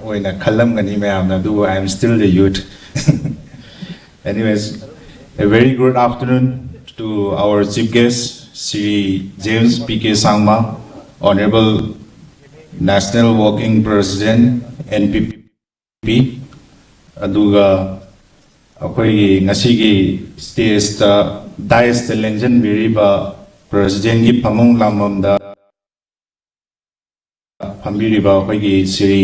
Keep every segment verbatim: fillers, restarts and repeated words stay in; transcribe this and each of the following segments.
ꯑꯣꯏꯅ ꯈꯜꯂꯝꯒꯅꯤ ꯃꯌꯥꯝꯅ, ꯑꯗꯨꯕꯨ I am still the youth. Anyways, a very good afternoon to our chief guest, Shri James P K Sangma, Honorable National Working President, N P P, ꯑꯗꯨꯒ ꯑꯩꯈꯣꯏꯒꯤ ꯉꯁꯤꯒꯤ ꯁ꯭ꯇꯦꯖꯇ, ꯗꯥꯏꯁꯇ ꯂꯦꯡꯁꯤꯟꯕꯤꯔꯤꯕ ꯄ꯭ꯔꯁꯤꯗꯦꯟꯒꯤ ꯐꯃꯨꯡ ꯂꯥꯡꯐꯝꯗ ꯐꯝꯕꯤꯔꯤꯕ ꯑꯩꯈꯣꯏꯒꯤ ꯁ꯭ꯔꯤ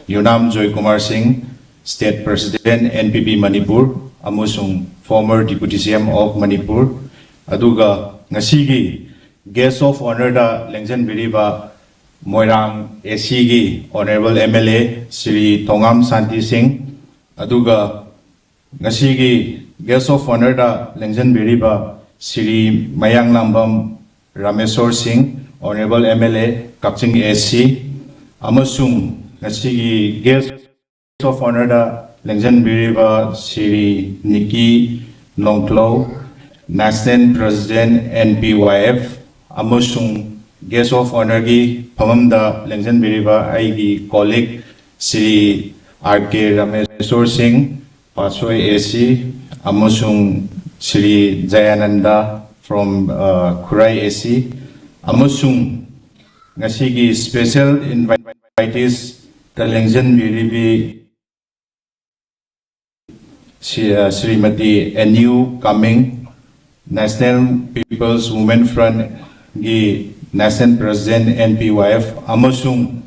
ꯌꯨꯅꯥꯝ ꯖꯣꯏꯀꯨꯃꯥꯔ ꯁꯤꯡ, State President, N P P Manipur, ꯑꯃꯁꯨꯡ former Deputy C M of Manipur, ꯑꯗꯨꯒ ꯉꯁꯤꯒꯤ Guest of Honourꯗ ꯂꯦꯡꯁꯤꯟꯕꯤꯔꯤꯕ Moirang A Cꯒꯤ Honourable M L A Shri ꯊꯣꯉꯥꯝ ꯁꯥꯟꯇꯤ ꯁꯤꯡ, ꯑꯗꯨꯒ ꯉꯁꯤꯒꯤ Guest of Honourꯗ ꯂꯦꯡꯁꯤꯟꯕꯤꯔꯤꯕ ꯁ꯭ꯔꯤ ꯃꯌꯥꯡꯂꯥꯡꯕꯝ ꯔꯥꯃꯦꯁꯣꯔ ꯁꯤꯡ, Honourable M L A Kakching A C, ꯑꯃꯁꯨꯡ ꯉꯁꯤꯒꯤ Guest of Honourꯗ ꯂꯦꯡꯁꯤꯟꯕꯤꯔꯤꯕ Shri ꯅꯤꯀꯤ ꯅꯣꯡꯊ꯭ꯂꯧ, National President, N P Y F, ꯑꯃꯁꯨꯡ Guest of Honourꯒꯤ ꯐꯝꯐꯝꯗ ꯂꯦꯡꯁꯤꯟꯕꯤꯔꯤꯕ ꯑꯩꯒꯤ colleague Shri R K Rameshwor ꯁꯤꯡ, ꯄꯥꯠꯁꯣꯏ A C, ꯑꯃꯁꯨꯡ Shri ꯖꯌꯥꯅꯟꯗ from, uh, Khurai A C, ꯑꯃꯁꯨꯡ ꯉꯁꯤꯒꯤ special inviteesꯇ ꯂꯦꯡꯁꯤꯟꯕꯤꯔꯤꯕꯤ ꯁꯤ-, ꯑ, Shrimati N U Kaming, National People's Women Frontꯒꯤ National President, N P Y F, ꯑꯃꯁꯨꯡ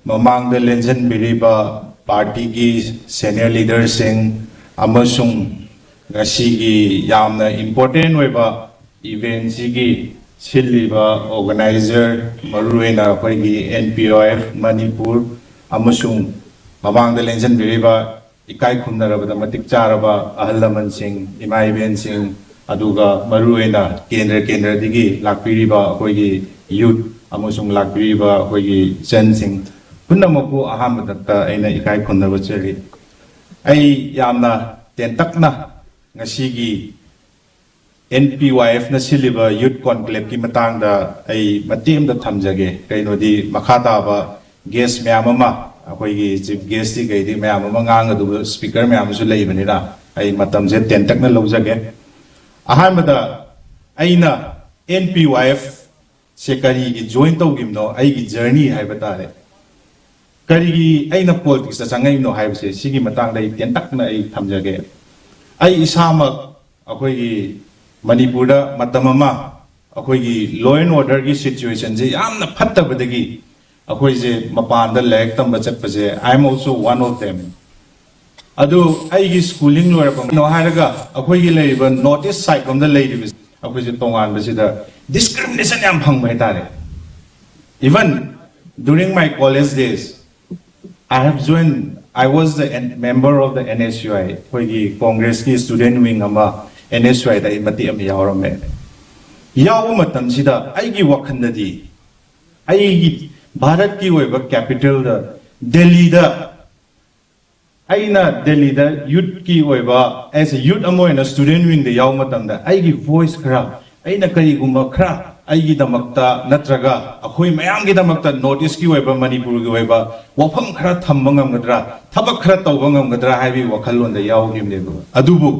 ꯃꯃꯥꯡꯗ ꯂꯦꯡꯁꯤꯟꯕꯤꯔꯤꯕ partyꯒꯤ senior leaderꯁꯤꯡ, ꯑꯃꯁꯨꯡ ꯉꯁꯤꯒꯤ ꯌꯥꯝꯅ important ꯑꯣꯏꯕ eventꯁꯤꯒꯤ ꯁꯤꯜꯂꯤꯕ organizer, ꯃꯔꯨꯑꯣꯏꯅ ꯑꯩꯈꯣꯏꯒꯤ N P Y F Manipur ꯑꯃꯁꯨꯡ ꯃꯃꯥꯡꯗ ꯂꯦꯡꯁꯤꯟꯕꯤꯔꯤꯕ ꯏꯀꯥꯏ ꯈꯨꯝꯅꯔꯕꯗ ꯃꯇꯤꯛ ꯆꯥꯔꯕ ꯑꯍꯜ ꯂꯃꯟꯁꯤꯡ, ꯏꯃꯥ ꯏꯕꯦꯟꯁꯤꯡ, ꯑꯗꯨꯒ ꯃꯔꯨꯑꯣꯏꯅ ꯀꯦꯟꯗ꯭ꯔ ꯀꯦꯟꯗ꯭ꯔꯗꯒꯤ ꯂꯥꯛꯄꯤꯔꯤꯕ ꯑꯩꯈꯣꯏꯒꯤ youth ꯑꯃꯁꯨꯡ ꯂꯥꯛꯄꯤꯔꯤꯕ ꯑꯩꯈꯣꯏꯒꯤ ꯏꯆꯟꯁꯤꯡ ꯄꯨꯝꯅꯃꯛꯄꯨ ꯑꯍꯥꯟꯕꯗ ꯑꯩꯅ ꯏꯀꯥꯏ ꯈꯨꯝꯅꯕ ꯆꯦꯜꯂꯤ꯫ ꯑꯩ ꯌꯥꯝꯅ ꯇꯦꯟꯇꯛꯅ ꯉꯁꯤꯒꯤ N P Y Fꯅ ꯁꯤꯜꯂꯤꯕ Youth Conclaveꯀꯤ ꯃꯇꯥꯡꯗ ꯑꯩ ꯃꯇꯦꯛ ꯑꯃꯇ ꯊꯝꯖꯒꯦ꯫ ꯀꯩꯅꯣꯗꯤ ꯃꯈꯥ ꯇꯥꯕ guest ꯃꯌꯥꯝ ꯑꯃ ꯑꯩꯈꯣꯏꯒꯤ ꯆꯤꯐ ꯒꯦꯁꯇꯤ ꯀꯩꯗꯤ ꯃꯌꯥꯝ ꯑꯃ ꯉꯥꯡꯒꯗꯕ ꯁ꯭ꯄꯤꯀꯔ ꯃꯌꯥꯝ ꯑꯃꯁꯨ ꯂꯩꯕꯅꯤꯅ ꯑꯩ ꯃꯇꯝꯁꯦ ꯇꯦꯟꯇꯛꯅ ꯂꯧꯖꯒꯦ꯫ ꯑꯍꯥꯟꯕꯗ ꯑꯩꯅ ꯑꯦꯟ ꯄꯤ ꯋꯥꯏ ꯑꯦꯐ ꯁꯦ ꯀꯔꯤꯒꯤ ꯖꯣꯏꯟ ꯇꯧꯈꯤꯕꯅꯣ, ꯑꯩꯒꯤ ꯖꯔꯅꯤ ꯍꯥꯏꯕ ꯇꯥꯔꯦ, ꯀꯔꯤꯒꯤ ꯑꯩꯅ ꯄꯣꯂꯤꯇꯤꯛꯁꯇ ꯆꯪꯉꯛꯏꯅꯣ ꯍꯥꯏꯕꯁꯦ, ꯁꯤꯒꯤ ꯃꯇꯥꯡꯗ ꯑꯩ ꯇꯦꯟꯇꯛꯅ ꯑꯩ ꯊꯝꯖꯒꯦ꯫ ꯑꯩ ꯏꯁꯥꯃꯛ ꯑꯩꯈꯣꯏꯒꯤ ꯃꯅꯤꯄꯨꯔꯗ ꯃꯇꯝ ꯑꯃ ꯑꯩꯈꯣꯏꯒꯤ law and orderꯒꯤ situationꯁꯦ ꯌꯥꯝꯅ ꯐꯠꯇꯕꯗꯒꯤ ꯑꯩꯈꯣꯏꯁꯦ ꯃꯄꯥꯟꯗ ꯂꯥꯏꯔꯤꯛ ꯇꯝꯕ ꯆꯠꯄꯁꯦ, I am also one of them꯫ ꯑꯗꯨ ꯑꯩꯒꯤ schooling ꯂꯣꯏꯔꯛꯄ ꯀꯩꯅꯣ ꯍꯥꯏꯔꯒ ꯑꯩꯈꯣꯏꯒꯤ ꯂꯩꯔꯤꯕ North East side ꯂꯣꯝꯗ ꯂꯩꯔꯤꯕꯁꯦ ꯑꯩꯈꯣꯏꯁꯦ ꯇꯣꯉꯥꯟꯕꯁꯤꯗ discrimination ꯌꯥꯝ ꯐꯪꯕ ꯍꯥꯏꯇꯥꯔꯦ꯫ Even during my college days, I have joined, I was the member of the N S U I, ꯑꯩꯈꯣꯏꯒꯤ ꯀꯣꯡꯒ꯭ꯔꯦꯁꯀꯤ student wing ꯑꯃ N S U Iꯗ ꯑꯩ ꯃꯇꯦꯛ ꯑꯃ ꯌꯥꯎꯔꯝꯃꯦ꯫ ꯌꯥꯎꯕ ꯃꯇꯝꯁꯤꯗ ꯑꯩꯒꯤ ꯋꯥꯈꯜꯗꯗꯤ ꯑꯩꯒꯤ ꯚꯥꯔꯠꯀꯤ ꯑꯣꯏꯕ capitalꯗ, ꯗꯦꯜꯂꯤꯗ, ꯑꯩꯅ ꯗꯦꯜꯂꯤꯗ youthꯀꯤ ꯑꯣꯏꯕ, as a youth ꯑꯃ ꯑꯣꯏꯅ student wingꯗ ꯌꯥꯎꯕ ꯃꯇꯝꯗ ꯑꯩꯒꯤ voice ꯈꯔ, ꯑꯩꯅ ꯀꯔꯤꯒꯨꯝꯕ ꯈꯔ ꯑꯩꯒꯤꯗꯃꯛꯇ ꯅꯠꯇ꯭ꯔꯒ ꯑꯩꯈꯣꯏ ꯃꯌꯥꯝꯒꯤꯗꯃꯛꯇ North Eastꯀꯤ ꯑꯣꯏꯕ, ꯃꯅꯤꯄꯨꯔꯒꯤ ꯑꯣꯏꯕ ꯋꯥꯐꯝ ꯈꯔ ꯊꯝꯕ ꯉꯝꯒꯗ꯭ꯔꯥ, ꯊꯕꯛ ꯈꯔ ꯇꯧꯕ ꯉꯝꯒꯗ꯭ꯔꯥ ꯍꯥꯏꯕꯒꯤ ꯋꯥꯈꯜꯂꯣꯟꯗ ꯌꯥꯎꯈꯤꯕꯅꯦꯕ꯫ ꯑꯗꯨꯕꯨ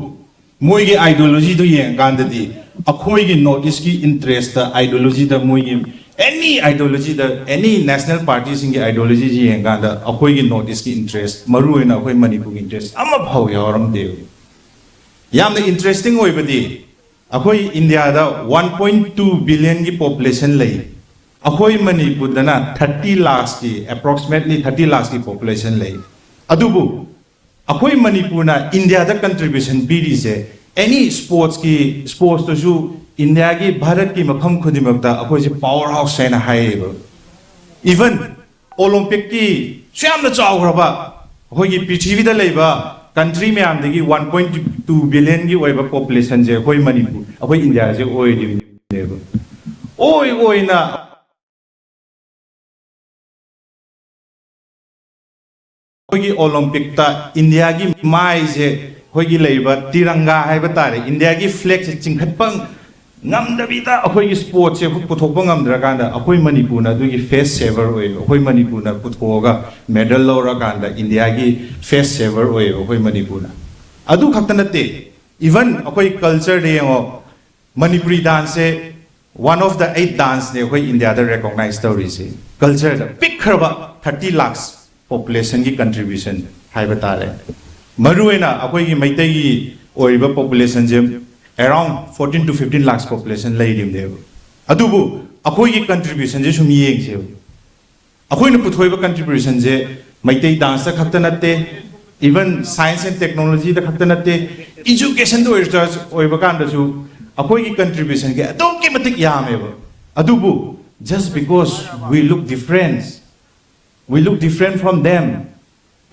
ꯃꯣꯏꯒꯤ ideologyꯗꯨ ꯌꯦꯡꯉꯀꯥꯟꯗꯗꯤ ꯑꯩꯈꯣꯏꯒꯤ North Eastꯀꯤ interestꯇ, ideologyꯗ, ꯃꯣꯏꯒꯤ any ideologyꯗ, any national partyꯁꯤꯡꯒꯤ ideologyꯁꯤ ꯌꯦꯡꯉꯀꯥꯟꯗ ꯑꯩꯈꯣꯏꯒꯤ North Eastꯀꯤ interest, ꯃꯔꯨꯑꯣꯏꯅ ꯑꯩꯈꯣꯏ ꯃꯅꯤꯄꯨꯔꯒꯤ interest ꯑꯃꯐꯥꯎ ꯌꯥꯎꯔꯝꯗꯦꯕ꯫ ꯌꯥꯝꯅ interesting ꯑꯣꯏꯕꯗꯤ ꯑꯩꯈꯣꯏ ꯏꯟꯗꯤꯌꯥꯗ one point two billionꯒꯤ population ꯂꯩ꯫ ꯑꯩꯈꯣꯏ ꯃꯅꯤꯄꯨꯔꯗꯅ thirty lakhsꯀꯤ, approximately thirty lakhsꯀꯤ population ꯂꯩ꯫ ꯑꯗꯨꯕꯨ ꯑꯩꯈꯣꯏ ꯃꯅꯤꯄꯨꯔꯅ ꯏꯟꯗꯤꯌꯥꯗ contribution ꯄꯤꯔꯤꯁꯦ, any sportsꯀꯤ, sportsꯇꯁꯨ ꯏꯟꯗꯤꯌꯥꯒꯤ, ꯚꯥꯔꯠꯀꯤ ꯃꯐꯝ ꯈꯨꯗꯤꯡꯃꯛꯇ ꯑꯩꯈꯣꯏꯁꯦ power house ꯍꯥꯏꯅ ꯍꯥꯏꯌꯦꯕ꯫ Even Olympicꯀꯤ ꯁꯨ ꯌꯥꯝꯅ ꯆꯥꯎꯈ꯭ꯔꯕ, ꯑꯩꯈꯣꯏꯒꯤ ꯄ꯭ꯔꯤꯊꯤꯕꯤꯗ ꯂꯩꯕ country ꯃꯌꯥꯝꯗꯒꯤ one point two billionꯒꯤ ꯑꯣꯏꯕ populationꯁꯦ ꯑꯩꯈꯣꯏ ꯃꯅꯤꯄꯨꯔ, ꯑꯩꯈꯣꯏ ꯏꯟꯗꯤꯌꯥꯁꯦ ꯑꯣꯏꯔꯤꯕꯅꯦꯕ꯫ ꯑꯣꯏ ꯑꯣꯏꯅ ꯑꯩꯈꯣꯏꯒꯤ Olympicꯇ ꯏꯟꯗꯤꯌꯥꯒꯤ ꯃꯥꯏꯁꯦ, ꯑꯩꯈꯣꯏꯒꯤ ꯂꯩꯔꯤꯕ ꯇꯤꯔꯪꯒꯥ ꯍꯥꯏꯕ ꯇꯥꯔꯦ, ꯏꯟꯗꯤꯌꯥꯒꯤ flagꯁꯦ ꯆꯤꯡꯈꯠꯄ ꯉꯝꯗꯕꯤꯗ ꯑꯩꯈꯣꯏꯒꯤ ꯁ꯭ꯄꯣꯔꯠꯁꯦ ꯑꯩꯈꯣꯏ ꯄꯨꯊꯣꯛꯄ ꯉꯝꯗ꯭ꯔꯀꯥꯟꯗ ꯑꯩꯈꯣꯏ ꯃꯅꯤꯄꯨꯔꯅ ꯑꯗꯨꯒꯤ ꯐꯦꯁ ꯁꯦꯚꯔ ꯑꯣꯏꯌꯦꯕ꯫ ꯑꯩꯈꯣꯏ ꯃꯅꯤꯄꯨꯔꯅ ꯄꯨꯊꯣꯛꯑꯒ ꯃꯦꯗꯜ ꯂꯧꯔꯀꯥꯟꯗ ꯏꯟꯗꯤꯌꯥꯒꯤ ꯐꯦꯁ ꯁꯦꯚꯔ ꯑꯣꯏꯌꯦꯕ ꯑꯩꯈꯣꯏ ꯃꯅꯤꯄꯨꯔꯅ꯫ ꯑꯗꯨ ꯈꯛꯇ ꯅꯠꯇꯦ, ꯏꯚꯟ ꯑꯩꯈꯣꯏ ꯀꯜꯆꯔꯗ ꯌꯦꯡꯉꯣ, Manipuri ꯗꯥꯟꯁꯁꯦ one of the eight ꯗꯥꯟꯁꯅꯦ ꯑꯩꯈꯣꯏ ꯏꯟꯗꯤꯌꯥꯗ ꯔꯦꯀꯣꯛꯅꯥꯏꯁ ꯇꯧꯔꯤꯁꯦ꯫ ꯀꯜꯆꯔꯗ ꯄꯤꯛꯈ꯭ꯔꯕ ꯊꯥꯔꯇꯤ ꯂꯥꯛꯁ ꯄꯣꯄꯨꯂꯦꯁꯟꯒꯤ ꯀꯟꯇ꯭ꯔꯤꯕ꯭ꯌꯨꯁꯟ ꯍꯥꯏꯕ ꯇꯥꯔꯦ꯫ ꯃꯔꯨꯑꯣꯏꯅ ꯑꯩꯈꯣꯏꯒꯤ ꯃꯩꯇꯩꯒꯤ ꯑꯣꯏꯔꯤꯕ ꯄꯣꯄꯨꯂꯦꯁꯟꯁꯦ around fourteen to fifteen lakhs population ꯂꯩꯔꯤꯕꯅꯦꯕ꯫ ꯑꯗꯨꯕꯨ ꯑꯩꯈꯣꯏꯒꯤ ꯀꯟꯇ꯭ꯔꯤꯕ꯭ꯌꯨꯁꯟꯁꯦ ꯁꯨꯝ ꯌꯦꯡꯁꯦꯕ꯫ ꯑꯩꯈꯣꯏꯅ ꯄꯨꯊꯣꯛꯏꯕ ꯀꯟꯇ꯭ꯔꯤꯕ꯭ꯌꯨꯁꯟꯁꯦ ꯃꯩꯇꯩ ꯗꯥꯟꯁꯇ ꯈꯛꯇ ꯅꯠꯇꯦ, even science and technologyꯗ ꯈꯛꯇ ꯅꯠꯇꯦ, ꯏꯖꯨꯀꯦꯁꯟꯗ ꯑꯣꯏꯔꯁꯨ, ꯑꯣꯏꯕ ꯀꯥꯟꯗꯁꯨ ꯑꯩꯈꯣꯏꯒꯤ ꯀꯟꯇ꯭ꯔꯤꯕ꯭ꯌꯨꯁꯟꯁꯦ ꯑꯗꯨꯛꯀꯤ ꯃꯇꯤꯛ ꯌꯥꯝꯃꯦꯕ꯫ ꯑꯗꯨꯕꯨ just because we look different, we look different from them,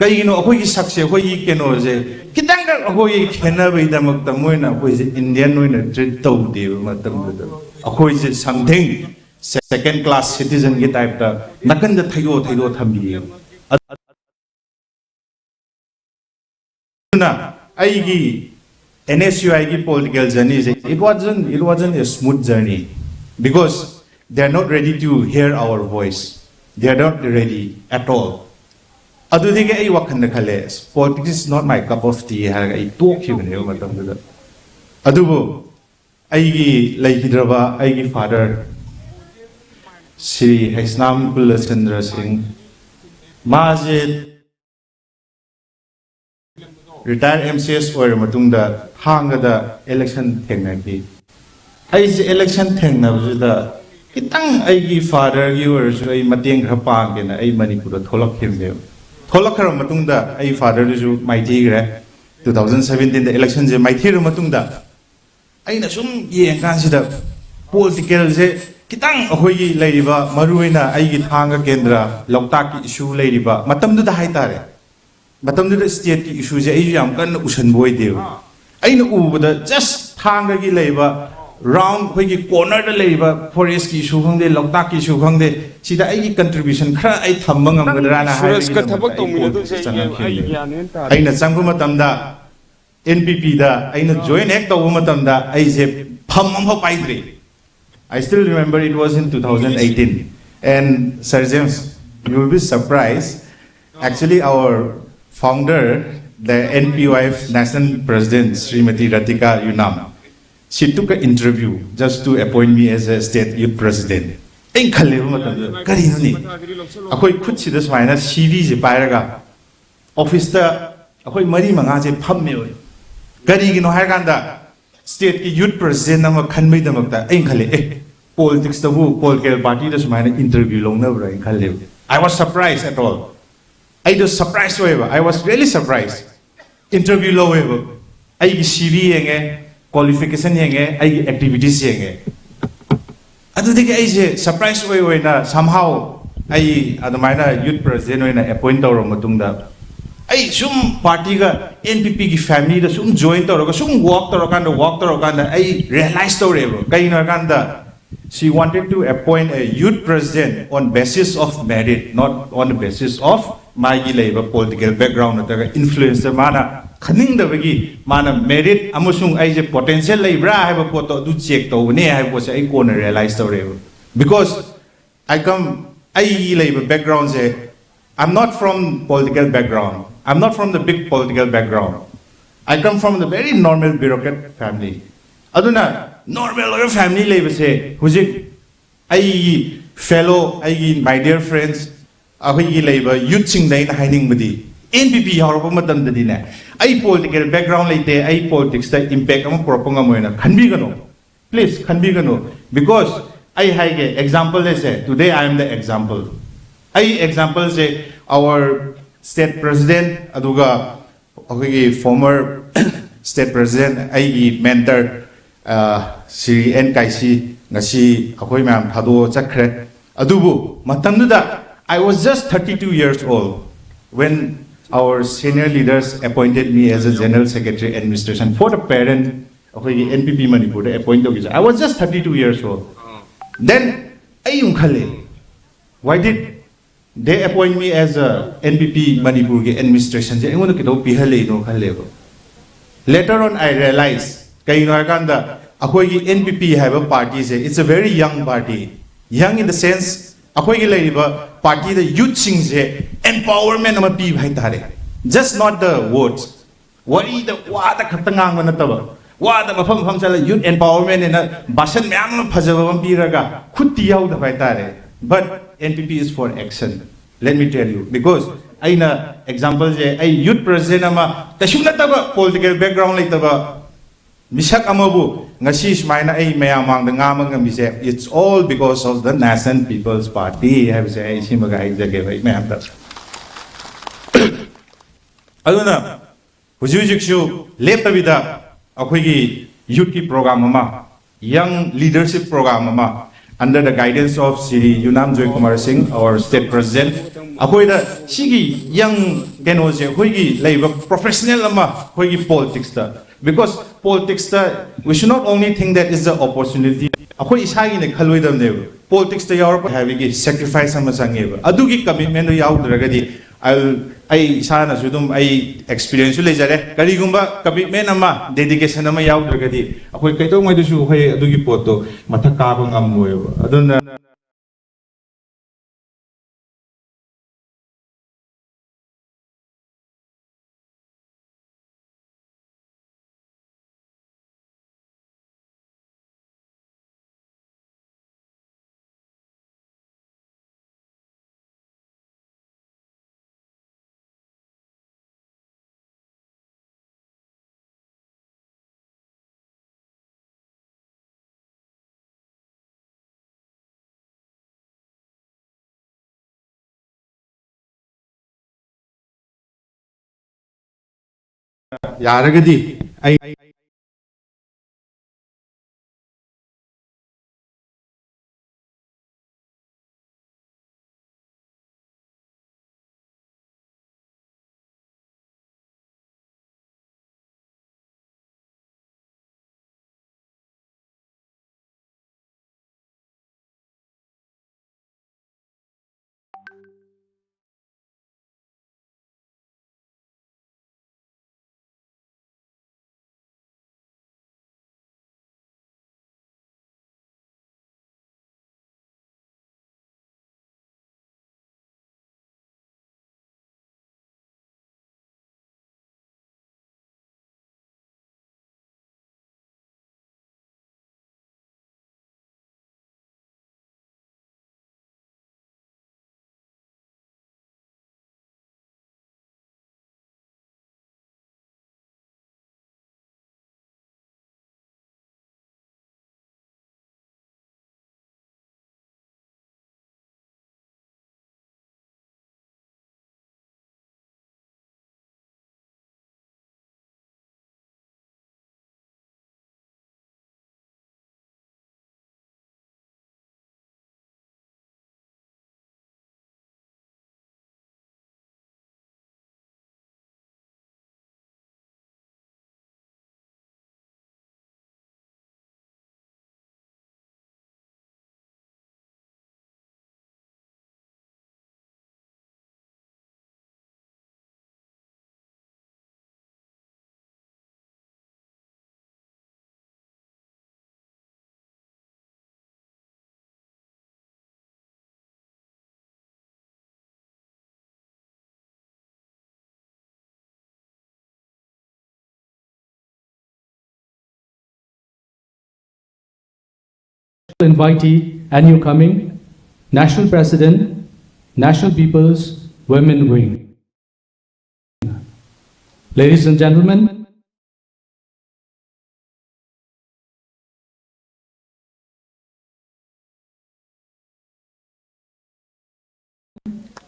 ꯀꯩꯒꯤꯅꯣ ꯑꯩꯈꯣꯏꯒꯤ ꯁꯛꯁꯦ, ꯑꯩꯈꯣꯏꯒꯤ ꯀꯩꯅꯣꯁꯦ ꯈꯤꯇꯪꯈꯛ ꯑꯩꯈꯣꯏꯒꯤ ꯈꯦꯠꯅꯕꯒꯤꯗꯃꯛꯇ ꯃꯣꯏꯅ ꯑꯩꯈꯣꯏꯁꯦ ꯏꯟꯗꯤꯌꯟ ꯑꯣꯏꯅ ꯇ꯭ꯔꯤꯠ ꯇꯧꯗꯦꯕ ꯃꯇꯝꯗꯨꯗ꯫ ꯑꯩꯈꯣꯏꯁꯦ something second class citizenꯒꯤ ꯇꯥꯏꯞꯇ ꯅꯥꯀꯟꯗ ꯊꯩꯗꯣꯛ ꯊꯩꯗꯣꯛ ꯊꯝꯕꯤꯌꯦꯕ꯫ ꯑꯗꯨꯅ ꯑꯩꯒꯤ NSUIꯒꯤ political journeyꯁꯦ, it wasn't, it wasn't a smooth journey because they are not ready to hear our voice, they are not ready at all. ꯑꯗꯨꯗꯒꯤ ꯑꯩ ꯋꯥꯈꯜꯗ ꯈꯜꯂꯦ, "Politics is not my cup of tea" ꯍꯥꯏꯔꯒ ꯑꯩ ꯇꯣꯛꯈꯤꯕꯅꯦꯕ ꯃꯇꯝꯗꯨꯗ꯫ ꯑꯗꯨꯕꯨ ꯑꯩꯒꯤ ꯂꯩꯈꯤꯗ꯭ꯔꯕ ꯑꯩꯒꯤ ꯐꯥꯗꯔ ꯁ꯭ꯔꯤ ꯍꯩꯁꯅꯥꯝ ꯀꯨꯂꯆꯟꯗ꯭ꯔ ꯁꯤꯡ, ꯃꯥꯁꯦ ꯔꯤꯇꯥꯌꯔ MCS ꯑꯣꯏꯔ ꯃꯇꯨꯡꯗ ꯊꯥꯡꯒꯗ ꯏꯂꯦꯛꯁꯟ ꯊꯦꯡꯅꯈꯤ꯫ ꯑꯩꯁꯦ ꯏꯂꯦꯛꯁꯟ ꯊꯦꯡꯅꯕꯁꯤꯗ ꯈꯤꯇꯪ ꯑꯩꯒꯤ ꯐꯥꯗꯔꯒꯤ ꯑꯣꯏꯔꯁꯨ ꯑꯩ ꯃꯇꯦꯡ ꯈꯔ ꯄꯥꯡꯒꯦꯅ ꯑꯩ ꯃꯅꯤꯄꯨꯔꯗ ꯊꯣꯛꯂꯛꯈꯤꯕꯅꯦꯕ꯫ ꯊꯣꯛꯂꯛꯈ꯭ꯔ ꯃꯇꯨꯡꯗ ꯑꯩ ꯐꯥꯗꯔꯗꯨꯁꯨ ꯃꯥꯏꯊꯤꯈ꯭ꯔꯦ꯫ Two thousand seventeenꯗ ꯏꯂꯦꯛꯁꯟꯁꯦ ꯃꯥꯏꯊꯤꯔ ꯃꯇꯨꯡꯗ ꯑꯩꯅ ꯁꯨꯝ ꯌꯦꯡꯀꯥꯟꯁꯤꯗ politicalꯁꯦ ꯈꯤꯇꯪ ꯑꯩꯈꯣꯏꯒꯤ ꯂꯩꯔꯤꯕ, ꯃꯔꯨꯑꯣꯏꯅ ꯑꯩꯒꯤ ꯊꯥꯡꯒ ꯀꯦꯟꯗ꯭ꯔ ꯂꯣꯛꯇꯥꯛꯀꯤ ꯏꯁꯨ ꯂꯩꯔꯤꯕ ꯃꯇꯝꯗꯨꯗ ꯍꯥꯏꯇꯥꯔꯦ, ꯃꯇꯝꯗꯨꯗ stateꯀꯤ ꯏꯁꯨꯁꯦ ꯑꯩꯁꯨ ꯌꯥꯝ ꯀꯟꯅ ꯎꯁꯟꯕ ꯑꯣꯏꯗꯦꯕ꯫ ꯑꯩꯅ ꯎꯕꯗ just ꯊꯥꯡꯒꯒꯤ ꯂꯩꯕ round ꯑꯩꯈꯣꯏꯒꯤ cornerꯗ ꯂꯩꯔꯤꯕ forestꯀꯤ ꯏꯁꯨ ꯈꯪꯗꯦ, ꯂꯣꯛꯇꯥꯛꯀꯤ ꯏꯁꯨ ꯈꯪꯗꯦ, ꯁꯤꯗ ꯑꯩꯒꯤ contribution ꯈꯔ ꯑꯩ ꯊꯝꯕ ꯉꯝꯒꯗ꯭ꯔꯥꯅ ꯍꯥꯏꯕꯒꯤꯗꯃꯛꯇ ꯑꯩ politicsꯇ ꯆꯪꯉꯛꯈꯤꯕꯅꯦ꯫ ꯑꯩꯅ ꯆꯪꯕ ꯃꯇꯝꯗ NPPꯗ ꯑꯩꯅ join ꯍꯦꯛ ꯇꯧꯕ ꯃꯇꯝꯗ ꯑꯩꯁꯦ ꯊꯝ ꯑꯃꯐꯥꯎ ꯄꯥꯏꯗ꯭ꯔꯤ꯫ I still remember it was in two thousand eighteen. And Sir James, you will be surprised. Actually, our founder, the N P Y F National President, Srimati Radhika Yunam, she took an interview just to appoint me as a state youth president. ꯑꯩꯅ ꯈꯜꯂꯦꯕ ꯃꯇꯝꯗꯨꯗ, "ꯀꯔꯤꯅꯣꯅꯦ? ꯑꯩꯈꯣꯏ ꯈꯨꯠꯁꯤꯗ ꯁꯨꯃꯥꯏꯅ ꯁꯤꯚꯤꯁꯦ ꯄꯥꯏꯔꯒ ꯑꯣꯐꯤꯁꯇ ꯑꯩꯈꯣꯏ ꯃꯔꯤ ꯃꯉꯥꯁꯦ ꯐꯝꯃꯦꯕ꯫ ꯀꯔꯤꯒꯤꯅꯣ ꯍꯥꯏꯔꯀꯥꯟꯗ, ꯁ꯭ꯇꯦꯠꯀꯤ ꯌꯨꯠ ꯄ꯭ꯔꯁꯤꯗꯦꯟ ꯑꯃ ꯈꯟꯕꯩꯗꯃꯛꯇ ꯑꯩꯅ ꯈꯜꯂꯦ, ꯑꯦ, ꯄꯣꯂꯤꯇꯤꯛꯁꯇꯕꯨ ꯄꯣꯂꯤꯇꯤꯀꯦꯜ ꯄꯥꯔꯇꯤꯗ ꯁꯨꯃꯥꯏꯅ ꯏꯟꯇꯔꯚ꯭ꯌꯨ ꯂꯧꯅꯕ꯭ꯔꯥ ꯍꯥꯏꯅ ꯈꯜꯂꯦꯕ꯫ I was surprised at all. ꯑꯩꯗꯣ ꯁꯔꯄ꯭ꯔꯥꯏꯁ ꯑꯣꯏꯌꯦꯕ꯫ I was really surprised. Interview ꯂꯧꯋꯦꯕ꯫ ꯑꯩꯒꯤ ꯁꯤ ꯚꯤ ꯌꯦꯡꯉꯦ, ꯀ꯭ꯋꯥꯂꯤꯐꯤꯀꯦꯁꯟ ꯌꯦꯡꯉꯦ, ꯑꯩꯒꯤ ꯑꯦꯛꯇꯤꯚꯤꯇꯤꯁ ꯌꯦꯡꯉꯦ꯫ ꯑꯗꯨꯗꯒꯤ ꯑꯩꯁꯦ ꯁꯔꯄ꯭ꯔꯥꯏꯁ ꯑꯣꯏ ꯑꯣꯏꯅ somehow ꯑꯩ ꯑꯗꯨꯃꯥꯏꯅ ꯌꯨꯠ ꯄ꯭ꯔꯁꯤꯗꯦꯟ ꯑꯣꯏꯅ ꯑꯦꯄꯣꯏꯟ ꯇꯧꯔꯕ ꯃꯇꯨꯡꯗ, ꯑꯩ ꯁꯨꯝ ꯄꯥꯔꯇꯤꯒ, ꯑꯦꯟ ꯄꯤ ꯄꯤꯒꯤ ꯐꯦꯃꯤꯂꯤꯗ ꯁꯨꯝ ꯖꯣꯏꯟ ꯇꯧꯔꯒ, ꯁꯨꯝ ꯋꯥꯛ ꯇꯧꯔꯀꯥꯟꯗ, ꯋꯥꯛ ꯇꯧꯔꯀꯥꯟꯗ ꯑꯩ ꯔꯤꯌꯦꯂꯥꯏꯁ ꯇꯧꯔꯛꯑꯦꯕ꯫ ꯀꯩꯅꯣ ꯍꯥꯏꯀꯥꯟꯗ, she wanted to appoint a youth president on basis of merit, not on the basis of ꯃꯥꯒꯤ ꯂꯩꯕ ꯄꯣꯂꯤꯇꯤꯀꯦꯜ ꯕꯦꯛꯒ꯭ꯔꯥꯎꯟ ꯅꯠꯇ꯭ꯔꯒ ꯏꯟꯐ꯭ꯂꯨꯌꯦꯟꯁꯇ ꯃꯥꯅ ꯈꯟꯅꯤꯡꯗꯕꯒꯤ, ꯃꯥꯅ ꯃꯦꯔꯤꯠ ꯑꯃꯁꯨꯡ ꯑꯩꯁꯦ ꯄꯣꯇꯦꯟꯁꯤꯌꯦꯜ ꯂꯩꯕ꯭ꯔꯥ ꯍꯥꯏꯕ ꯄꯣꯠꯇꯣ, ꯑꯗꯨ ꯆꯦꯛ ꯇꯧꯕꯅꯦ ꯍꯥꯏꯕ ꯄꯣꯠꯁꯦ ꯑꯩ ꯀꯣꯟꯅ ꯔꯤꯌꯦꯂꯥꯏꯁ ꯇꯧꯔꯛꯑꯦꯕ꯫ Because I come, ꯑꯩꯒꯤ ꯂꯩꯕ ꯕꯦꯛꯒ꯭ꯔꯥꯎꯟꯁꯦ, I'm not from political background, I'm not from the big political background, I come from the very normal bureaucrat family. ꯑꯗꯨꯅ ꯅꯣꯔꯃꯦꯜ ꯑꯣꯏꯕ ꯐꯦꯃꯤꯂꯤ ꯂꯩꯕꯁꯦ, ꯍꯧꯖꯤꯛ ꯑꯩꯒꯤ ꯐꯦꯂꯣ, ꯑꯩꯒꯤ my dear friends, ꯑꯩꯈꯣꯏꯒꯤ ꯂꯩꯕ ꯌꯨꯠꯁꯤꯡꯗ ꯑꯩꯅ ꯍꯥꯏꯅꯤꯡꯕꯗꯤ, ꯑꯦꯟ ꯄꯤ ꯄꯤ ꯌꯥꯎꯔꯛꯄ ꯃꯇꯝꯗꯗꯤꯅꯦ, ꯑꯩ ꯄꯣꯂꯤꯇꯤꯀꯦꯜ ꯕꯦꯛꯒ꯭ꯔꯥꯎꯟ ꯂꯩꯇꯦ, ꯑꯩ ꯄꯣꯂꯤꯇꯤꯛꯁꯇ ꯏꯝꯄꯦꯛ ꯑꯃ ꯄꯨꯔꯛꯄ ꯉꯝꯃꯣꯏꯅ ꯈꯟꯕꯤꯒꯅꯨ꯫ ꯄ꯭ꯂꯤꯖ ꯈꯟꯕꯤꯒꯅꯨ꯫ Because ꯑꯩ ꯍꯥꯏꯒꯦ, ꯑꯦꯛꯖꯥꯝꯄꯜ ꯑꯁꯦ, today I am the example. ꯑꯩ ꯑꯦꯛꯖꯥꯝꯄꯜꯁꯦ, our state president, ꯑꯗꯨꯒ ꯑꯩꯈꯣꯏꯒꯤ former state president, ꯑꯩꯒꯤ mentor, ꯑ, ꯁ꯭ꯔꯤ ꯑꯦꯟ ꯀꯥꯏꯁꯤ, ꯉꯁꯤ ꯑꯩꯈꯣꯏ ꯃꯌꯥꯝ ꯊꯥꯗꯣꯛꯑ ꯆꯠꯈ꯭ꯔꯦ꯫ ꯑꯗꯨꯕꯨ ꯃꯇꯝꯗꯨꯗ I was just thirty-two years old when our senior leaders appointed me as a general secretary administration for the parent, ꯑꯩꯈꯣꯏꯒꯤ ꯑꯦꯟ ꯄꯤ ꯄꯤ ꯃꯅꯤꯄꯨꯔꯗ ꯑꯦꯄꯣꯏꯟ ꯇꯧꯈꯤꯁꯦ꯫ I was just thirty-two years old. Then ꯑꯩ ꯑꯃꯨꯛ ꯈꯜꯂꯦ, why did they appoint me as a N P P ꯃꯅꯤꯄꯨꯔꯒꯤ ꯑꯦꯗꯃꯤꯅꯤꯁꯇ꯭ꯔꯦꯁꯟꯁꯦ ꯑꯩꯉꯣꯟꯗ ꯀꯩꯗꯧ ꯄꯤꯍꯜꯂꯛꯏꯅꯣ ꯈꯜꯂꯦꯕ꯫ Later on I realize, ꯀꯩꯅꯣ ꯍꯥꯏꯀꯥꯟꯗ, ꯑꯩꯈꯣꯏꯒꯤ N P P ꯍꯥꯏꯕ party say, it's a very young party. Young in the sense, ꯑꯩꯈꯣꯏꯒꯤ ꯂꯩꯔꯤꯕ party ꯗ youth ꯁꯤꯡꯁꯦ empowerment ꯑꯃ ꯄꯤꯕ ꯍꯥꯏꯇꯥꯔꯦ. Just not the words. ꯋꯥꯔꯤꯗ, ꯋꯥꯗ ꯈꯛꯇ ꯉꯥꯡꯕ ꯅꯠꯇꯕ, ꯋꯥꯗ ꯃꯐꯝ ꯃꯐꯝ ꯆꯠꯂ youth empowerment ꯅ ꯚꯥꯁꯟ ꯃꯌꯥꯝ ꯑꯃ ꯐꯖꯕ ꯑꯃ ꯄꯤꯔꯒ ꯈꯨꯠꯇꯤ ꯌꯥꯎꯗꯕ ꯍꯥꯏꯇꯥꯔꯦ. But N P P is for action. Let me tell you, because ꯑꯩꯅ example ꯁꯦ, ꯑꯩ youth president ꯑꯃ, ꯀꯩꯁꯨ ꯅꯠꯇꯕ, political background ꯂꯩꯇꯕ ꯃꯤꯁꯛ ꯑꯃꯕꯨ ꯉꯁꯤ ꯁꯨꯃꯥꯏꯅ ꯑꯩ ꯃꯌꯥꯝ ꯃꯥꯡꯗ ꯉꯥꯡꯕ ꯉꯝꯃꯤꯁꯦ, it's all because of the National People's Party ꯍꯥꯏꯕꯁꯦ ꯑꯩ ꯁꯤꯃꯒ ꯍꯥꯏꯖꯒꯦꯕ ꯑꯩ ꯃꯌꯥꯝꯗ꯫ ꯑꯗꯨꯅ ꯍꯧꯖꯤꯛ ꯍꯧꯖꯤꯛꯁꯨ ꯂꯦꯞꯇꯕꯤꯗ ꯑꯩꯈꯣꯏꯒꯤ youth ꯀꯤ program ꯑꯃ, young leadership program ꯑꯃ, under the guidance of Shri ꯌꯨꯅꯥꯝ ꯖꯣꯏ ꯀꯨꯃꯥꯔ ꯁꯤꯡ, our state president, ꯑꯩꯈꯣꯏꯗ ꯁꯤꯒꯤ young ꯀꯩꯅꯣꯁꯦ, ꯑꯩꯈꯣꯏꯒꯤ ꯂꯩꯔꯤꯕ professional ꯑꯃ ꯑꯩꯈꯣꯏꯒꯤ politics ꯇ, because politics ꯇ we should not only think that is the opportunity, ꯑꯩꯈꯣꯏ ꯏꯁꯥꯒꯤꯅꯦ ꯈꯜꯂꯣꯏꯗꯕꯅꯦꯕ꯫ Politics ꯇ ꯌꯥꯎꯔꯛꯄ ꯍꯥꯏꯕꯒꯤ sacrifice ꯑꯃ ꯆꯪꯉꯦꯕ꯫ ꯑꯗꯨꯒꯤ commitment ꯗꯣ ꯌꯥꯎꯗ꯭ꯔꯒꯗꯤ, I'll, ꯑꯩ ꯏꯁꯥꯅꯁꯨ ꯑꯗꯨꯝ ꯑꯩ experience ꯁꯨ ꯂꯩꯖꯔꯦ, ꯀꯔꯤꯒꯨꯝꯕ commitment ꯑꯃ, dedication ꯑꯃ ꯌꯥꯎꯗ꯭ꯔꯒꯗꯤ ꯑꯩꯈꯣꯏ ꯀꯩꯗꯧꯉꯩꯗꯁꯨ ꯑꯩꯈꯣꯏ ꯑꯗꯨꯒꯤ ꯄꯣꯠꯇꯣ ꯃꯊꯛ ꯀꯥꯕ ꯉꯝꯃꯣꯏꯕ꯫ ꯑꯗꯨꯅ ꯌꯥꯔꯒꯗꯤ ꯑꯩ Invitee, Anu Khaming, National President, National People's Women Wing. Ladies and gentlemen,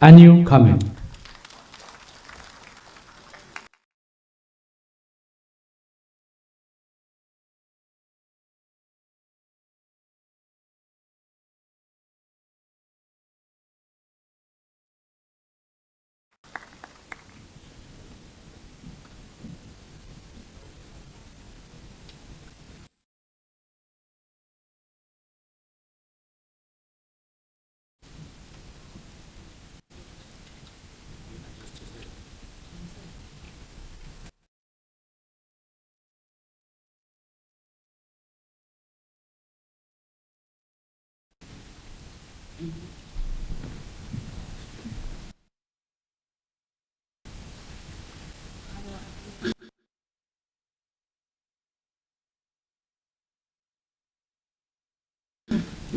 Anu Khaming.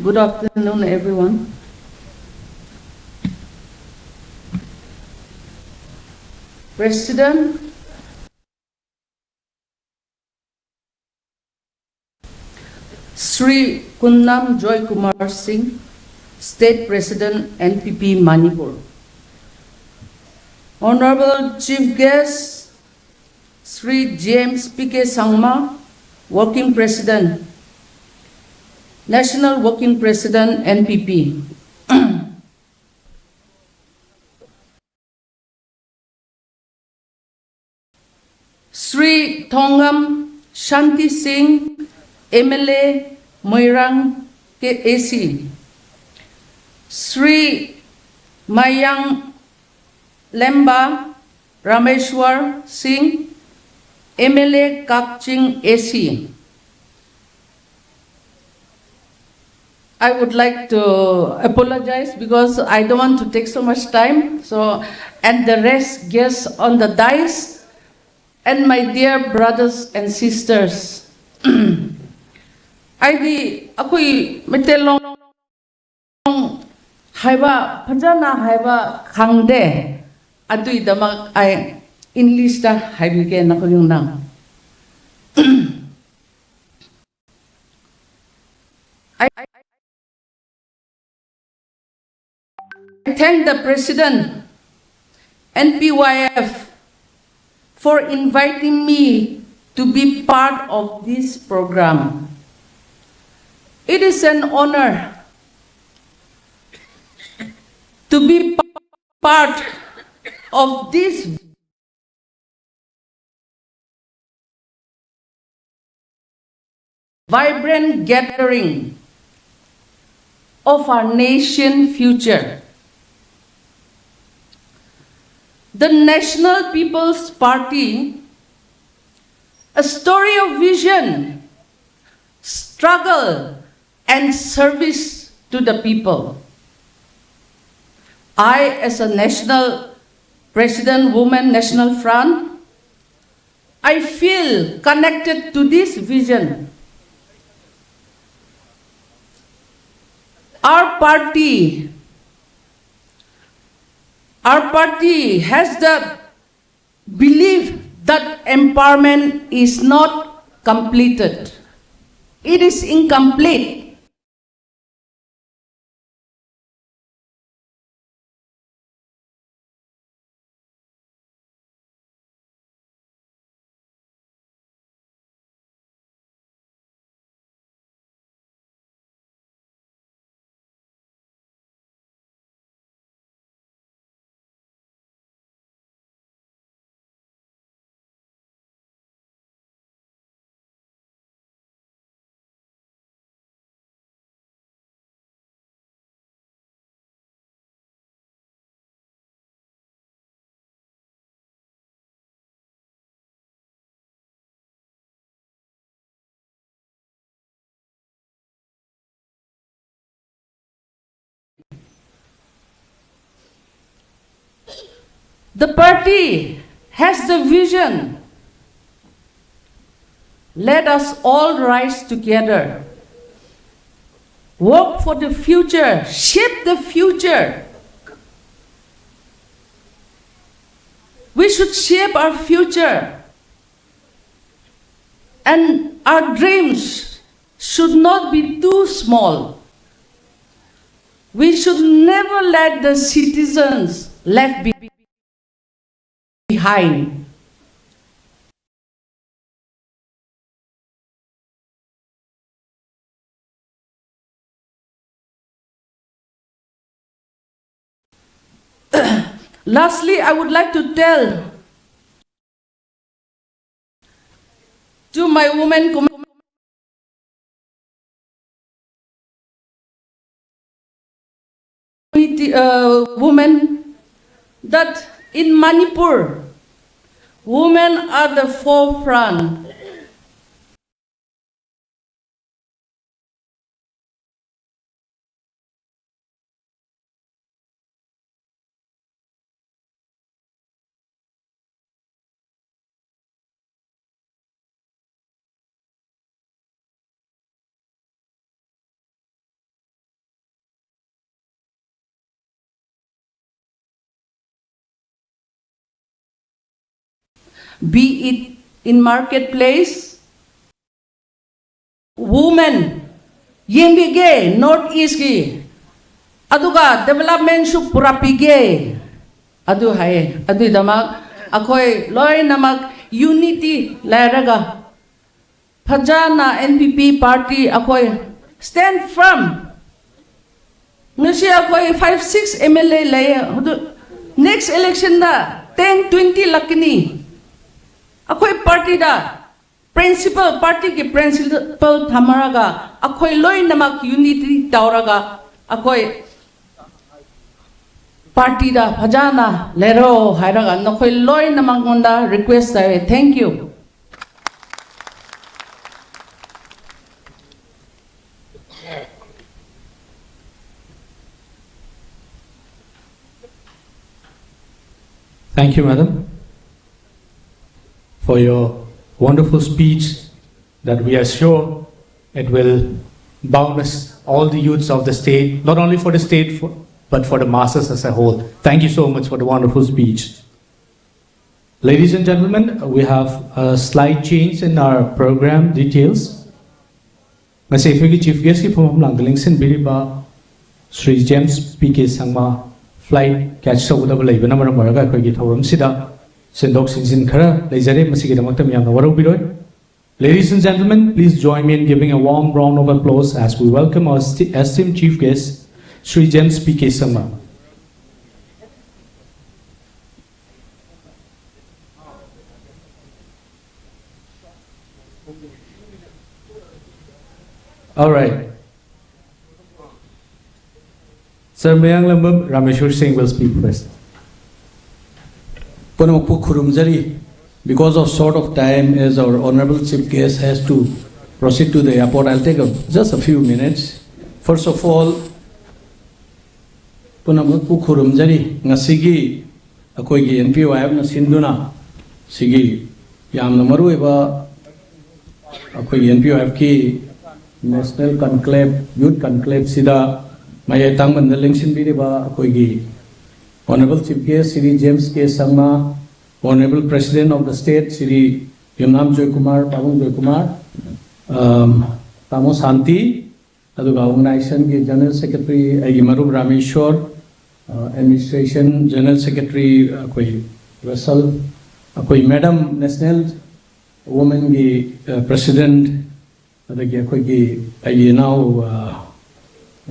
Good afternoon, everyone. President, Shri Kunnam Joy Kumar Singh, State President, N P P Manipur. Honorable Chief Guest, Shri James P K Sangma, Working President, National Working President, N P P. Shri Thongam Shanti Singh, M L A, Moirang, K A C. Shri Mayang Lemba Rameshwar Singh, M L A, Kakching A C. I would like to apologize because I don't want to take so much time. So, and the rest guests on the dais, and my dear brothers and sisters, ꯑꯩꯗꯤ ꯑꯩꯈꯣꯏ ꯃꯩꯇꯩꯂꯣꯟ ꯍꯥꯏꯕ ꯐꯖꯅ ꯍꯥꯏꯕ ꯈꯪꯗꯦ꯫ ꯑꯗꯨꯏꯗꯃꯛ ꯑꯩ ꯏꯪꯂꯤꯁꯇ ꯍꯥꯏꯕꯤꯒꯦ ꯅꯈꯣꯏ ꯌꯨꯝꯗ꯫ I, I thank the President, N P Y F, for inviting me to be part of this program. It is an honor to be pa- part of this vibrant gathering of our nation future. The National People's Party, a story of vision, struggle, and service to the people. I, as a national president, Women National Front, I feel connected to this vision. Our party, our party has the belief that empowerment is not completed. It is incomplete. The party has the vision. Let us all rise together Work for the future, shape the future. We should shape our future. And our dreams should not be too small. We should never let the citizens left be- behind. Lastly, I would like to tell to my women community, uh, women, that in Manipur, women are the forefront. Be it in marketplace, women ꯌꯦꯡꯕꯤꯒꯦ North East ꯀꯤ, ꯑꯗꯨꯒ development ꯁꯨ ꯄꯨꯔꯛꯄꯤꯒꯦ꯫ ꯑꯗꯨ ꯍꯥꯏꯌꯦ꯫ ꯑꯗꯨꯒꯤꯗꯃꯛ ꯑꯩꯈꯣꯏ ꯂꯣꯏꯅꯃꯛ unity ꯂꯩꯔꯒ ꯐꯖꯅ N P P party ꯑꯩꯈꯣꯏ stand firm꯫ ꯉꯁꯤ ꯑꯩꯈꯣꯏ five six M L A ꯂꯩꯌꯦ꯫ ꯑꯗꯨ next election ꯗ ten twenty ꯂꯥꯛꯀꯅꯤ꯫ ꯑꯩꯈꯣꯏ party ꯗ principle, party ꯒꯤ principle ꯊꯝꯃꯔꯒ ꯑꯩꯈꯣꯏ ꯂꯣꯏꯅꯃꯛ unity ꯇꯧꯔꯒ ꯑꯩꯈꯣꯏ party ꯗ ꯐꯖꯅ ꯂꯩꯔꯣ ꯍꯥꯏꯔꯒ ꯅꯈꯣꯏ ꯂꯣꯏꯅꯃꯛꯉꯣꯟꯗ request ꯇꯧꯋꯦ꯫ Thank you꯫ Thank you, madam, for your wonderful speech that we are sure it will bound us all the youths of the state, not only for the state, for, but for the masses as a whole. Thank you so much for the wonderful speech. Ladies and gentlemen, we have a slight change in our program details. ꯉꯁꯤ ꯑꯩꯈꯣꯏꯒꯤ chief ꯒꯦꯁꯀꯤ ꯐꯝꯐꯝ ꯂꯥꯡꯗ ꯂꯦꯡꯁꯤꯟꯕꯤꯔꯤꯕ Shri James P K Sangma flight catch ꯇꯧꯒꯗꯕ ꯂꯩꯕꯅ ꯃꯔꯝ ꯑꯣꯏꯔꯒ ꯑꯩꯈꯣꯏꯒꯤ ꯊꯧꯔꯝꯁꯤꯗ ꯁꯤꯟꯗꯣꯛ ꯁꯤꯟꯖꯤꯟ ꯈꯔ ꯂꯩꯖꯔꯦ꯫ ꯃꯁꯤꯒꯤꯗꯃꯛꯇ ꯃꯌꯥꯝꯅ ꯋꯥꯔꯧꯕꯤꯔꯣꯏ꯫ Ladies and gentlemen, please join me in giving a warm round of applause as we welcome our sti- esteemed chief guest, Shri James P K Sangma. All right. Sir Mayanglambam Rameshwar Singh will speak first. ꯄꯨꯝꯅꯃꯛꯄꯨ ꯈꯨꯔꯨꯝꯖꯔꯤ꯫ Because of short of time, as our honorable chief guest has to proceed to the airport, I'll take a, just a few minutes. First of all, ꯄꯨꯝꯅꯃꯛꯄꯨ ꯈꯨꯔꯨꯝꯖꯔꯤ꯫ ꯉꯁꯤꯒꯤ ꯑꯩꯈꯣꯏꯒꯤ N P Y F ꯅ ꯁꯤꯟꯗꯨꯅ ꯁꯤꯒꯤ ꯌꯥꯝꯅ ꯃꯔꯨꯑꯣꯏꯕ ꯑꯩꯈꯣꯏꯒꯤ N P Y F ꯀꯤ National Conclave, Youth Conclave ꯁꯤꯗ ꯃꯌꯥꯏ ꯇꯥꯡꯕꯟꯗ ꯂꯦꯡꯁꯤꯟꯕꯤꯔꯤꯕ ꯑꯩꯈꯣꯏꯒꯤ Honorable Chief Guest Shri James K Sangma, Honorable President of the State Shri Yumnam Joykumar, Pabung Joykumar, um, Tamo Santi, ꯑꯗꯨꯒ organization ꯒꯤ General Secretary ꯑꯩꯒꯤ ꯃꯔꯨꯞ ꯔꯥꯃꯦꯁꯣꯔ, ꯑ, Administration General Secretary ꯑꯩꯈꯣꯏ ꯔꯁꯜ, ꯑꯩꯈꯣꯏ Madam National Women ꯒꯤ, ꯑ, President, ꯑꯗꯒꯤ ꯑꯩꯈꯣꯏꯒꯤ ꯑꯩꯒꯤ ꯏꯅꯥꯎ, ꯑ,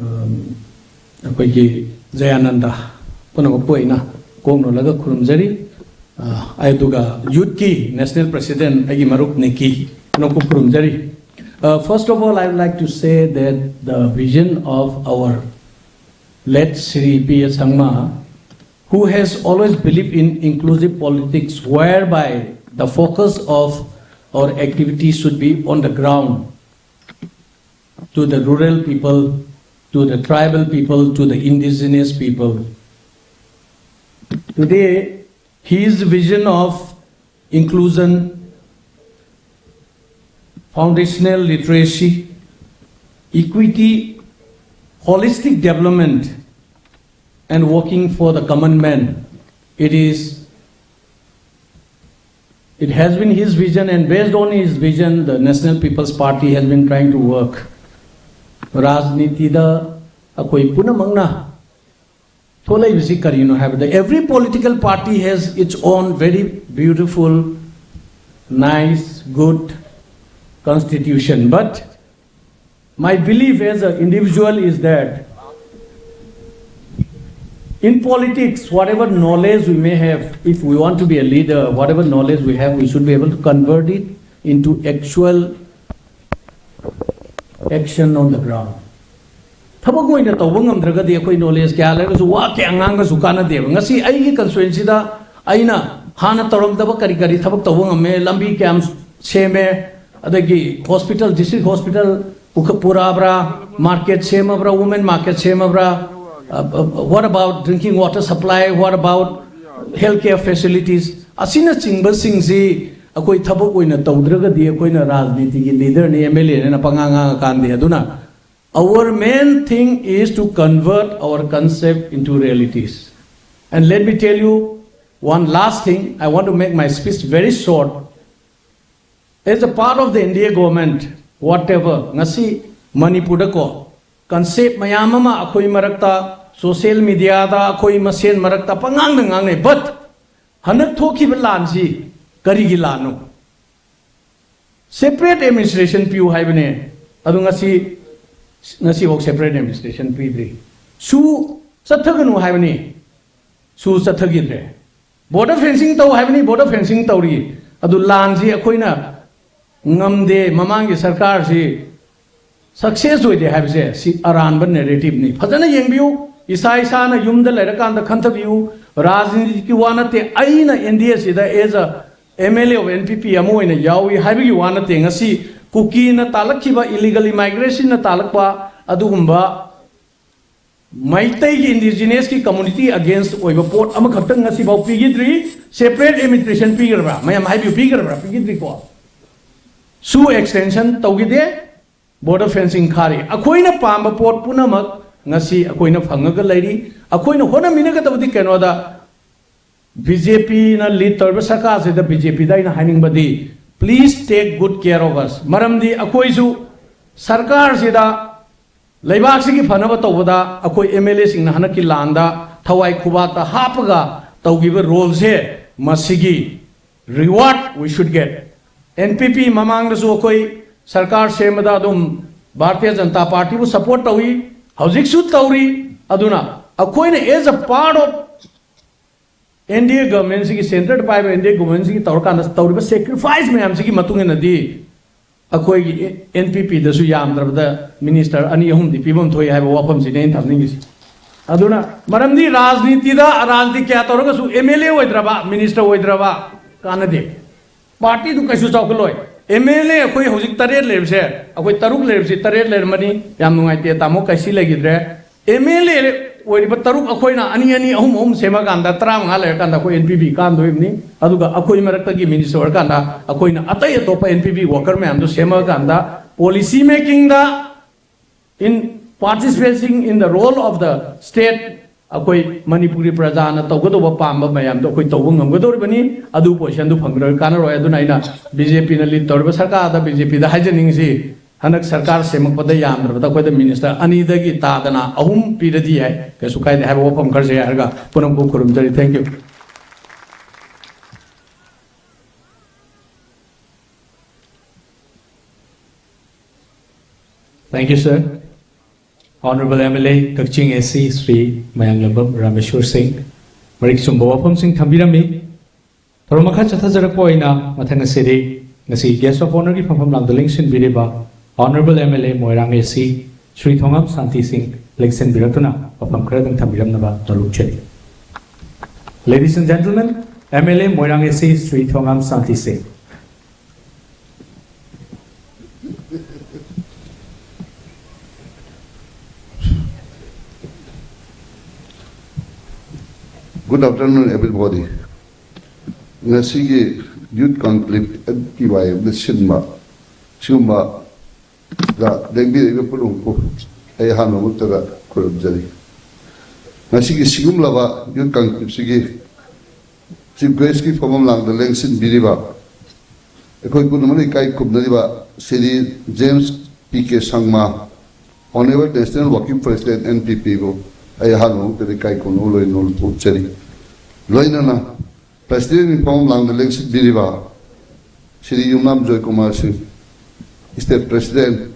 ꯑꯝ, ꯑꯩꯈꯣꯏꯒꯤ ꯖꯌꯥꯅꯟꯗ, ꯄꯨꯝꯅꯃꯛꯄꯨ ꯑꯩꯅ ꯀꯣꯛ ꯅꯣꯜꯂꯒ ꯈꯨꯔꯨꯝꯖꯔꯤ꯫ ꯑ, ꯑꯗꯨꯒ youth ꯀꯤ National President ꯑꯩꯒꯤ ꯃꯔꯨꯞ ꯅꯤꯀꯤ, ꯄꯨꯝꯅꯃꯛꯄꯨ ꯈꯨꯔꯨꯝꯖꯔꯤ꯫ Uh, first of all, I would like to say that the vision of our late Shri P A Sangma, who has always believed in inclusive politics, whereby the focus of our activities should be on the ground, to the rural people, to the tribal people, to the indigenous people. Today, his vision of inclusion, foundational literacy, equity, holistic development and working for the common man. It is, it has been his vision, and based on his vision, the National People's Party has been trying to work. ꯔꯥꯖꯅꯤꯇꯤꯗ ꯑꯩꯈꯣꯏ ꯄꯨꯝꯅꯃꯛꯅ ꯊꯣꯛꯂꯛꯏꯕꯁꯤ ꯀꯔꯤꯅꯣ ꯍꯥꯏꯕꯗ, every political party has its own very beautiful, nice, good constitution. But my belief as an individual is that in politics, whatever knowledge we may have, if we want to be a leader, whatever knowledge we have, we should be able to convert it into actual action on the ground. ꯊꯕꯛ ꯑꯣꯏꯅ ꯇꯧꯕ ꯉꯝꯗ꯭ꯔꯒꯗꯤ ꯑꯩꯈꯣꯏ knowledge ꯀꯌꯥ ꯂꯩꯔꯒꯁꯨ, ꯋꯥ ꯀꯌꯥ ꯉꯥꯡꯉꯁꯨ ꯀꯥꯟꯅꯗꯦꯕ꯫ ꯉꯁꯤ ꯑꯩꯒꯤ ꯀꯟꯁꯇꯤꯇ꯭ꯋꯦꯟꯁꯤꯗ ꯑꯩꯅ ꯍꯥꯟꯅ ꯇꯧꯔꯝꯗꯕ ꯀꯔꯤ ꯀꯔꯤ ꯊꯕꯛ ꯇꯧꯕ ꯉꯝꯃꯦ, ꯂꯝꯕꯤ ꯀꯌꯥꯝ ꯁꯦꯝꯃꯦ, ꯑꯗꯒꯤ ꯍꯣꯁꯄꯤꯇꯥꯜ, ꯗꯤꯁꯇ꯭ꯔꯤꯛ ꯍꯣꯁꯄꯤꯇꯥꯜ ꯄꯨꯈ-, ꯄꯨꯔꯛꯑꯕ꯭ꯔꯥ, ꯃꯥꯔꯀꯦꯠ ꯁꯦꯝꯃꯕ꯭ꯔꯥ, ꯋꯨꯃꯦꯟ ꯃꯥꯔꯀꯦꯠ ꯁꯦꯝꯃꯕ꯭ꯔꯥ, what about drinking water supply, what about health care facilities, ꯑꯁꯤꯅꯆꯤꯡꯕꯁꯤꯡꯁꯤ ꯑꯩꯈꯣꯏ ꯊꯕꯛ ꯑꯣꯏꯅ ꯇꯧꯗ꯭ꯔꯒꯗꯤ ꯑꯩꯈꯣꯏꯅ ꯔꯥꯖꯅꯤꯇꯤꯒꯤ ꯂꯤꯗꯔꯅꯤ, ꯑꯦꯝ ꯑꯦꯜ ꯑꯦꯅꯦꯅ ꯄꯉꯥꯡ ꯉꯥꯡꯉꯀꯥꯟꯗꯦ꯫ ꯑꯗꯨꯅ our main thing is to convert our concept into realities. And let me tell you one last thing, I want to make my speech very short. As a part of the N D A government, whatever, ꯉꯁꯤ ꯃꯅꯤꯄꯨꯔꯗꯀꯣ, concept ꯃꯌꯥꯝ ꯑꯃ ꯑꯩꯈꯣꯏ ꯃꯔꯛꯇ, social ꯃꯤꯗꯤꯌꯥꯗ ꯑꯩꯈꯣꯏ ꯃꯁꯦꯟ ꯃꯔꯛꯇ ꯄꯉꯥꯡꯗ ꯉꯥꯡꯅꯩ꯫ But ꯍꯟꯗꯛ ꯊꯣꯛꯈꯤꯕ ꯂꯥꯟꯁꯤ ꯀꯔꯤꯒꯤ ꯂꯥꯟꯅꯣ? ꯁꯦꯄꯔꯦꯠ ꯑꯦꯗꯃꯤꯅꯤꯁꯇ꯭ꯔꯦꯁꯟ ꯄꯤꯌꯨ ꯍꯥꯏꯕꯅꯦ꯫ ꯑꯗꯨ ꯉꯁꯤ, ꯉꯁꯤꯐꯥꯎ ꯁꯦꯄꯔꯦꯠ ꯑꯦꯗꯃꯤꯅꯤꯁꯇ꯭ꯔꯦꯁꯟ ꯄꯤꯗ꯭ꯔꯤ꯫ ꯁꯨ ꯆꯠꯊꯒꯅꯨ ꯍꯥꯏꯕꯅꯤ, ꯁꯨ ꯆꯠꯊꯈꯤꯗ꯭ꯔꯦ꯫ ꯕꯣꯔꯗꯔ ꯐꯦꯟꯁꯤꯡ ꯇꯧ ꯍꯥꯏꯕꯅꯤ, ꯕꯣꯔꯗꯔ ꯐꯦꯟꯁꯤꯡ ꯇꯧꯔꯤ꯫ ꯑꯗꯨ ꯂꯥꯟꯁꯤ ꯑꯩꯈꯣꯏꯅ ꯉꯝꯗꯦ, ꯃꯃꯥꯡꯒꯤ ꯁꯔꯀꯥꯔꯁꯤ ꯁꯛꯁꯦꯁ ꯑꯣꯏꯗꯦ ꯍꯥꯏꯕꯁꯦ ꯁꯤ ꯑꯔꯥꯟꯕ ꯅꯦꯔꯦꯇꯤꯞꯅꯤ꯫ ꯐꯖꯅ ꯌꯦꯡꯕꯤꯌꯨ, ꯏꯁꯥ ꯏꯁꯥꯅ ꯌꯨꯝꯗ ꯂꯩꯔꯀꯥꯟꯗ ꯈꯟꯊꯕꯤꯌꯨ꯫ ꯔꯥꯖꯅꯤꯇꯤꯒꯤ ꯋꯥ ꯅꯠꯇꯦ꯫ ꯑꯩꯅ N D acid as a M L A of N P P ꯑꯃ ꯑꯣꯏꯅ ꯌꯥꯎꯏ ꯍꯥꯏꯕꯒꯤ ꯋꯥ ꯅꯠꯇꯦ꯫ ꯉꯁꯤ ꯀꯨꯀꯤꯅ ꯇꯥꯜꯂꯛꯈꯤꯕ, ꯏꯂꯤꯒꯦꯜ ꯏꯃꯥꯏꯒ꯭ꯔꯦꯁꯟꯅ ꯇꯥꯜꯂꯛꯄ ꯑꯗꯨꯒꯨꯝꯕ ꯃꯩꯇꯩꯒꯤ ꯏꯟꯗꯤꯖꯤꯅꯁꯀꯤ ꯀꯝꯃꯨꯅꯤꯇꯤ ꯑꯒꯦꯟꯁ ꯑꯣꯏꯕ ꯄꯣꯠ ꯑꯃꯈꯛꯇꯪ ꯉꯁꯤꯐꯥꯎ ꯄꯤꯈꯤꯗ꯭ꯔꯤ꯫ Separate administration ꯄꯤꯈ꯭ꯔꯕ꯭ꯔꯥ? ꯃꯌꯥꯝ ꯍꯥꯏꯕꯤꯌꯨ, ꯄꯤꯈ꯭ꯔꯕ꯭ꯔꯥ? ꯄꯤꯈꯤꯗ꯭ꯔꯤꯀꯣ꯫ ꯁꯨ ꯑꯦꯛꯁꯇꯦꯟꯁꯟ ꯇꯧꯈꯤꯗꯦ꯫ Border fencing ꯈꯥꯔꯤ꯫ ꯑꯩꯈꯣꯏꯅ ꯄꯥꯝꯕ ꯄꯣꯠ ꯄꯨꯝꯅꯃꯛ ꯉꯁꯤ ꯑꯩꯈꯣꯏꯅ ꯐꯪꯉꯒ ꯂꯩꯔꯤ꯫ ꯑꯩꯈꯣꯏꯅ ꯍꯣꯠꯅꯃꯤꯟꯅꯒꯗꯕꯗꯤ ꯀꯩꯅꯣꯗ, ꯕꯤ ꯖꯦ ꯄꯤꯅ ꯂꯤꯗ ꯇꯧꯔꯤꯕ ꯁꯔꯀꯥꯔꯁꯤꯗ, ꯕꯤ ꯖꯦ ꯄꯤꯗ ꯑꯩꯅ ꯍꯥꯏꯅꯤꯡꯕꯗꯤ, please take good care of us꯫ ꯃꯔꯝꯗꯤ ꯑꯩꯈꯣꯏꯁꯨ ꯁꯔꯀꯥꯔꯁꯤꯗ, ꯂꯩꯕꯥꯛꯁꯤꯒꯤ ꯐꯅꯕ ꯇꯧꯕꯗ ꯑꯩꯈꯣꯏ ꯑꯦꯝ ꯑꯦꯜ ꯑꯦꯁꯤꯡꯅ ꯍꯟꯗꯛꯀꯤ ꯂꯥꯟꯗ ꯊꯋꯥꯏ ꯈꯨꯕꯥꯛꯇ ꯍꯥꯞꯄꯒ ꯇꯧꯈꯤꯕ ꯔꯣꯜꯁꯦ, ꯃꯁꯤꯒꯤ reward we should get꯫ N P P ꯃꯃꯥꯡꯗꯁꯨ ꯑꯩꯈꯣꯏ ꯁꯔꯀꯥꯔ ꯁꯦꯝꯕꯗ ꯑꯗꯨꯝ ꯚꯥꯔꯇꯤꯌ ꯖꯅꯇꯥ ꯄꯥꯔꯇꯤꯕꯨ ꯁꯄꯣꯔꯠ ꯇꯧꯏ, ꯍꯧꯖꯤꯛꯁꯨ ꯇꯧꯔꯤ꯫ ꯑꯗꯨꯅ ꯑꯩꯈꯣꯏꯅ as a part of N D A ꯒꯚꯔꯟꯃꯦꯟꯠꯁꯤꯒꯤ, ꯁꯦꯟꯇꯔꯗ ꯄꯥꯏꯕ ꯑꯦꯟ ꯗꯤ ꯑꯦ ꯒꯚꯔꯟꯃꯦꯟꯠꯁꯤꯒꯤ ꯇꯧꯔꯀꯥꯟꯗ ꯇꯧꯔꯤꯕ ꯁꯦꯀ꯭ꯔꯤꯐꯥꯏꯁ ꯃꯌꯥꯝꯁꯤꯒꯤ ꯃꯇꯨꯡ ꯏꯟꯅꯗꯤ ꯑꯩꯈꯣꯏꯒꯤ ꯑꯦꯟ ꯄꯤ ꯄꯤꯗꯁꯨ ꯌꯥꯝꯗ꯭ꯔꯕꯗ ꯃꯤꯅꯤꯁꯇꯔ ꯑꯅꯤ ꯑꯍꯨꯝꯗꯤ ꯄꯤꯐꯝ ꯊꯣꯛꯏ ꯍꯥꯏꯕ ꯋꯥꯐꯝꯁꯤꯅꯤ ꯑꯩꯅ ꯊꯝꯅꯤꯡꯉꯤꯁꯤ꯫ ꯑꯗꯨꯅ ꯃꯔꯝꯗꯤ ꯔꯥꯖꯅꯤꯇꯤꯗ, ꯔꯥꯖꯅꯤꯇꯤ ꯀꯌꯥ ꯇꯧꯔꯒꯁꯨ ꯑꯦꯝ ꯑꯦꯜ ꯑꯦ ꯑꯣꯏꯗ꯭ꯔꯕ, ꯃꯤꯅꯤꯁꯇꯔ ꯑꯣꯏꯗ꯭ꯔꯕ ꯀꯥꯟꯅꯗꯦ꯫ ꯄꯥꯔꯇꯤꯗꯨ ꯀꯩꯁꯨ ꯆꯥꯎꯈꯠꯂꯣꯏ꯫ ꯑꯦꯝ ꯑꯦꯜ ꯑꯦ ꯑꯩꯈꯣꯏ ꯍꯧꯖꯤꯛ ꯇꯔꯦꯠ ꯂꯩꯔꯤꯕꯁꯦ, ꯑꯩꯈꯣꯏ ꯇꯔꯨꯛ ꯂꯩꯔꯤꯕꯁꯤ ꯇꯔꯦꯠ ꯂꯩꯔꯝꯃꯅꯤ꯫ ꯌꯥꯝ ꯅꯨꯡꯉꯥꯏꯇꯦ, ꯇꯥꯃꯣ ꯀꯩꯁꯤ ꯂꯩꯈꯤꯗ꯭ꯔꯦ꯫ ꯑꯦꯝ ꯑꯦꯜ ꯑꯦ ꯑꯣꯏꯔꯤꯕ ꯇꯔꯨꯛ ꯑꯩꯈꯣꯏꯅ ꯑꯅꯤ ꯑꯅꯤ, ꯑꯍꯨꯝ ꯑꯍꯨꯝ ꯁꯦꯝꯃꯀꯥꯟꯗ ꯇꯔꯥꯃꯉꯥ ꯂꯩꯔꯀꯥꯟꯗ ꯑꯩꯈꯣꯏ ꯑꯦꯟ ꯄꯤ ꯄꯤ ꯀꯥꯟꯗꯣꯔꯤꯕꯅꯤ꯫ ꯑꯗꯨꯒ ꯑꯩꯈꯣꯏ ꯃꯔꯛꯇꯒꯤ ꯃꯤꯅꯤꯁꯇꯔ ꯑꯣꯏꯔꯀꯥꯟꯗ ꯑꯩꯈꯣꯏꯅ ꯑꯇꯩ ꯑꯇꯣꯞꯄ ꯑꯦꯟ ꯄꯤ ꯄꯤ ꯋꯥꯀꯔ ꯃꯌꯥꯝꯗꯣ ꯁꯦꯝꯃꯀꯥꯟꯗ, policy ꯃꯦꯀꯤꯡꯗ, in participating in the role of the state, ꯑꯩꯈꯣꯏ ꯃꯅꯤꯄꯨꯔꯒꯤ ꯄ꯭ꯔꯖꯥꯅ ꯇꯧꯒꯗꯧꯕ ꯄꯥꯝꯕ ꯃꯌꯥꯝꯗꯣ ꯑꯩꯈꯣꯏ ꯇꯧꯕ ꯉꯝꯒꯗꯧꯔꯤꯕꯅꯤ꯫ ꯑꯗꯨ ꯄꯣꯖꯤꯁꯟꯗꯨ ꯐꯪꯒꯗꯧꯔꯤ, ꯀꯥꯟꯅꯔꯣꯏ꯫ ꯑꯗꯨꯅ ꯑꯩꯅ ꯕꯤ ꯖꯦ ꯄꯤꯅ ꯂꯤꯗ ꯇꯧꯔꯤꯕ ꯁꯔꯀꯥꯔꯗ ꯕꯤ ꯖꯦ ꯄꯤꯗ ꯍꯥꯏꯖꯅꯤꯡꯉꯤꯁꯤ, ꯍꯟꯗꯛ ꯁꯔꯀꯥꯔ ꯁꯦꯝꯃꯛꯄꯗ ꯌꯥꯝꯗ꯭ꯔꯕꯗ ꯑꯩꯈꯣꯏꯗ ꯃꯤꯅꯤꯁꯇꯔ ꯑꯅꯤꯗꯒꯤ ꯇꯥꯗꯅ ꯑꯍꯨꯝ ꯄꯤꯔꯗꯤ ꯌꯥꯏ, ꯀꯩꯁꯨ ꯀꯥꯏꯗꯦ ꯍꯥꯏꯕ ꯋꯥꯐꯝ ꯈꯔꯁꯦ ꯍꯥꯏꯔꯒ ꯄꯨꯝꯅꯃꯛꯄꯨ ꯈꯨꯔꯨꯝꯖꯔꯤ꯫ Thank you꯫ Thank you, sir. Honorable M L A, Kakching A C, Shri Mayanglambam Rameshwar Singh, ꯃꯔꯤꯛ ꯆꯨꯝꯕ ꯋꯥꯐꯝꯁꯤꯡ ꯊꯝꯕꯤꯔꯝꯃꯤ꯫ ꯊꯧꯔꯝ ꯃꯈꯥ ꯆꯠꯊꯖꯔꯛꯄ ꯑꯣꯏꯅ ꯃꯊꯪ ꯑꯁꯤꯗꯤ ꯉꯁꯤ Guest of Honourꯒꯤ ꯐꯝꯐꯝ ꯂꯥꯡꯗ ꯂꯦꯡꯁꯤꯟꯕꯤꯔꯤꯕ Honourable M L A Moirang A C, Shri ꯊꯣꯉꯥꯝ ꯁꯥꯟꯇꯤ ꯁꯤꯡ ꯂꯦꯡꯁꯤꯟꯕꯤꯔꯛꯇꯨꯅ ꯋꯥꯐꯝ ꯈꯔꯗꯪ ꯊꯝꯕꯤꯔꯝꯅꯕ ꯅꯣꯜꯂꯨꯛꯆꯔꯤ꯫ Ladies and gentlemen, M L A Moirang A C, Shri ꯊꯣꯉꯥꯝ ꯁꯥꯟꯇꯤ ꯁꯤꯡ꯫ Good afternoon, everybody. ꯉꯁꯤꯒꯤ Youth Conclave, ꯑꯦꯟ ꯄꯤ ꯋꯥꯏ ꯑꯦꯝꯅ ꯁꯤꯟꯕ ꯁꯤꯒꯨꯝꯕ ꯂꯦꯡꯕꯤꯔꯛꯏꯕ ꯄꯨꯝꯅꯃꯛꯄꯨ ꯑꯩ ꯑꯍꯥꯟꯕ ꯃꯛꯇꯗ ꯈꯨꯔꯨꯝꯖꯔꯤ꯫ ꯉꯁꯤꯒꯤ ꯁꯤꯒꯨꯝꯂꯕ ꯌꯨꯠ ꯀꯥꯡꯂꯨꯞꯁꯤꯒꯤ ꯆꯤꯐ ꯒꯦꯁꯀꯤ ꯐꯝꯐꯝ ꯂꯥꯡꯗ ꯂꯦꯡꯁꯤꯟꯕꯤꯔꯤꯕ ꯑꯩꯈꯣꯏ ꯄꯨꯝꯅꯃꯛꯅ ꯏꯀꯥꯏ ꯈꯨꯝꯅꯔꯤꯕ Shri James P K Sangma, Honorable National Working President, N P P ꯕꯨ ꯑꯩ ꯑꯍꯥꯟꯕ ꯃꯛꯇꯗ ꯏꯀꯥꯏ ꯈꯨꯝꯅꯕ ꯂꯣꯏꯅ ꯎꯠꯆꯔꯤ꯫ ꯂꯣꯏꯅꯅ ꯄ꯭ꯔꯦꯁꯤꯗꯦꯟꯒꯤ ꯐꯝꯐꯝ ꯂꯥꯡꯗ ꯂꯦꯡꯁꯤꯟꯕꯤꯔꯤꯕ ꯁ꯭ꯔꯤ ꯌꯨꯝꯅꯥꯝ ꯖꯣꯏ ꯀꯨꯃꯥꯔ ꯁꯤꯡ, ꯁ꯭ꯇꯦꯠ ꯄ꯭ꯔꯦꯁꯤꯗꯦꯟ,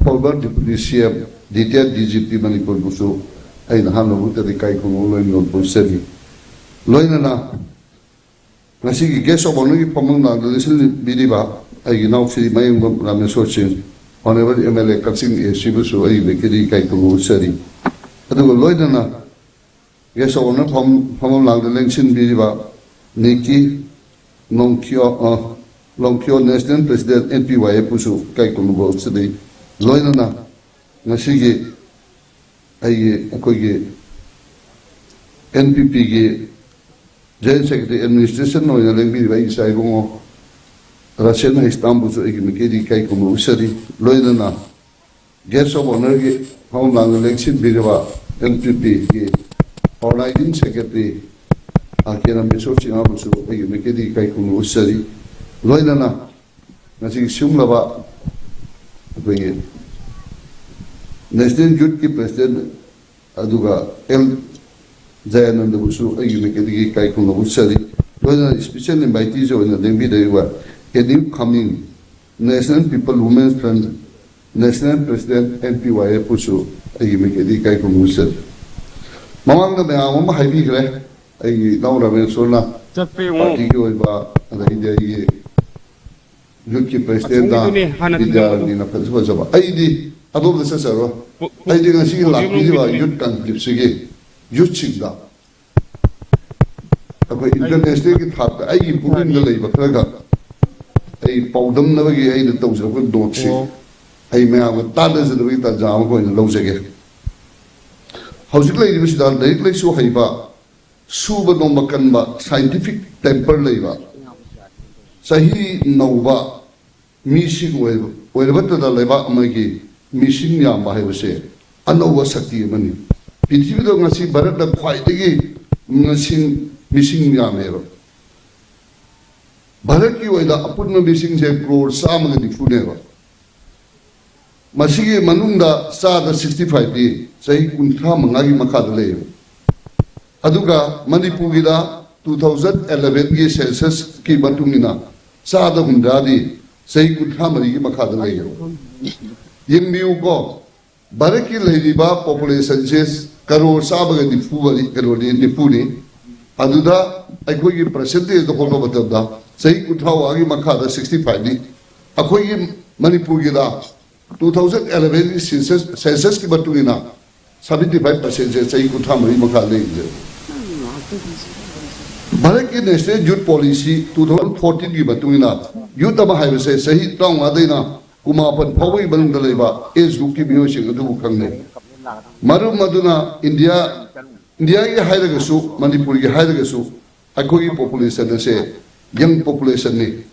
ꯐꯣꯔꯃꯔ ꯗꯤꯄꯨꯇꯤ ꯁꯤ M, retire D G P ꯃꯅꯤꯄꯨꯔꯕꯨꯁꯨ ꯑꯩꯅ ꯑꯍꯥꯟꯕ ꯃꯛꯇꯗ ꯏꯀꯥꯏ ꯈꯨꯝꯅꯕ ꯂꯣꯏꯅ ꯎꯠꯆꯔꯤ꯫ ꯂꯣꯏꯅꯅ ꯉꯁꯤꯒꯤ ꯒꯦꯁ ꯑꯣꯐ ꯑꯣꯅꯔꯒꯤ ꯐꯝꯐꯝ ꯂꯥꯡꯗ ꯂꯦꯡꯁꯤꯟꯕꯤꯔꯤꯕ ꯑꯩꯒꯤ ꯏꯅꯥꯎ ꯁ꯭ꯔꯤ ꯃꯌꯦꯡꯕꯝ ꯔꯥꯃꯦꯁꯣꯔ ꯁꯤꯡ, Honorable M L A Kakching A C ꯕꯨꯁꯨ ꯑꯩꯒꯤ ꯃꯥꯏꯀꯩꯗꯒꯤ ꯏꯀꯥꯏ ꯈꯨꯝꯅꯕ ꯎꯠꯆꯔꯤ꯫ ꯑꯗꯨꯒ ꯂꯣꯏꯅꯅ ꯒꯦꯁ ꯑꯣꯐ ꯑꯣꯅꯔ ꯐꯝ-, ꯐꯝꯐꯝ ꯂꯥꯡꯗ ꯂꯦꯡꯁꯤꯟꯕꯤꯔꯤꯕ ꯅꯤꯀꯤ ꯅꯣꯡꯈꯤꯌꯣ, ꯑ, Longkhiyo national president, N P Y F ꯕꯨꯁꯨ ꯏꯀꯥꯏ ꯈꯨꯝꯅꯕ ꯎꯠꯆꯔꯤ꯫ ꯂꯣꯏꯅꯅ ꯉꯁꯤꯒꯤ ꯑꯩꯒꯤ, ꯑꯩꯈꯣꯏꯒꯤ N P P ꯒꯤ ꯖꯦꯅꯔꯦꯜ ꯁꯦꯀ꯭ꯔꯦꯇꯔꯤ ꯑꯦꯗꯃꯤꯅꯤꯁꯇ꯭ꯔꯦꯁꯟ ꯑꯣꯏꯅ ꯂꯦꯡꯕꯤꯔꯤꯕ ꯑꯩꯒꯤ ꯏꯆꯥ ꯏꯕꯨꯡꯉꯣ ꯔꯁꯦꯟ ꯍꯩꯁꯇꯥꯝꯕꯨꯁꯨ ꯑꯩꯒꯤ ꯃꯥꯏꯀꯩꯗꯒꯤ ꯏꯀꯥꯏ ꯈꯨꯝꯅꯕ ꯎꯠꯆꯔꯤ꯫ ꯂꯣꯏꯅꯅ ꯒꯦꯁ ꯑꯣꯐ ꯑꯣꯅꯔꯒꯤ ꯐꯝꯐꯝ ꯂꯥꯡꯗ ꯂꯦꯡꯁꯤꯟꯕꯤꯔꯤꯕ N P P ꯒꯤ ꯑꯣꯔꯒꯅꯥꯏꯖꯤꯡ ꯁꯦꯀ꯭ꯔꯦꯇꯔꯤ ꯑꯥꯔ ꯀꯦ ꯔꯥꯃꯦꯁꯣꯔ ꯁꯤꯡꯍꯕꯨꯁꯨ ꯑꯩꯒꯤ ꯃꯥꯏꯀꯩꯗꯒꯤ ꯏꯀꯥꯏ ꯈꯨꯝꯅꯕ ꯎꯠꯆꯔꯤ꯫ ꯂꯣꯏꯅꯅ ꯉꯁꯤꯒꯤ ꯁꯤꯒꯨꯝꯂꯕ ꯑꯩꯈꯣꯏꯒꯤ ꯅꯦꯁꯅꯦꯜ ꯌꯨꯠꯀꯤ ꯄ꯭ꯔꯦꯁꯤꯗꯦꯟ ꯑꯗꯨꯒ ꯑꯦꯜ ꯖꯌꯥꯅꯟꯗꯕꯨꯁꯨ ꯑꯩꯒꯤ ꯃꯥꯏꯀꯩꯗꯒꯤ ꯏꯀꯥꯏ ꯈꯨꯝꯅꯕ ꯎꯠꯆꯔꯤ꯫ ꯂꯣꯏꯅꯅ ꯏꯁꯄꯤꯁꯦꯜ ꯏꯟꯚꯥꯏꯇꯤꯁ ꯑꯣꯏꯅ ꯂꯦꯡꯕꯤꯔꯛꯏꯕ ꯑꯦꯅꯤꯌꯨ ꯈꯥꯃꯤꯡ, National People Women's Front National President, N P Y F ꯕꯨꯁꯨ ꯑꯩꯒꯤ ꯃꯥꯏꯀꯩꯗꯒꯤ ꯏꯀꯥꯏ ꯈꯨꯝꯅꯕ ꯎꯠꯆꯔꯤ꯫ ꯃꯃꯥꯡꯗ ꯃꯌꯥꯝ ꯑꯃ ꯍꯥꯏꯕꯤꯈ꯭ꯔꯦ꯫ ꯑꯩꯒꯤ ꯏꯅꯥꯎ ꯔꯥꯃꯦꯁꯣꯔꯅ ꯆꯠꯄ ꯌꯦꯡꯉꯣ꯫ ꯄꯥꯔꯇꯤꯒꯤ ꯑꯣꯏꯕ, ꯑꯗꯩꯗꯤ ꯑꯩꯒꯤ ꯌꯨꯠꯀꯤ ꯄ꯭ꯔꯦꯁꯤꯗꯦꯟꯗ ꯑꯁꯣꯝꯒꯤꯗꯨꯅꯦ ꯍꯥꯟꯅ ꯕꯤꯗ꯭ꯌꯥꯔꯥꯅꯤꯅ ꯐꯖ ꯐꯖꯕ꯫ ꯑꯩꯗꯤ ꯑꯗꯣꯝꯗ ꯆꯠꯆꯔꯣꯏ꯫ ꯄꯨ-, ꯄꯨ-, ꯑꯩꯗꯤ ꯉꯁꯤꯒꯤ ꯄꯨ-, ꯂꯥꯛꯄꯤꯔꯤꯕ ꯄꯨ-, ꯌꯨꯠ ꯀꯥꯡꯂꯨꯞꯁꯤꯒꯤ ꯌꯨꯠꯁꯤꯡꯗ ꯑꯩꯈꯣꯏ ꯏꯟꯇꯔꯅꯦꯁꯅꯦꯜꯒꯤ ꯊꯥꯛꯇ ꯑꯩꯒꯤ ꯄꯨꯛꯅꯤꯡꯗ ꯂꯩꯕ ꯈꯔꯒ ꯑꯩ ꯄꯥꯎꯗꯝꯅꯕꯒꯤ ꯑꯩꯅ ꯇꯧꯖꯔꯛꯄ ꯅꯣꯠꯁꯤ ꯑꯣ꯫ ꯑꯩ ꯃꯌꯥꯝꯒ ꯇꯥꯟꯅꯖꯅꯕꯒꯤ ꯇꯥꯟꯖꯥ ꯑꯃ ꯑꯣꯏꯅ ꯂꯧꯖꯒꯦ꯫ ꯍꯧꯖꯤꯛ ꯂꯩꯔꯤꯕꯁꯤꯗ ꯂꯥꯏꯔꯤꯛ ꯂꯥꯏꯁꯨ ꯍꯩꯕ, ꯁꯨꯕ ꯅꯣꯝꯕ ꯀꯟꯕ, ꯁꯥꯏꯟꯇꯤꯐꯤꯛ ꯇꯦꯝꯄꯔ ꯂꯩꯕ, ꯆꯍꯤ ꯅꯧꯕ, ꯃꯤꯁꯤꯡ ꯑꯣꯏꯕ ꯑꯣꯏꯔꯕꯇꯗ ꯂꯩꯕꯥꯛ ꯑꯃꯒꯤ ꯃꯤꯁꯤꯡ ꯌꯥꯝꯕ ꯍꯥꯏꯕꯁꯦ ꯑꯅꯧꯕ ꯁꯛꯇꯤ ꯑꯃꯅꯤ꯫ ꯄ꯭ꯔꯤꯊꯤꯕꯤꯗ ꯉꯁꯤ ꯚꯥꯔꯠꯅ ꯈ꯭ꯋꯥꯏꯗꯒꯤ ꯃꯁꯤꯡ ꯃꯤꯁꯤꯡ ꯌꯥꯝꯃꯦꯕ꯫ ꯚꯥꯔꯠꯀꯤ ꯑꯣꯏꯅ ꯑꯄꯨꯟꯕ ꯃꯤꯁꯤꯡꯁꯦ ꯀ꯭ꯔꯣꯔ ꯆꯥꯝꯃꯒ ꯅꯤꯐꯨꯅꯦꯕ꯫ ꯃꯁꯤꯒꯤ ꯃꯅꯨꯡꯗ ꯆꯥꯗ sixty five ꯇꯤ ꯆꯍꯤ ꯀꯨꯟꯊ꯭ꯔꯥ ꯃꯉꯥꯒꯤ ꯃꯈꯥꯗ ꯂꯩꯌꯦꯕ꯫ ꯑꯗꯨꯒ ꯃꯅꯤꯄꯨꯔꯒꯤꯗ two thousand eleven ꯒꯤ census ꯀꯤ ꯃꯇꯨꯡ ꯏꯟꯅ ꯆꯥꯗ ꯍꯨꯝꯗ꯭ꯔꯥꯗꯤ ꯆꯍꯤ ꯀꯨꯟꯊ꯭ꯔꯥ ꯃꯔꯤꯒꯤ ꯃꯈꯥꯗ ꯂꯩꯌꯦꯕ꯫ ꯌꯦꯡꯕꯤꯌꯨꯀꯣ, ꯚꯥꯔꯠꯀꯤ ꯂꯩꯔꯤꯕ population ꯁꯦ ꯀꯔꯣꯔ ꯆꯥꯝꯃꯒ ꯅꯤꯐꯨ ꯃꯔꯤ, ꯀꯔꯣꯔ ꯅꯤꯐꯨꯅꯤ꯫ ꯑꯗꯨꯗ ꯑꯩꯈꯣꯏꯒꯤ percentage ꯗ ꯍꯣꯠꯄ ꯃꯇꯝꯗ ꯆꯍꯤ ꯀꯨꯟꯊ꯭ꯔꯥ ꯃꯉꯥꯒꯤ ꯃꯈꯥꯗ sixty five ꯅꯤ꯫ ꯑꯩꯈꯣꯏꯒꯤ ꯃꯅꯤꯄꯨꯔꯒꯤꯗ two thousand eleven ꯒꯤ census, census ꯀꯤ ꯃꯇꯨꯡ ꯏꯟꯅ seventy five percent ꯁꯦ ꯆꯍꯤ ꯀꯨꯟꯊ꯭ꯔꯥ ꯃꯔꯤ ꯃꯈꯥ ꯂꯩꯔꯤꯁꯦ꯫ ꯚꯥꯔꯠꯀꯤ National Youth Policy two thousand fourteen ꯒꯤ ꯃꯇꯨꯡ ꯏꯟꯅ youth ꯑꯃ ꯍꯥꯏꯕꯁꯦ ꯆꯍꯤ ꯇꯔꯥꯃꯉꯥꯗꯩꯅ ꯀꯨꯟꯃꯥꯄꯟ ꯐꯥꯎꯕꯒꯤ ꯃꯅꯨꯡꯗ ꯂꯩꯕ age group ꯀꯤ ꯃꯤꯑꯣꯏꯁꯤꯡ ꯑꯗꯨꯕꯨ ꯈꯪꯅꯩ꯫ ꯃꯔꯝ ꯑꯗꯨꯅ ꯏꯟꯗꯤꯌꯥ, ꯏꯟꯗꯤꯌꯥꯒꯤ ꯍꯥꯏꯔꯒꯁꯨ, ꯃꯅꯤꯄꯨꯔꯒꯤ ꯍꯥꯏꯔꯒꯁꯨ, ꯑꯩꯈꯣꯏꯒꯤ population ꯑꯁꯦ young population ꯅꯤ꯫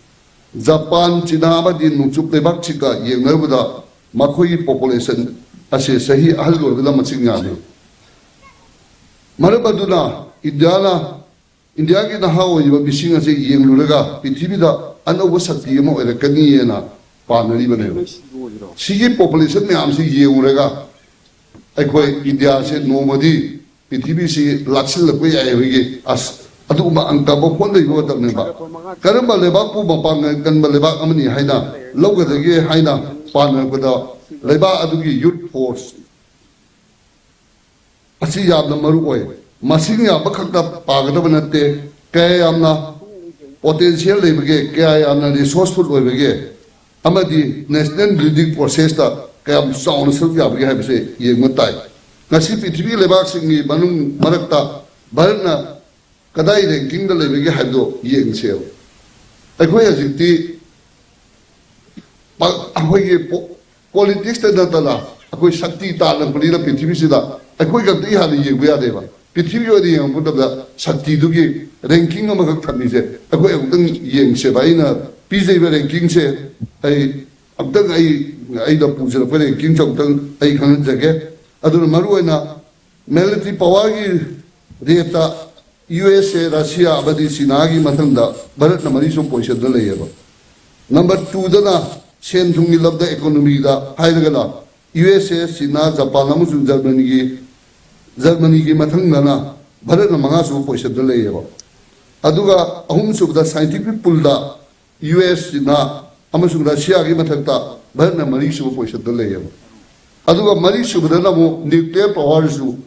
ꯖꯄꯥꯟ, ꯆꯤꯅꯥ ꯑꯃꯗꯤ ꯅꯣꯡꯆꯨꯞ ꯂꯩꯕꯥꯛꯁꯤꯡꯒ ꯌꯦꯡꯅꯔꯨꯕꯗ ꯃꯈꯣꯏꯒꯤ population ꯑꯁꯤ ꯆꯍꯤ ꯑꯍꯜ ꯑꯣꯏꯕꯅ ꯃꯁꯤꯡ ꯌꯥꯝꯃꯤ꯫ ꯃꯔꯝ ꯑꯗꯨꯅ ꯏꯟꯗꯤꯌꯥꯅ, ꯏꯟꯗꯤꯌꯥꯒꯤ ꯅꯍꯥ ꯑꯣꯏꯔꯤꯕ ꯃꯤꯁꯤꯡ ꯑꯁꯤ ꯌꯦꯡꯂꯨꯔꯒ ꯄ꯭ꯔꯤꯊꯤꯕꯤꯗ ꯑꯅꯧꯕ ꯁꯛꯇꯤ ꯑꯃ ꯑꯣꯏꯔꯛꯀꯅꯤꯅ ꯄꯥꯅꯔꯤꯕꯅꯦꯕ꯫ ꯁꯤꯒꯤ population ꯃꯌꯥꯝꯁꯤ ꯌꯦꯡꯂꯨꯔꯒ ꯑꯩꯈꯣꯏ ꯏꯟꯗꯤꯌꯥꯁꯦ ꯅꯣꯡꯃꯗꯤ ꯄ꯭ꯔꯤꯊꯤꯕꯤꯁꯤ ꯂꯥꯛꯁꯤꯜꯂꯛꯄ ꯌꯥꯏ ꯍꯥꯏꯕꯒꯤ ꯑꯁ-, ꯑꯗꯨꯒꯨꯝꯕ ꯑꯪꯀ ꯑꯃ ꯍꯣꯠꯅꯔꯤꯕ ꯃꯇꯝꯅꯦꯕ꯫ ꯀꯔꯝꯕ ꯂꯩꯕꯥꯛꯄꯨ ꯃꯄꯥꯡꯒꯜ ꯀꯟꯕ ꯂꯩꯕꯥꯛ ꯑꯃꯅꯤ ꯍꯥꯏꯅ ꯂꯧꯒꯗꯒꯦ ꯍꯥꯏꯅ ꯄꯥꯅꯔꯛꯄꯗ ꯂꯩꯕꯥꯛ ꯑꯗꯨꯒꯤ youth force ꯑꯁꯤ ꯌꯥꯝꯅ ꯃꯔꯨ ꯑꯣꯏ꯫ ꯃꯁꯤꯡ ꯌꯥꯝꯕ ꯈꯛꯇ ꯄꯥꯒꯗꯕ ꯅꯠꯇꯦ, ꯀꯌꯥ ꯌꯥꯝꯅ potential ꯂꯩꯕꯒꯦ, ꯀꯌꯥ ꯌꯥꯝꯅ resourceful ꯑꯣꯏꯕꯒꯦ, ꯑꯃꯗꯤ national building process ꯇ ꯀꯌꯥꯝ ꯆꯥꯎꯅ ꯁꯔꯨꯛ ꯌꯥꯕꯒꯦ ꯍꯥꯏꯕꯁꯦ ꯌꯦꯡꯕ ꯇꯥꯏ꯫ ꯉꯁꯤ ꯄ꯭ꯔꯤꯊꯤꯕꯤ ꯂꯩꯕꯥꯛꯁꯤꯡꯒꯤ ꯃꯅꯨꯡ ꯃꯔꯛꯇ ꯚꯥꯔꯠꯅ ꯀꯗꯥꯏ ranking ꯗ ꯂꯩꯕꯒꯦ ꯍꯥꯏꯕꯗꯣ ꯌꯦꯡꯁꯦꯕ꯫ ꯑꯩꯈꯣꯏ ꯍꯧꯖꯤꯛꯇꯤ ꯄ-, ꯑꯩꯈꯣꯏꯒꯤ ꯄꯣ-, politics ꯇ ꯅꯠꯇꯅ ꯑꯩꯈꯣꯏ ꯁꯛꯇꯤ ꯇꯥꯜꯂꯛꯄꯅꯤꯅ ꯄ꯭ꯔꯤꯊꯤꯕꯤꯁꯤꯗ ꯑꯩꯈꯣꯏ ꯈꯛꯇꯒꯤ ꯍꯥꯟꯅ ꯌꯦꯡꯕ ꯌꯥꯗꯦꯕ꯫ ꯄ꯭ꯔꯤꯊꯤꯕꯤ ꯑꯣꯏꯅ ꯌꯦꯡꯕ ꯃꯇꯝꯗ ꯁꯛꯇꯤꯗꯨꯒꯤ ranking ꯑꯃꯈꯛ ꯊꯝꯃꯤꯁꯦ ꯑꯩꯈꯣꯏ ꯑꯃꯨꯛꯇꯪ ꯌꯦꯡꯁꯦꯕ꯫ ꯑꯩꯅ ꯄꯤꯖꯔꯤꯕ ꯔꯦꯡꯀꯤꯡꯁꯦ ꯑꯩ ꯑꯝꯇꯪ ꯑꯩ ꯑꯩꯅ ꯄꯨꯖꯔꯛꯄ ꯔꯦꯡꯀꯤꯡꯁꯦ ꯑꯃꯨꯛꯇꯪ ꯑꯩ ꯈꯪꯍꯟꯖꯒꯦ꯫ ꯑꯗꯨꯅ ꯃꯔꯨꯑꯣꯏꯅ ꯃꯤꯂꯤꯇꯔꯤ ꯄꯋꯥꯔꯒꯤ ꯔꯦꯠꯇ ꯌꯨ ꯑꯦꯁ ꯑꯦ, ꯔꯁꯤꯌꯥ ꯑꯃꯗꯤ ꯆꯤꯅꯥꯒꯤ ꯃꯊꯪꯗ ꯚꯥꯔꯠꯅ ꯃꯔꯤꯁꯨꯕ ꯄꯣꯖꯤꯁꯟꯗ ꯂꯩꯌꯦꯕ꯫ ꯅꯝꯕꯔ ꯇꯨꯗꯅ ꯁꯦꯟ ꯊꯨꯝꯒꯤ ꯂꯝꯗ, ꯏꯀꯣꯅꯣꯃꯤꯗ ꯍꯥꯏꯔꯒꯅ ꯌꯨ ꯑꯦꯁ ꯑꯦ, ꯆꯤꯅꯥ, ꯖꯄꯥꯟ ꯑꯃꯁꯨꯡ ꯖꯔꯃꯅꯤꯒꯤ ꯖꯔꯃꯅꯤꯒꯤ ꯃꯊꯪꯗꯅ ꯚꯥꯔꯠꯅ ꯃꯉꯥꯁꯨꯕ ꯄꯣꯖꯤꯁꯟꯗ ꯂꯩꯌꯦꯕ꯫ ꯑꯗꯨꯒ ꯑꯍꯨꯝꯁꯨꯕꯗ ꯁꯥꯏꯟꯇꯤꯐꯤꯛ ꯄꯨꯜꯗ ꯌꯨ ꯑꯦꯁ, ꯆꯤꯅꯥ ꯑꯃꯁꯨꯡ ꯔꯁꯤꯌꯥꯒꯤ ꯃꯊꯛꯇ ꯚꯥꯔꯠꯅ ꯃꯔꯤꯁꯨꯕ ꯄꯣꯖꯤꯁꯟꯗ ꯂꯩꯌꯦꯕ꯫ ꯑꯗꯨꯒ ꯃꯔꯤꯁꯨꯕꯗꯅ ꯑꯃꯨꯛ ꯅ꯭ꯌꯨꯀ꯭ꯂꯤꯌꯔ ꯄꯋꯥꯔꯁꯨ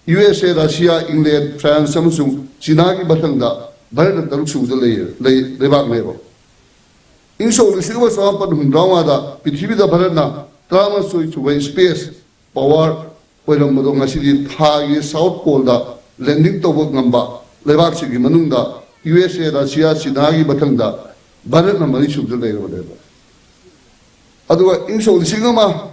ꯌꯨ ꯑꯦꯁ ꯑꯦ, ꯔꯁꯤꯌꯥ, ꯏꯪꯂꯦꯟ, ꯐ꯭ꯔꯥꯟꯁ ꯑꯃꯁꯨꯡ ꯆꯤꯅꯥꯒꯤ ꯃꯊꯪꯗ ꯚꯥꯔꯠꯅ ꯇꯔꯨꯛꯁꯨꯕꯗ ꯂꯩ, ꯂꯩ, ꯂꯩꯕꯥꯛꯅꯦꯕ꯫ ꯏꯪ ꯁꯣꯛ ꯂꯤꯁꯤꯡ ꯑꯃ ꯆꯃꯥꯄꯟ ꯍꯨꯝꯗ꯭ꯔꯥ ꯃꯉꯥꯗ ꯄ꯭ꯔꯤꯊꯤꯕꯤꯗ ꯚꯥꯔꯠꯅ ꯇꯔꯥꯃꯥꯊꯣꯏ ꯁꯨꯕ ꯁ꯭ꯄꯦꯁ ꯄꯋꯥꯔ ꯑꯣꯏꯔꯝꯕꯗꯣ ꯉꯁꯤꯗꯤ ꯊꯥꯒꯤ ꯁꯥꯎꯠ ꯄꯣꯜꯗ ꯂꯦꯟꯗꯤꯡ ꯇꯧꯕ ꯉꯝꯕ ꯂꯩꯕꯥꯛꯁꯤꯡꯒꯤ ꯃꯅꯨꯡꯗ ꯌꯨ ꯑꯦꯁ ꯑꯦ, ꯔꯁꯤꯌꯥ, ꯆꯤꯅꯥꯒꯤ ꯃꯊꯪꯗ ꯚꯥꯔꯠꯅ ꯃꯔꯤꯁꯨꯕꯗ ꯂꯩꯔꯕꯅꯦꯕ꯫ ꯑꯗꯨꯒ ꯏꯪ ꯁꯣꯛ ꯂꯤꯁꯤꯡ ꯑꯃ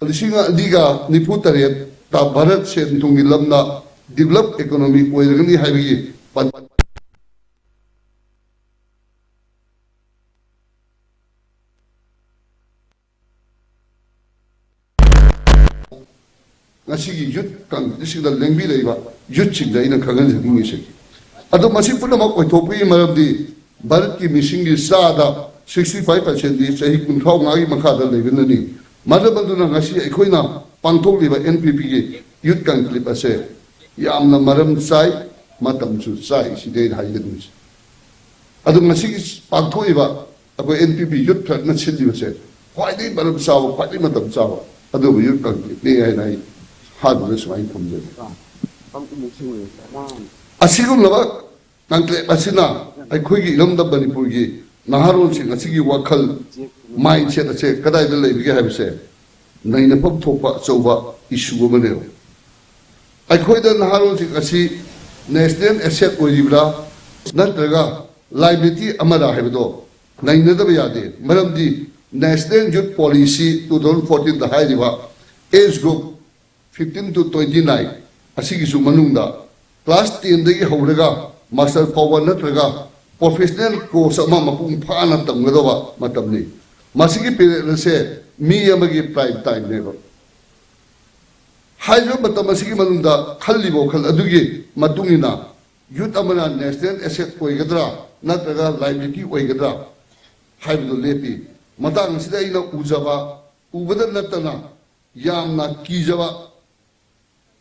ꯂꯤꯁꯤꯡ ꯑꯅꯤꯒ ꯅꯤꯐꯨ ꯇꯔꯦꯠꯇ ꯚꯥꯔꯠ ꯁꯦꯟ ꯊꯨꯝꯒꯤ ꯂꯝꯅ ꯗꯤꯕꯂꯞ ꯏꯀꯣꯅꯣꯃꯤ ꯑꯣꯏꯔꯒꯅꯤ ꯍꯥꯏꯕꯒꯤ ꯄꯟ- ꯉꯁꯤꯒꯤ ꯌꯨꯠ ꯀꯥꯡꯕꯨꯁꯤꯡꯗ ꯂꯦꯡꯕꯤꯔꯛꯏꯕ ꯌꯨꯠꯁꯤꯡꯗ ꯑꯩꯅ ꯈꯪꯍꯟꯖꯅꯤꯡꯉꯤꯁꯦ꯫ ꯑꯗꯣ ꯃꯁꯤ ꯄꯨꯝꯅꯃꯛ ꯑꯣꯏꯊꯣꯛꯄꯒꯤ ꯃꯔꯝꯗꯤ ꯚꯥꯔꯠꯀꯤ ꯃꯤꯁꯤꯡꯒꯤ ꯆꯥꯗ sixty five percentꯗꯤ ꯆꯍꯤ ꯀꯨꯟꯊ꯭ꯔꯥ ꯃꯉꯥꯒꯤ ꯃꯈꯥꯗ ꯂꯩꯕꯅꯅꯤ꯫ ꯃꯔꯝ ꯑꯗꯨꯅ ꯉꯁꯤ ꯑꯩꯈꯣꯏꯅ ꯄꯥꯡꯊꯣꯛꯂꯤꯕ ꯑꯦꯟ ꯄꯤ ꯄꯤꯒꯤ ꯌꯨꯠ ꯀꯟꯀ꯭ꯂꯦꯕ ꯑꯁꯦ ꯌꯥꯝꯅ ꯃꯔꯝ ꯆꯥꯏ, ꯃꯇꯝꯁꯨ ꯆꯥꯏ, ꯁꯤꯗꯤ ꯑꯩꯅ ꯍꯥꯏꯖꯅꯤꯡꯉꯤꯁꯦ꯫ ꯑꯗꯨ ꯉꯁꯤꯒꯤ ꯄꯥꯡꯊꯣꯛꯏꯕ ꯑꯩꯈꯣꯏ ꯑꯦꯟ ꯄꯤ ꯄꯤ ꯌꯨꯠ ꯐ꯭ꯔꯟꯠꯅ ꯁꯤꯜꯂꯤꯕꯁꯦ ꯈ꯭ꯋꯥꯏꯗꯒꯤ ꯃꯔꯝ ꯆꯥꯕ, ꯈ꯭ꯋꯥꯏꯗꯒꯤ ꯃꯇꯝ ꯆꯥꯕ ꯑꯗꯨꯒꯨꯝꯕ ꯌꯨꯠ ꯀꯟꯀ꯭ꯂꯦꯕꯅꯤ ꯍꯥꯏꯅ ꯑꯩ ꯑꯍꯥꯟꯕꯗ ꯁꯨꯃꯥꯏꯅ ꯊꯝꯖꯒꯦ꯫ ꯑꯁꯤꯒꯨꯝꯂꯕ ꯀꯟꯀ꯭ꯂꯦꯕ ꯑꯁꯤꯅ ꯑꯩꯈꯣꯏꯒꯤ ꯏꯔꯝꯗꯝ ꯃꯅꯤꯄꯨꯔꯒꯤ ꯅꯍꯥꯔꯣꯜꯁꯤꯡ ꯑꯁꯤꯒꯤ ꯋꯥꯈꯜ, ꯃꯥꯏꯟꯁꯦꯠ ꯑꯁꯦ ꯀꯗꯥꯏꯗ ꯂꯩꯕꯒꯦ ꯍꯥꯏꯕꯁꯦ ꯅꯩꯅꯐꯝ ꯊꯣꯛꯄ ꯑꯆꯧꯕ ꯏꯁꯨ ꯑꯃꯅꯦꯕ꯫ ꯑꯩꯈꯣꯏꯗ ꯅꯍꯥꯔꯣꯜꯁꯤꯡ ꯑꯁꯤ ꯅꯦꯁꯅꯦꯜ ꯑꯦꯁꯦꯠ ꯑꯣꯏꯔꯤꯕ꯭ꯔꯥ ꯅꯠꯇ꯭ꯔꯒ ꯂꯥꯏꯕꯤꯂꯤꯇꯤ ꯑꯃꯔꯥ ꯍꯥꯏꯕꯗꯣ ꯅꯩꯅꯗꯕ ꯌꯥꯗꯦ꯫ ꯃꯔꯝꯗꯤ National Youth Policy two thousand fourteenꯗ ꯍꯥꯏꯔꯤꯕ age group fifteen to twenty nine ꯑꯁꯤꯒꯤꯁꯨ ꯃꯅꯨꯡꯗ class tenꯗꯒꯤ ꯍꯧꯔꯒ ꯃꯥꯁꯇꯔ ꯐꯥꯎꯕ ꯅꯠꯇ꯭ꯔꯒ professional course ꯑꯃ ꯃꯄꯨꯡ ꯐꯥꯅ ꯇꯝꯒꯗꯕ ꯃꯇꯝꯅꯤ꯫ ꯃꯁꯤꯒꯤ period ꯑꯁꯦ ꯃꯤ ꯑꯃꯒꯤ prime time ꯅꯦꯕ꯫ ꯍꯥꯏꯔꯤꯕ ꯃꯇꯝ ꯑꯁꯤꯒꯤ ꯃꯅꯨꯡꯗ ꯈꯜꯂꯤꯕ ꯋꯥꯈꯜ ꯑꯗꯨꯒꯤ ꯃꯇꯨꯡ ꯏꯟꯅ youth ꯑꯃꯅ national asset ꯑꯣꯏꯒꯗ꯭ꯔꯥ ꯅꯠꯇ꯭ꯔꯒ liability ꯑꯣꯏꯒꯗ꯭ꯔꯥ ꯍꯥꯏꯕꯗꯨ ꯂꯦꯞꯄꯤ꯫ ꯃꯇꯥꯡ ꯑꯁꯤꯗ ꯑꯩꯅ ꯎꯖꯕ, ꯎꯕꯗ ꯅꯠꯇꯅ ꯌꯥꯝꯅ ꯀꯤꯖꯕ,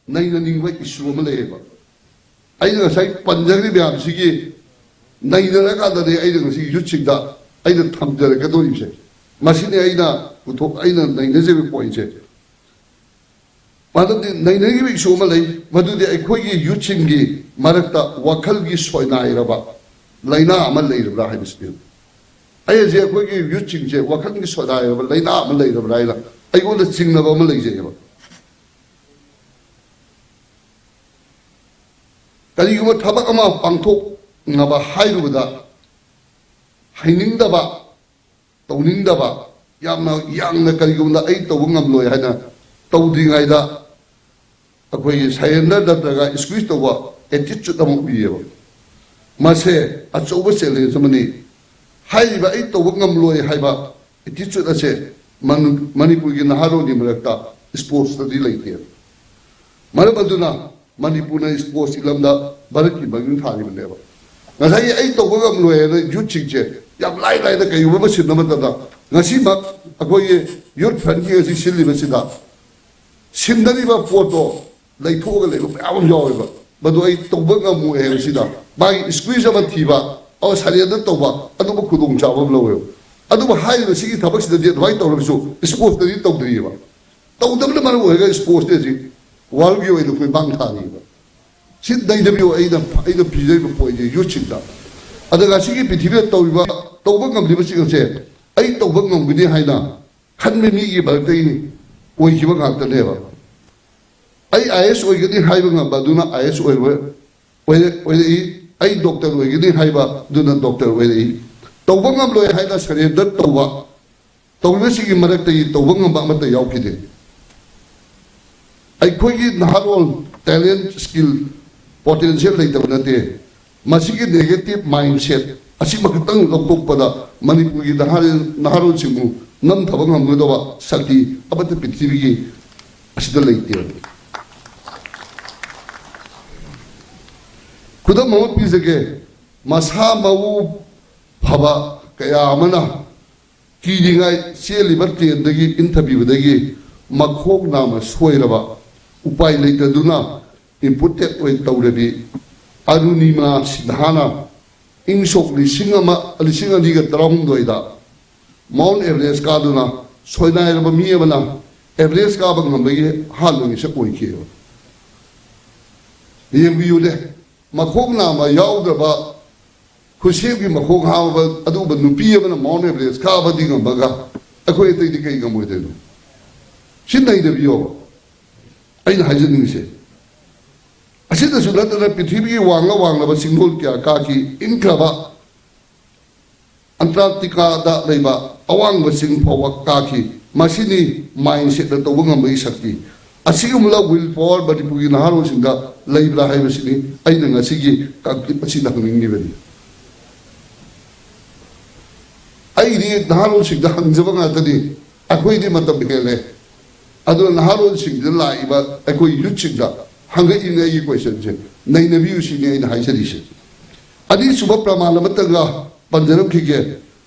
ꯅꯩꯅꯅꯤꯡꯕ issue ꯑꯃ ꯂꯩꯌꯦꯕ꯫ ꯑꯩꯅ ꯉꯁꯥꯏ ꯄꯟꯖꯈ꯭ꯔꯤꯕ ꯃꯌꯥꯝꯁꯤꯒꯤ ꯅꯩꯅꯔꯀꯥꯟꯗꯅꯦ ꯑꯩꯅ ꯉꯁꯤ youthꯁꯤꯡꯗ ꯑꯩꯅ ꯊꯝꯖꯔꯛꯀꯗꯧꯔꯤꯕꯁꯦ꯫ ꯃꯁꯤꯅꯤ ꯑꯩꯅ ꯄꯨꯊꯣꯛ-, ꯑꯩꯅ ꯅꯩꯅꯖꯔꯤꯕ pointꯁꯦ꯫ ꯃꯔꯝꯗꯤ ꯅꯩꯅꯔꯤꯕ issue ꯑꯃ ꯂꯩ, ꯃꯗꯨꯗꯤ ꯑꯩꯈꯣꯏꯒꯤ youthꯁꯤꯡꯒꯤ ꯃꯔꯛꯇ ꯋꯥꯈꯜꯒꯤ ꯁꯣꯏꯅꯥꯏꯔꯕ ꯂꯥꯏꯅꯥ ꯑꯃ ꯂꯩꯔꯕ꯭ꯔꯥ ꯍꯥꯏꯕꯁꯤꯅꯤ꯫ ꯑꯩ ꯍꯧꯖꯤꯛ ꯑꯩꯈꯣꯏꯒꯤ youthꯁꯤꯡꯁꯦ ꯋꯥꯈꯜꯒꯤ ꯁꯣꯏꯅꯥꯏꯔꯕ ꯂꯥꯏꯅꯥ ꯑꯃ ꯂꯩꯔꯕ꯭ꯔꯥ ꯍꯥꯏꯅ ꯑꯩꯉꯣꯟꯗ ꯆꯤꯡꯅꯕ ꯑꯃ ꯂꯩꯖꯩꯑꯕ꯫ ꯀꯔꯤꯒꯨꯝꯕ ꯊꯕꯛ ꯑꯃ ꯄꯥꯡꯊꯣꯛꯅꯕ ꯍꯥꯏꯔꯨꯕꯗ ꯍꯩꯅꯤꯡꯗꯕ, ꯇꯧꯅꯤꯡꯗꯕ, ꯌꯥꯝꯅ ꯌꯥꯡꯅ ꯀꯔꯤꯒꯨꯝꯕꯗ ꯑꯩ ꯇꯧꯕ ꯉꯝꯂꯣꯏ ꯍꯥꯏꯅ ꯇꯧꯗ꯭ꯔꯤꯉꯩꯗ ꯑꯩꯈꯣꯏꯒꯤ surrender ꯅꯠꯇ꯭ꯔꯒ excuse ꯇꯧꯕ attitude ꯑꯃ ꯎꯏꯌꯦꯕ꯫ ꯃꯁꯦ ꯑꯆꯧꯕ challenge ꯑꯃꯅꯤ꯫ ꯍꯥꯏꯔꯤꯕ ꯑꯩ ꯇꯧꯕ ꯉꯝꯂꯣꯏ ꯍꯥꯏꯕ attitude ꯑꯁꯦ ꯃꯅꯤ-, ꯃꯅꯤꯄꯨꯔꯒꯤ ꯅꯍꯥꯔꯣꯜꯒꯤ ꯃꯔꯛꯇ sportsꯇꯗꯤ ꯂꯩꯇꯦ꯫ ꯃꯔꯝ ꯑꯗꯨꯅ ꯃꯅꯤꯄꯨꯔꯅ sportsꯀꯤ ꯂꯝꯗ ꯚꯥꯔꯠꯀꯤ ꯃꯃꯤꯡ ꯊꯥꯔꯤꯕꯅꯦꯕ꯫ ꯉꯁꯥꯏꯒꯤ ꯑꯩ ꯇꯧꯕ ꯉꯝꯂꯣꯏ ꯍꯥꯏꯅ youthꯁꯤꯡꯁꯦ ꯌꯥꯝ ꯂꯥꯏ ꯂꯥꯏꯅ ꯀꯩꯒꯨꯝꯕ ꯑꯃ ꯁꯤꯟꯕ ꯃꯇꯝꯗ, ꯉꯁꯤꯃꯛ ꯑꯩꯈꯣꯏꯒꯤ youth fundꯀꯤ ꯑꯁꯤ ꯁꯤꯜꯂꯤꯕꯁꯤꯗ ꯁꯤꯟꯅꯔꯤꯕ ꯄꯣꯠꯇꯣ ꯂꯩꯊꯣꯛꯑꯒ ꯂꯩꯕ ꯃꯌꯥꯝ ꯑꯃ ꯌꯥꯎꯋꯦꯕ꯫ ꯃꯗꯨ ꯑꯩ ꯇꯧꯕ ꯉꯝꯃꯣꯏ ꯍꯥꯏꯕꯁꯤꯗ ꯃꯥꯒꯤ excuse ꯑꯃ ꯊꯤꯕ, ꯑꯣ, surrender ꯇꯧꯕ, ꯑꯗꯨꯝꯕ ꯈꯨꯗꯣꯡꯆꯥꯕ ꯑꯃ ꯂꯧꯋꯦꯕ꯫ ꯑꯗꯨꯕꯨ ꯍꯥꯏꯔꯤꯕ ꯁꯤꯒꯤ ꯊꯕꯛꯁꯤꯗꯗꯤ ꯑꯗꯨꯃꯥꯏꯅ ꯇꯧꯔꯒꯁꯨ sportsꯇꯗꯤ ꯇꯧꯗ꯭ꯔꯤꯑꯕ꯫ ꯇꯧꯗꯕꯅ ꯃꯔꯝ ꯑꯣꯏꯔꯒ sportsꯇ ꯍꯧꯖꯤꯛ worldꯒꯤ ꯑꯣꯏꯅ ꯑꯩꯈꯣꯏ ꯃꯥꯡ ꯊꯥꯔꯤꯑꯕ꯫ ꯁꯤ ꯅꯩꯅꯕꯤꯌꯨ, ꯑꯩꯅ, ꯑꯩꯅ ꯄꯤꯖꯔꯤꯕ pointꯁꯦ youthꯁꯤꯡꯗ꯫ ꯑꯗ ꯉꯁꯤꯒꯤ ꯄ꯭ꯔꯤꯊꯤꯕꯤꯗ ꯇꯧꯔꯤꯕ, ꯇꯧꯕ ꯉꯝꯂꯤꯕꯁꯤꯡ ꯑꯁꯦ ꯑꯩ ꯇꯧꯕ ꯉꯝꯒꯅꯤ ꯍꯥꯏꯅ ꯈꯟꯕ ꯃꯤꯒꯤ ꯃꯔꯛꯇꯒꯤ ꯑꯣꯏꯈꯤꯕ ꯉꯥꯛꯇꯅꯦꯕ꯫ ꯑꯩ IAS ꯑꯣꯏꯒꯅꯤ ꯍꯥꯏꯕ ꯉꯝꯕ ꯑꯗꯨꯅ IAS ꯑꯣꯏꯔꯣꯏ, ꯑꯣꯏꯔ-, ꯑꯣꯏꯔꯛꯏ꯫ ꯑꯩ doctor ꯑꯣꯏꯒꯅꯤ ꯍꯥꯏꯕ ꯑꯗꯨꯅ doctor ꯑꯣꯏꯔꯛꯏ꯫ ꯇꯧꯕ ꯉꯝꯂꯣꯏ ꯍꯥꯏꯅ surrender ꯇꯧꯕ, ꯇꯧꯔꯤꯕꯁꯤꯡꯒꯤ ꯃꯔꯛꯇꯒꯤ ꯇꯧꯕ ꯉꯝꯕ ꯑꯃꯠꯇ ꯌꯥꯎꯈꯤꯗꯦ꯫ ꯑꯩꯈꯣꯏꯒꯤ ꯅꯍꯥꯔꯣꯜ talent, skill, potential ꯂꯩꯇꯕ ꯅꯠꯇꯦ꯫ ꯃꯁꯤꯒꯤ negative mindset ꯑꯁꯤꯃꯈꯛꯇꯪ ꯂꯧꯊꯣꯛꯄꯗ ꯃꯅꯤꯄꯨꯔꯒꯤ ꯅꯍꯥꯔꯣꯜ ꯅꯍꯥꯔꯣꯜꯁꯤꯡꯕꯨ ꯅꯝꯊꯕ ꯉꯝꯒꯗꯕ ꯁꯛꯇꯤ ꯑꯃꯠꯇ ꯄ꯭ꯔꯤꯊꯤꯕꯤꯒꯤ ꯑꯁꯤꯗ ꯂꯩꯇꯦ꯫ ꯈꯨꯗꯝ ꯑꯃ ꯄꯤꯖꯒꯦ꯫ ꯃꯁꯥ ꯃꯎ ꯐꯕ ꯀꯌꯥ ꯑꯃꯅ ꯀꯤꯔꯤꯉꯥꯏ ꯆꯦꯜꯂꯤꯕ ꯇ꯭ꯔꯦꯟꯗꯒꯤ ꯏꯟꯊꯕꯤꯕꯗꯒꯤ ꯃꯈꯣꯡ ꯅꯥꯝꯃ ꯁꯣꯏꯔꯕ, ꯎꯄꯥꯏ ꯂꯩꯇꯗꯨꯅ amputate ꯑꯣꯏ ꯇꯧꯔꯕꯤ ꯑꯔꯨꯅꯤꯃꯥ ꯁꯤꯟꯍꯥꯅ ꯏꯪ ꯁꯣꯛ ꯂꯤꯁꯤꯡ ꯑꯃ, ꯂꯤꯁꯤꯡ ꯑꯅꯤꯒ ꯇꯔꯥꯍꯨꯝꯗꯣꯏꯗ Mount Everest ꯀꯥꯗꯨꯅ ꯁꯣꯏꯅꯥꯏꯔꯕ ꯃꯤ ꯑꯃꯅ Everest ꯀꯥꯕ ꯉꯝꯕꯒꯤ ꯍꯥꯟꯕ ꯃꯤꯁꯛ ꯑꯣꯏꯈꯤꯑꯕ꯫ ꯌꯦꯡꯕꯤꯌꯨꯅꯦ, ꯃꯈꯣꯡ ꯅꯥꯝꯃ ꯌꯥꯎꯗ꯭ꯔꯕ, ꯈꯨꯠꯁꯦꯝꯒꯤ ꯃꯈꯣꯡ ꯍꯥꯝꯃꯕ ꯑꯗꯨꯒꯨꯝꯕ ꯅꯨꯄꯤ ꯑꯃꯅ Mount Everest ꯀꯥꯕꯗꯤ ꯉꯝꯃꯒ ꯑꯩꯈꯣꯏ ꯑꯇꯩꯗꯤ ꯀꯩ ꯉꯝꯃꯣꯏꯗꯣꯏꯅꯣ? ꯁꯤ ꯅꯩꯅꯕꯤꯌꯣꯕ ꯑꯩꯅ ꯍꯥꯏꯖꯅꯤꯡꯉꯤꯁꯦ꯫ ꯑꯁꯤꯗꯁꯨ ꯅꯠꯇꯅ ꯄ꯭ꯔꯤꯊꯤꯕꯤꯒꯤ ꯋꯥꯡꯂ ꯋꯥꯡꯂꯕ ꯆꯤꯡꯗꯣꯜ ꯀꯌꯥ ꯀꯥꯈꯤ, ꯏꯪꯈ꯭ꯔꯕ ꯑꯟꯇꯥꯔꯀꯇꯤꯀꯥꯗ ꯂꯩꯕ ꯑꯋꯥꯡꯕ ꯆꯤꯡ ꯐꯥꯎꯕ ꯀꯥꯈꯤ꯫ ꯃꯁꯤꯅꯤ mindsetꯅ ꯇꯧꯕ ꯉꯝꯕꯒꯤ ꯁꯛꯇꯤ꯫ ꯑꯁꯤꯒꯨꯝꯕ will power ꯃꯅꯤꯄꯨꯔꯒꯤ ꯅꯍꯥꯔꯣꯜꯁꯤꯡꯗ ꯂꯩꯕ꯭ꯔꯥ ꯍꯥꯏꯕꯁꯤꯅꯤ ꯑꯩꯅ ꯉꯁꯤꯒꯤ ꯀꯥꯡꯆꯤꯞ ꯑꯁꯤꯗ ꯍꯪꯅꯤꯡꯂꯤꯕꯅꯤ꯫ ꯑꯩꯗꯤ ꯅꯍꯥꯔꯣꯜꯁꯤꯡꯗ ꯍꯪꯖꯕ ꯉꯥꯛꯇꯅꯤ꯫ ꯑꯩꯈꯣꯏꯗꯤ ꯃꯇꯝ ꯍꯦꯜꯂꯦ꯫ ꯑꯗꯨꯅ ꯅꯍꯥꯔꯣꯜꯁꯤꯡꯗ ꯂꯥꯛꯏꯕ ꯑꯩꯈꯣꯏ youthꯁꯤꯡꯗ ꯍꯪꯉꯛꯏꯅꯦ ꯑꯩꯒꯤ questionꯁꯦ꯫ ꯅꯩꯅꯕꯤꯌꯨ ꯁꯤꯅꯤ ꯑꯩꯅ ꯍꯥꯏꯖꯔꯤꯁꯦ꯫ ꯑꯅꯤꯁꯨꯕ ꯄ꯭ꯔꯃꯥꯟ ꯑꯃꯇꯪꯒ ꯄꯟꯖꯔꯝꯈꯤꯒꯦ꯫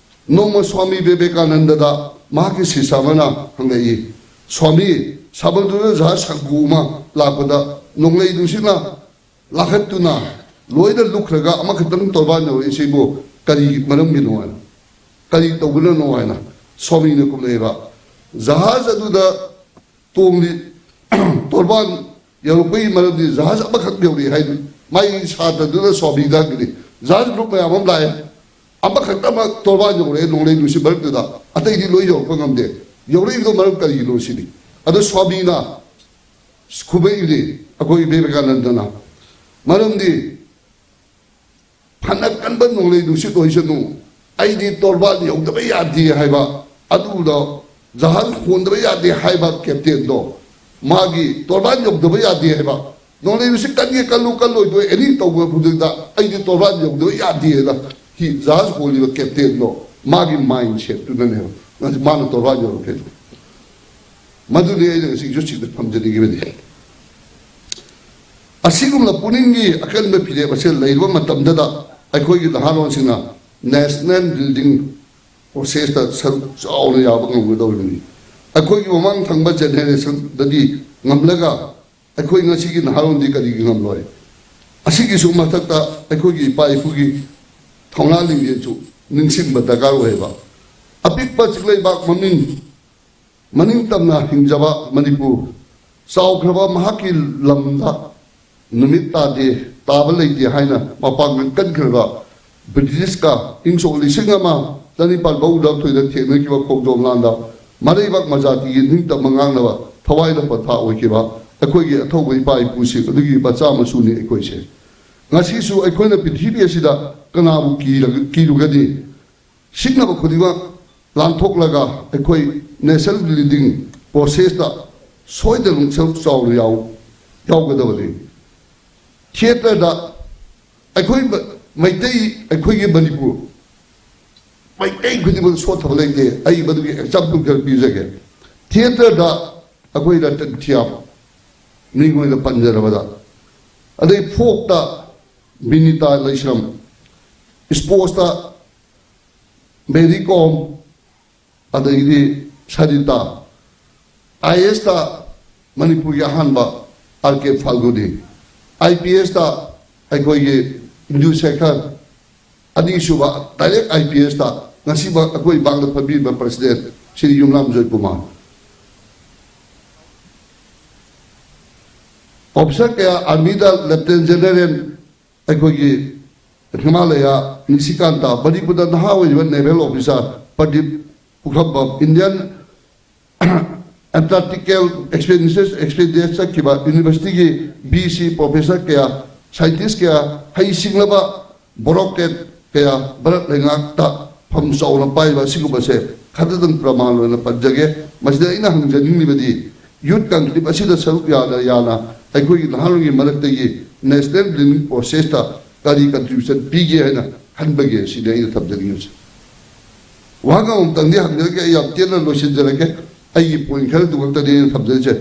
ꯅꯣꯡꯃ ꯁ꯭ꯋꯥꯃꯤ ꯕꯤꯕꯦꯀꯥꯅꯟꯗꯗ ꯃꯍꯥꯛꯀꯤ ꯁꯤꯁ꯭ꯌ ꯑꯃꯅ ꯍꯪꯂꯛꯏ, "ꯁ꯭ꯋꯥꯃꯤ, ꯁꯃꯨꯗ꯭ꯔꯗ ꯖꯍꯥꯖ ꯁꯪꯒꯨ ꯑꯃ ꯂꯥꯛꯄꯗ ꯅꯣꯡꯂꯩ ꯅꯨꯡꯁꯤꯠꯅ ꯂꯥꯈꯠꯇꯨꯅ ꯂꯣꯏꯅ ꯂꯨꯞꯈ꯭ꯔꯒ ꯑꯃꯈꯛꯇꯪ ꯇꯣꯔꯕꯥꯟ ꯌꯧꯔꯛꯏꯁꯤꯕꯨ ꯀꯔꯤ ꯃꯔꯝꯒꯤꯅꯣ?" ꯍꯥꯏꯅ, "ꯀꯔꯤ ꯇꯧꯕꯅꯅꯣ?" ꯍꯥꯏꯅ ꯁ꯭ꯋꯥꯃꯤꯅ ꯈꯨꯝꯂꯛꯑꯦꯕ, "ꯖꯍꯥꯖ ꯑꯗꯨꯗ ꯇꯣꯡꯂꯤ ꯇꯣꯔꯕꯥꯟ ꯌꯧꯔꯛꯄꯒꯤ ꯃꯔꯝꯗꯤ ꯖꯍꯥꯖ ꯑꯃꯈꯛ ꯌꯧꯔꯛꯏ ꯍꯥꯏꯗꯨ ꯃꯥꯒꯤ ꯁꯥꯇ꯭ꯔꯗꯨꯅ ꯁ꯭ꯋꯥꯃꯤꯗ ꯍꯪꯒꯅꯤ꯫ ꯖꯍꯥꯖ group ꯃꯌꯥꯝ ꯑꯃ ꯂꯥꯛꯑꯦ, ꯑꯃꯈꯛꯇꯃꯛ ꯇꯣꯔꯕꯥꯟ ꯌꯧꯔꯛꯑꯦ ꯅꯣꯡꯂꯩ ꯅꯨꯡꯁꯤꯠ ꯃꯔꯛꯇꯨꯗ, ꯑꯇꯩꯗꯤ ꯂꯣꯏ ꯌꯧꯔꯛꯄ ꯉꯝꯗꯦ꯫ ꯌꯧꯔꯛꯏꯗꯣ ꯃꯔꯝ ꯀꯔꯤꯒꯤꯅꯣ?" ꯁꯤꯅꯤ꯫ ꯑꯗꯣ ꯁ꯭ꯋꯥꯃꯤꯅ ꯈꯨꯝꯃꯛꯏꯅꯤ ꯑꯩꯈꯣꯏ ꯕꯤꯕꯦꯀꯥꯅꯟꯗꯅ, ꯃꯔꯝꯗꯤ ꯐꯅ ꯀꯟꯕ ꯅꯣꯡꯂꯩ ꯅꯨꯡꯁꯤꯠ ꯑꯣꯏꯁꯅꯨ, ꯑꯩꯗꯤ ꯇꯣꯔꯕꯥꯟ ꯌꯧꯗꯕ ꯌꯥꯗꯦ ꯍꯥꯏꯕ, ꯑꯗꯨꯗ ꯖꯍꯥꯖ ꯍꯣꯟꯗꯕ ꯌꯥꯗꯦ ꯍꯥꯏꯕ captainꯗꯣ, ꯃꯥꯒꯤ ꯇꯣꯔꯕꯥꯟ ꯌꯧꯗꯕ ꯌꯥꯗꯦ ꯍꯥꯏꯕ ꯅꯣꯡꯂꯩ ꯅꯨꯡꯁꯤꯠ ꯀꯟꯒꯦ ꯀꯜꯂꯨ ꯀꯜꯂꯣꯏꯗꯣꯏ ꯑꯦꯅꯤ ꯇꯧꯕ ꯈꯨꯗꯤꯡꯗ ꯑꯩꯗꯤ ꯇꯣꯔꯕꯥꯟ ꯌꯧꯗꯕ ꯌꯥꯗꯦꯅ ꯍꯤ ꯖꯍꯥꯖ ꯍꯣꯜꯂꯤꯕ ꯀꯦꯞꯇꯦꯟꯗꯣ ꯃꯥꯒꯤ ꯃꯥꯏꯟ ꯁꯦꯠꯇꯨꯅꯅꯦꯕ ꯉꯁꯤ ꯃꯥꯅ ꯇꯣꯔꯕꯥꯟ ꯌꯧꯔꯛꯈꯤꯗꯣ꯫ ꯃꯗꯨꯅꯤ ꯑꯩꯅ ꯉꯁꯤ ꯌꯨꯠꯁꯤꯡꯗ ꯊꯝꯖꯅꯤꯡꯉꯤꯕꯗꯤ꯫ ꯑꯁꯤꯒꯨꯝꯕ ꯄꯨꯛꯅꯤꯡꯒꯤ ꯑꯀꯟꯕ ꯐꯤꯔꯦꯞ ꯑꯁꯤ ꯂꯩꯔꯕ ꯃꯇꯝꯗꯗ ꯑꯩꯈꯣꯏꯒꯤ ꯅꯍꯥꯔꯣꯜꯁꯤꯡꯅ ꯅꯦꯁꯅꯦꯜ ꯕꯤꯜꯗꯤꯡ ꯄ꯭ꯔꯣꯁꯦꯁꯇ ꯁꯔꯨꯛ ꯆꯥꯎꯅ ꯌꯥꯕ ꯉꯝꯒꯗꯧꯔꯤꯕꯅꯤ꯫ ꯑꯩꯈꯣꯏꯒꯤ ꯃꯃꯥꯡ ꯊꯪꯕ ꯖꯦꯅꯦꯔꯦꯁꯟꯗꯗꯤ ꯉꯝꯂꯒ ꯑꯩꯈꯣꯏ ꯉꯁꯤꯒꯤ ꯅꯍꯥꯔꯣꯜꯗꯤ ꯀꯔꯤꯒꯤ ꯉꯝꯂꯣꯏ? ꯑꯁꯤꯒꯤꯁꯨ ꯃꯊꯛꯇ ꯑꯩꯈꯣꯏꯒꯤ ꯏꯄꯥ ꯏꯄꯨꯒꯤ ꯊꯧꯅꯥ ꯂꯤꯡꯖꯦꯜꯁꯨ ꯅꯤꯡꯁꯤꯡꯕ ꯗꯔꯀꯥꯔ ꯑꯣꯏꯌꯦꯕ꯫ ꯑꯄꯤꯛꯄ ꯆꯤꯡꯂꯩꯕꯥꯛ ꯃꯃꯤꯡ ꯃꯅꯤꯡ ꯇꯝꯅ ꯍꯤꯡꯖꯕ ꯃꯅꯤꯄꯨꯔ ꯆꯥꯎꯈ꯭ꯔꯕ ꯃꯍꯥꯛꯀꯤ ꯂꯝꯗ ꯅꯨꯃꯤꯠ ꯇꯥꯗꯦ, ꯇꯥꯕ ꯂꯩꯇꯦ ꯍꯥꯏꯅ ꯃꯄꯥꯡꯒꯜ ꯀꯟꯈ꯭ꯔꯕ ꯕ꯭ꯔꯤꯇꯤꯁꯀ ꯏꯪ ꯁꯣꯛ ꯂꯤꯁꯤꯡ ꯑꯃ ꯆꯅꯤꯄꯥꯜ ꯃꯧꯗ꯭ꯔꯥ ꯊꯦꯡꯅꯈꯤꯕ ꯈꯣꯡꯖꯣꯝ ꯂꯥꯟꯗ ꯃꯔꯩꯕꯥꯛ ꯃꯖꯥꯇꯤꯒꯤ ꯅꯤꯡꯇꯝꯕ ꯉꯥꯛꯅꯕ ꯊꯋꯥꯏꯅ ꯄꯟꯊꯥ ꯑꯣꯏꯈꯤꯕ ꯑꯩꯈꯣꯏꯒꯤ ꯑꯊꯧꯕ ꯏꯄꯥ ꯏꯄꯨꯁꯤꯡ ꯑꯗꯨꯒꯤ ꯃꯆꯥ ꯃꯁꯨꯅꯤ ꯑꯩꯈꯣꯏꯁꯦ꯫ ꯉꯁꯤꯁꯨ ꯑꯩꯈꯣꯏꯅ ꯄ꯭ꯔꯤꯊꯤꯕꯤ ꯑꯁꯤꯗ ꯀꯅꯥꯕꯨ ꯀꯤꯔꯒ-, ꯀꯤꯔꯨꯒꯅꯤ? ꯁꯤꯡꯅꯕ ꯈꯨꯗꯤꯡꯃꯛ ꯂꯥꯟꯊꯣꯛꯂꯒ ꯑꯩꯈꯣꯏ ꯅꯦꯁꯅꯦꯜ ꯕꯤꯜꯗꯤꯡ ꯄ꯭ꯔꯣꯁꯦꯁꯇ ꯁꯣꯏꯗꯅ ꯁꯔꯨꯛ ꯆꯥꯎꯅ ꯌꯥꯎ-, ꯌꯥꯎꯒꯗꯕꯅꯤ꯫ ꯊꯤꯌꯦꯇꯔꯗ ꯑꯩꯈꯣꯏ ꯃ-, ꯃꯩꯇꯩ, ꯑꯩꯈꯣꯏꯒꯤ ꯃꯅꯤꯄꯨꯔ ꯃꯩꯇꯩ ꯈꯨꯗꯤꯡꯃꯛ ꯁꯣꯠꯊꯕ ꯂꯩꯇꯦ꯫ ꯑꯩ ꯃꯗꯨꯒꯤ ꯑꯦꯛꯖꯥꯝꯄꯜ ꯈꯔ ꯄꯤꯖꯒꯦ꯫ ꯊꯤꯌꯦꯇꯔꯗ ꯑꯩꯈꯣꯏ ꯔꯇꯟ ꯊꯤꯌꯥꯝ, ꯃꯤꯡ ꯑꯣꯏꯅ ꯄꯟꯖꯔꯕꯗ, ꯑꯗꯩ ꯐꯣꯛꯇ ꯕꯤꯅꯤꯇꯥ ꯂꯩꯁ꯭ꯔꯝ, ꯏꯁꯄꯣꯔꯠꯁꯇ ꯃꯦꯔꯤ ꯀꯣꯝ, ꯑꯗꯒꯤꯗꯤ ꯁꯔꯤꯇꯥ, ꯑꯥꯏ ꯑꯦꯁꯇ ꯃꯅꯤꯄꯨꯔꯒꯤ ꯑꯍꯥꯟꯕ ꯑꯥꯔ ꯀꯦ ꯐꯥꯜꯒꯨꯅꯤ, ꯑꯥꯏ ꯄꯤ ꯑꯦꯁꯇ ꯑꯩꯈꯣꯏꯒꯤ ꯏꯟꯗꯨ ꯁꯦꯈꯔ, ꯑꯅꯤꯁꯨꯕ ꯗꯥꯏꯔꯦꯛ ꯑꯥꯏ ꯄꯤ ꯑꯦꯁꯇ ꯉꯁꯤꯃꯛ ꯑꯩꯈꯣꯏ ꯃꯥꯡꯗ ꯐꯝꯕꯤꯔꯤꯕ ꯄ꯭ꯔꯁꯤꯗꯦꯟ ꯁ꯭ꯔꯤ ꯌꯨꯝꯅꯥꯝ ꯖꯣꯏꯀꯨꯃꯥꯔ꯫ ꯑꯣꯐꯤꯁꯥꯔ ꯀꯌꯥ, ꯑꯥꯔꯃꯤꯗ ꯂꯦꯐꯇꯦꯅꯦꯟ ꯖꯦꯅꯔꯦꯜ ꯑꯩꯈꯣꯏꯒꯤ ꯍꯤꯃꯥꯂꯌꯥ ꯅꯤꯁꯤꯀꯥꯟꯇ, ꯃꯅꯤꯄꯨꯔꯗ ꯅꯍꯥ ꯑꯣꯏꯔꯤꯕ ꯅꯦꯚꯦꯜ ꯑꯣꯐꯤꯁꯥꯔ ꯄ꯭ꯔꯗꯤꯞ ꯄꯨꯈ꯭ꯔꯝꯕꯝ, ꯏꯟꯗꯤꯌꯟ ꯑꯦꯟꯇꯥꯔꯀꯇꯤꯀꯦꯜ ꯑꯦꯛꯁꯄꯦꯗꯤꯁꯟ, ꯑꯦꯛꯁꯄꯦꯗꯤꯁꯟ ꯆꯠꯈꯤꯕ ꯌꯨꯅꯤꯚꯔꯁꯤꯇꯤꯒꯤ ꯚꯤ ꯁꯤ ꯄ꯭ꯔꯣꯐꯦꯁꯔ ꯀꯌꯥ, ꯁꯥꯏꯟꯇꯤꯁ ꯀꯌꯥ, ꯍꯩꯁꯤꯡꯂꯕ ꯕ꯭ꯌꯨꯔꯣꯀ꯭ꯔꯦꯠ ꯀꯌꯥ ꯚꯥꯔꯠ ꯂꯩꯉꯥꯛꯇ ꯐꯝ ꯆꯥꯎꯅ ꯄꯥꯏꯕ ꯑꯁꯤꯒꯨꯝꯕꯁꯦ ꯈꯔꯗꯪ ꯄ꯭ꯔꯃꯥꯟ ꯑꯣꯏꯅ ꯄꯟꯖꯒꯦ꯫ ꯃꯁꯤꯗ ꯑꯩꯅ ꯍꯪꯖꯅꯤꯡꯂꯤꯕꯗꯤ ꯌꯨꯠ ꯀꯟꯀ꯭ꯂꯦꯚ ꯑꯁꯤꯗ ꯁꯔꯨꯛ ꯌꯥꯅ ꯌꯥꯅ ꯑꯩꯈꯣꯏꯒꯤ ꯅꯍꯥꯔꯣꯜꯒꯤ ꯃꯔꯛꯇꯒꯤ national building process ꯇ ꯀꯔꯤ contribution ꯄꯤꯒꯦ ꯍꯥꯏꯅ ꯈꯟꯕꯒꯦ? ꯁꯤꯅꯤ ꯑꯩꯅ ꯊꯝꯖꯅꯤꯡꯉꯤꯕꯁꯦ꯫ ꯋꯥꯍꯪ ꯑꯃꯃꯝꯇꯪꯗꯤ ꯍꯪꯖꯔꯛꯀꯦ, ꯑꯩ ꯌꯥꯝ ꯇꯦꯟꯅ ꯂꯣꯏꯁꯤꯟꯖꯔꯛꯀꯦ꯫ ꯑꯩꯒꯤ point ꯈꯔꯗꯨ ꯈꯛꯇꯅꯤ ꯑꯩꯅ ꯊꯝꯖꯔꯤꯁꯦ꯫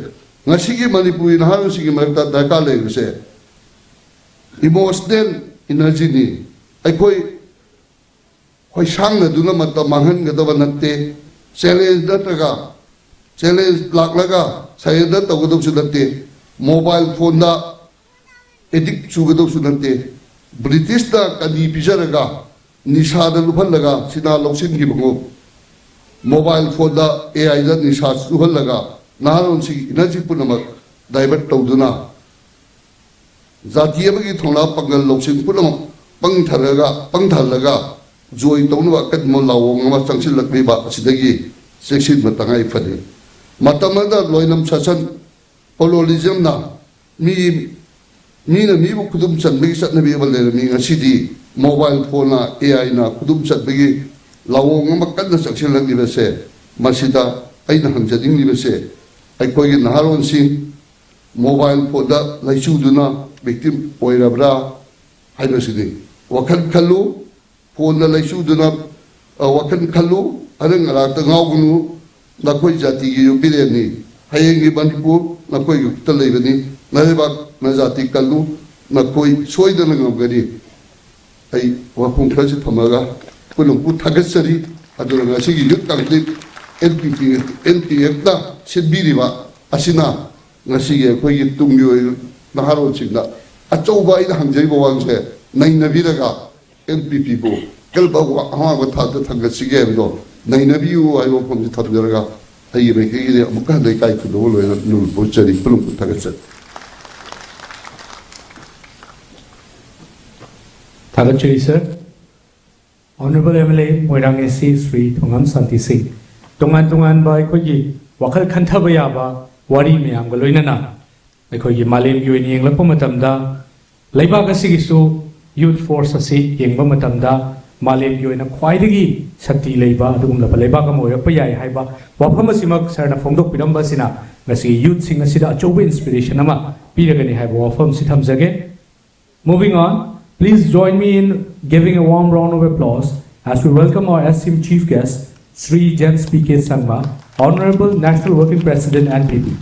ꯉꯁꯤꯒꯤ ꯃꯅꯤꯄꯨꯔꯤ ꯅꯍꯥꯔꯣꯜꯁꯤꯡꯒꯤ ꯃꯔꯛꯇ ꯗꯔꯀꯥꯔ ꯂꯩꯔꯤꯕꯁꯦ emotional energy ꯅꯤ꯫ ꯑꯩꯈꯣꯏ ꯍꯣꯏꯁꯥꯡꯅꯗꯨꯅ ꯃꯇꯝ ꯃꯥꯡꯍꯟꯒꯗꯕ ꯅꯠꯇꯦ꯫ Challenge ꯅꯠꯇ꯭ꯔꯒ challenge ꯂꯥꯛꯂꯒ surrender ꯇꯧꯒꯗꯕꯁꯨ ꯅꯠꯇꯦ꯫ Mobile phone ꯗ addict ꯆꯨꯒꯗꯕꯁꯨ ꯅꯠꯇꯦ꯫ British ꯅ ꯀꯅꯤ ꯄꯤꯖꯔꯒ ꯅꯤꯁꯥꯗ ꯂꯨꯞꯍꯜꯂꯒ ꯁꯤꯅꯥ ꯂꯧꯁꯤꯟꯈꯤꯕꯒꯨꯝ, mobile phone the, A I ꯗ ꯅꯤꯁꯥ ꯆꯨꯍꯜꯂꯒ ꯅꯍꯥꯔꯣꯜꯁꯤꯡꯒꯤ energy ꯄꯨꯝꯅꯃꯛ divert ꯇꯧꯗꯨꯅ ꯖꯥꯇꯤ ꯑꯃꯒꯤ ꯊꯧꯅꯥ ꯄꯥꯡꯒꯜ ꯂꯧꯁꯤꯡ ꯄꯨꯝꯅꯃꯛ ꯄꯪꯊꯔꯒ, ꯄꯪꯊꯍꯜꯂꯒ ꯖꯣꯏ ꯇꯧꯅꯕ ꯑꯀꯟꯕ ꯂꯥꯑꯣꯡ ꯑꯃ ꯆꯪꯁꯤꯜꯂꯛꯂꯤꯕ ꯑꯁꯤꯗꯒꯤ ꯆꯦꯛꯁꯤꯟꯕ ꯇꯉꯥꯏ ꯐꯗꯦ꯫ ꯃꯇꯝ ꯑꯃꯗ ꯂꯣꯏꯅꯝ ꯁꯥꯁꯟ, colonialism ꯅ ꯃꯤ, ꯃꯤꯅ ꯃꯤꯕꯨ ꯈꯨꯗꯨꯝ ꯆꯟꯕꯒꯤ ꯆꯠꯅꯕꯤ ꯑꯃ ꯂꯩꯔꯝꯃꯤ꯫ ꯉꯁꯤꯗꯤ mobile phone ꯅ, A I ꯅ ꯈꯨꯗꯨꯝ ꯆꯟꯕꯒꯤ ꯂꯥꯑꯣꯡ ꯑꯃ ꯀꯟꯅ ꯆꯪꯁꯤꯜꯂꯛꯂꯤꯕꯁꯦ, ꯃꯁꯤꯗ ꯑꯩꯅ ꯍꯪꯖꯅꯤꯡꯂꯤꯕꯁꯦ, ꯑꯩꯈꯣꯏꯒꯤ ꯅꯍꯥꯔꯣꯟꯁꯤꯡ mobile phone ꯗ ꯂꯩꯆꯨꯗꯨꯅ victim ꯑꯣꯏꯔꯕ꯭ꯔꯥ ꯍꯥꯏꯕꯁꯤꯅꯤ꯫ ꯋꯥꯈꯜ ꯈꯜꯂꯨ, phone ꯗ ꯂꯩꯆꯨꯗꯨꯅ, ꯑ, ꯋꯥꯈꯜ ꯈꯜꯂꯨ, ꯑꯔꯪ ꯑꯔꯥꯛꯇ ꯉꯥꯎꯒꯅꯨ꯫ ꯅꯈꯣꯏ ꯖꯥꯇꯤꯒꯤ ꯌꯨꯝꯕꯤꯔꯦꯟꯅꯤ꯫ ꯍꯌꯦꯡꯒꯤ ꯃꯅꯤꯄꯨꯔ ꯅꯈꯣꯏꯒꯤ ꯈꯨꯠꯇ ꯂꯩꯕꯅꯤ꯫ ꯅꯂꯩꯕꯥꯛ ꯅꯖꯥꯇꯤ ꯀꯜꯂꯨ, ꯅꯈꯣꯏ ꯁꯣꯏꯗꯅ ꯉꯝꯒꯅꯤ꯫ ꯑꯩ ꯋꯥꯐꯝ ꯈꯔꯁꯤ ꯊꯝꯃꯒ ꯄꯨꯝꯅꯃꯛꯄꯨ ꯊꯥꯒꯠꯆꯔꯤ꯫ ꯑꯗꯨꯅ ꯉꯁꯤꯒꯤ youth conclave N P P, N P F ꯅ ꯁꯤꯟꯕꯤꯔꯤꯕ ꯑꯁꯤꯅ ꯉꯁꯤꯒꯤ ꯑꯩꯈꯣꯏꯒꯤ ꯇꯨꯡꯒꯤ ꯑꯣꯏ-, ꯅꯍꯥꯔꯣꯜꯁꯤꯡꯗ ꯑꯆꯧꯕ ꯑꯩꯅ ꯍꯪꯖꯔꯤꯕ ꯋꯥꯍꯪꯁꯦ ꯅꯩꯅꯕꯤꯔꯒ N P P ꯕꯨ ꯀꯔꯝꯕ ꯋꯥ-, ꯑꯋꯥꯡꯕ ꯊꯥꯛꯇ ꯊꯥꯡꯒꯠꯁꯤꯒꯦ ꯍꯥꯏꯕꯗꯣ ꯅꯩꯅꯕꯤꯌꯨ ꯍꯥꯏꯕ ꯋꯥꯐꯝꯁꯤ ꯊꯝꯖꯔꯒ ꯑꯩꯒꯤ ꯃꯥꯏꯀꯩꯒꯤꯗꯤ ꯑꯃꯨꯛꯀ ꯍꯟꯅ ꯏꯀꯥꯏ ꯈꯨꯝꯅꯕ ꯂꯣꯏꯅ ꯅꯣꯜꯂꯨꯛꯄ ꯎꯠꯆꯔꯤ꯫ ꯄꯨꯝꯅꯃꯛꯄꯨ ꯊꯥꯒꯠꯆꯔꯤ꯫ ꯊꯥꯒꯠꯆꯔꯤ sir꯫ Honourable M L A Moirang A C Shri ꯊꯣꯉꯥꯝ ꯁꯥꯟꯇꯤ ꯁꯤꯡ, ꯇꯣꯉꯥꯟ ꯇꯣꯉꯥꯟꯕ ꯑꯩꯈꯣꯏꯒꯤ ꯋꯥꯈꯜ ꯈꯟꯊꯕ ꯌꯥꯕ ꯋꯥꯔꯤ ꯃꯌꯥꯝꯒ ꯂꯣꯏꯅꯅ ꯑꯩꯈꯣꯏꯒꯤ ꯃꯥꯂꯦꯝꯒꯤ ꯑꯣꯏꯅ ꯌꯦꯡꯂꯛꯄ ꯃꯇꯝꯗ ꯂꯩꯕꯥꯛ ꯑꯁꯤꯒꯤꯁꯨ youth force ꯑꯁꯤ ꯌꯦꯡꯕ ꯃꯇꯝꯗ ꯃꯥꯂꯦꯝꯒꯤ ꯑꯣꯏꯅ ꯈ꯭ꯋꯥꯏꯗꯒꯤ ꯁꯛꯇꯤ ꯂꯩꯕ ꯑꯗꯨꯒꯨꯝꯂꯕ ꯂꯩꯕꯥꯛ ꯑꯃ ꯑꯣꯏꯔꯛꯄ ꯌꯥꯏ ꯍꯥꯏꯕ ꯋꯥꯐꯝ ꯑꯁꯤꯃꯛ sir ꯅ ꯐꯣꯡꯗꯣꯛꯄꯤꯔꯝꯕ ꯑꯁꯤꯅ ꯉꯁꯤꯒꯤ youth ꯁꯤꯡ ꯑꯁꯤꯗ ꯑꯆꯧꯕ inspiration ꯑꯃ ꯄꯤꯔꯒꯅꯤ ꯍꯥꯏꯕ ꯋꯥꯐꯝꯁꯤ ꯊꯝꯖꯒꯦ꯫ Moving on, please join me in giving a warm round of applause as we welcome our esteemed chief guest, Shri Jens P K Sangma, Honorable National Working President, N P P.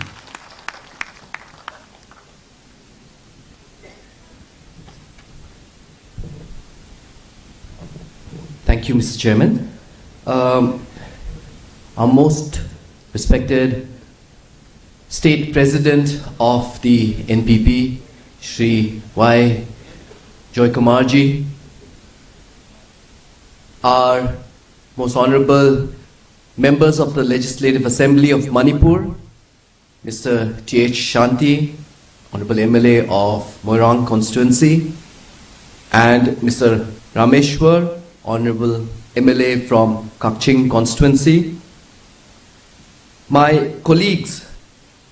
Thank you, Mister Chairman. Um, our most respected State President of the N P P, Shri Y Joykumar ji, our most honorable members of the Legislative Assembly of Manipur, Mister T H Shanti, Honorable M L A of Moirang constituency, and Mister Rameshwar, Honorable M L A from Kakching constituency, my colleagues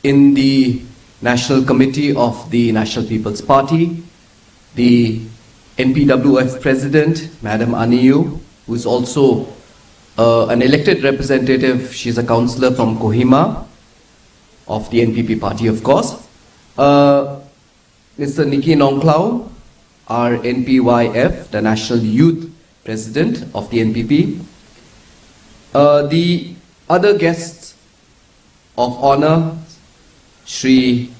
in the National Committee of the National People's Party, the N P W F President, Madam Aniyu, who is also uh, an elected representative. She's a councillor from Kohima of the N P P party, of course. Uh, Mister Nicky Nongkhlaw, our N P Y F, the National Youth President of the N P P. Uh, the other guests of honor, Shri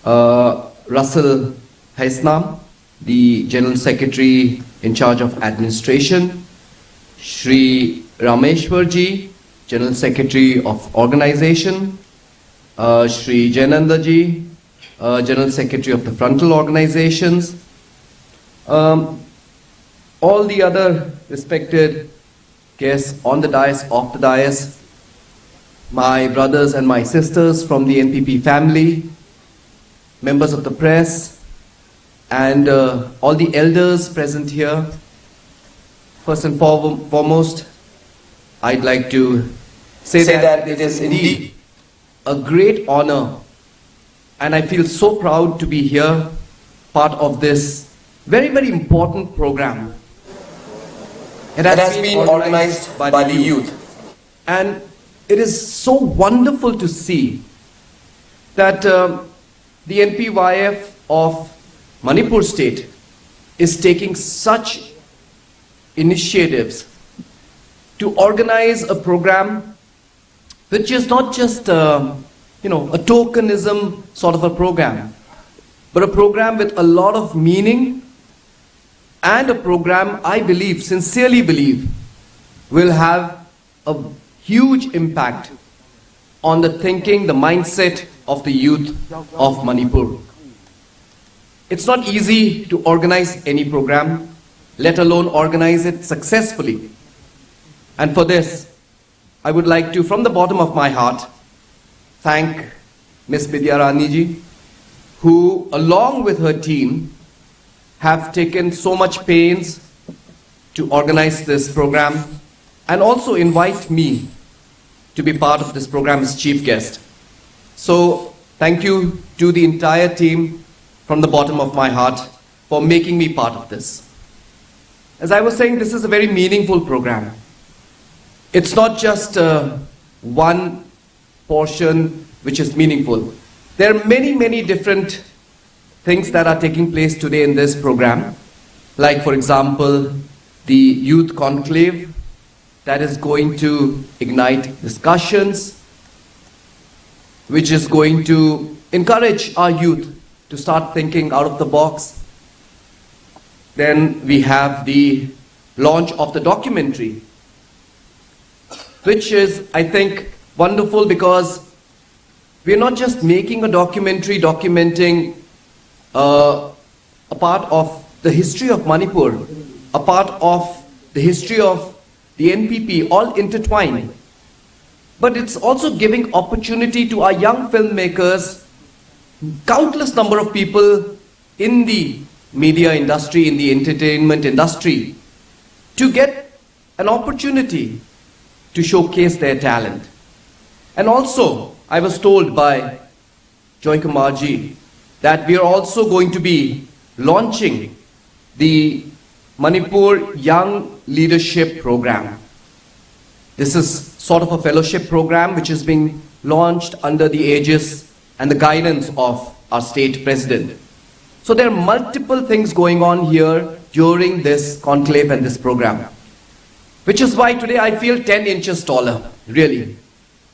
uh, Russell Heisnam, the General Secretary in charge of Administration, Shri Rameshwar ji, General Secretary of Organization, uh, Shri Jayananda ji, uh, General Secretary of the Frontal Organizations, um, all the other respected guests on the dais, off the dais, my brothers and my sisters from the N P P family, members of the press, and uh, all the elders present here. First and fore- foremost, I'd like to say, that, it is indeed a great honor, and I feel so proud to be here, part of this very, very important program. It has, been, organized by, the youth, and it is so wonderful to see that um, the N P Y F of Manipur State is taking such initiatives to organize a program which is not just a, you know, a tokenism sort of a program, but a program with a lot of meaning and a program I believe, sincerely believe, will have a huge impact on the thinking, the mindset of the youth of Manipur. It's not easy to organize any program, let alone organize it successfully. And for this, I would like to, from the bottom of my heart, thank Miss Bidya Rani ji, who, along with her team, have taken so much pains to organize this program and also invite me to be part of this program as chief guest. So, thank you to the entire team from the bottom of my heart for making me part of this. As I was saying, this is a very meaningful program. It's not just uh, one portion which is meaningful. There are many, many different things that are taking place today in this program. Like, for example, the youth conclave that is going to ignite discussions, which is going to encourage our youth to start thinking out of the box. Then we have the launch of the documentary, which is, I think, wonderful because we're not just making a documentary documenting uh, a part of the history of Manipur, a part of the history of the N P P, all intertwined. But it's also giving opportunity to our young filmmakers, countless number of people in the media industry, in the entertainment industry, to get an opportunity to showcase their talent. And also, I was told by Joy Kumar ji that we are also going to be launching the Manipur Young Leadership Program. This is sort of a fellowship program which is being launched under the aegis and the guidance of our state president. So there are multiple things going on here during this conclave and this program, which is why today I feel ten inches taller, really.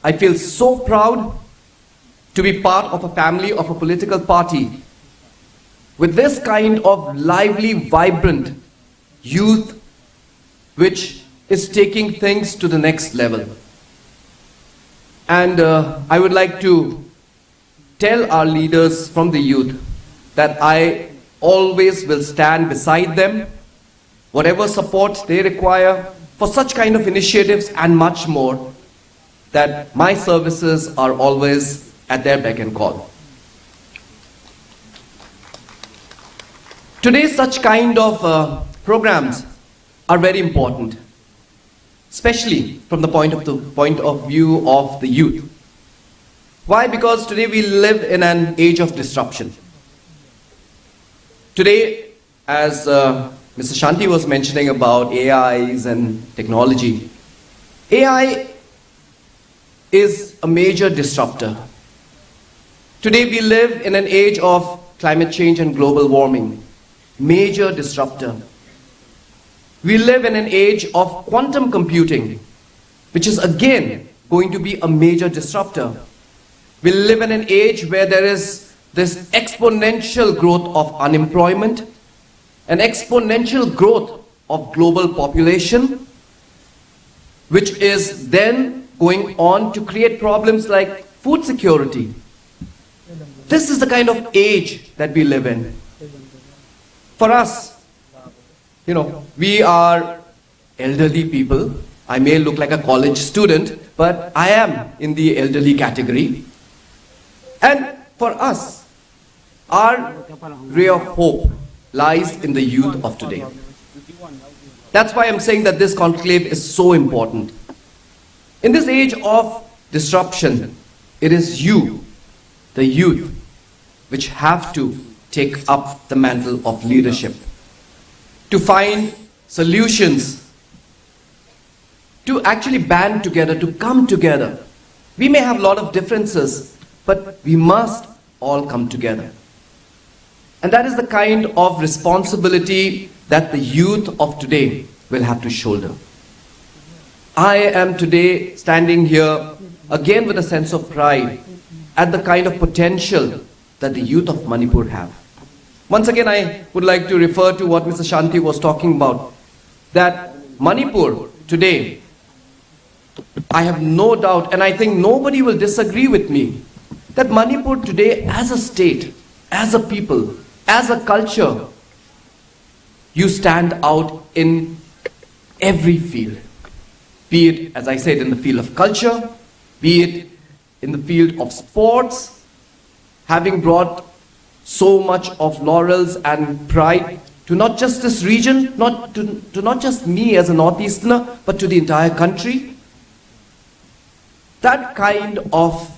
I feel so proud to be part of a family of a political party with this kind of lively, vibrant youth, which is taking things to the next level. And uh, I would like to tell our leaders from the youth that I always will stand beside them, whatever support they require for such kind of initiatives and much more, that my services are always at their beck and call. Today, such kind of uh, programs are very important, especially from the point of the point of view of the youth. Why? Because today we live in an age of disruption. Today, as uh, Mister Shanti was mentioning about A Is and technology, A I is a major disruptor. Today we live in an age of climate change and global warming, major disruptor. We live in an age of quantum computing, which is again going to be a major disruptor. We live in an age where there is this exponential growth of unemployment, an exponential growth of global population, which is then going on to create problems like food security. This is the kind of age that we live in. For us, you know, we are elderly people. I may look like a college student, but I am in the elderly category. And for us, our ray of hope lies in the youth of today. That's why I'm saying that this conclave is so important. In this age of disruption, it is you, the youth, which have to take up the mantle of leadership to find solutions, to actually band together, to come together. We may have a lot of differences, but we must all come together. And that is the kind of responsibility that the youth of today will have to shoulder. I am today standing here again with a sense of pride at the kind of potential that the youth of Manipur have. Once again, I would like to refer to what Mister Shanti was talking about, that Manipur today, I have no doubt, and I think nobody will disagree with me, that Manipur today, as a state, as a people, as a culture, you stand out in every field. Be it, as I said, in the field of culture, be it in the field of sports, having brought so much of laurels and pride to not just this region, not to, to not just me as a Northeasterner, but to the entire country. That kind of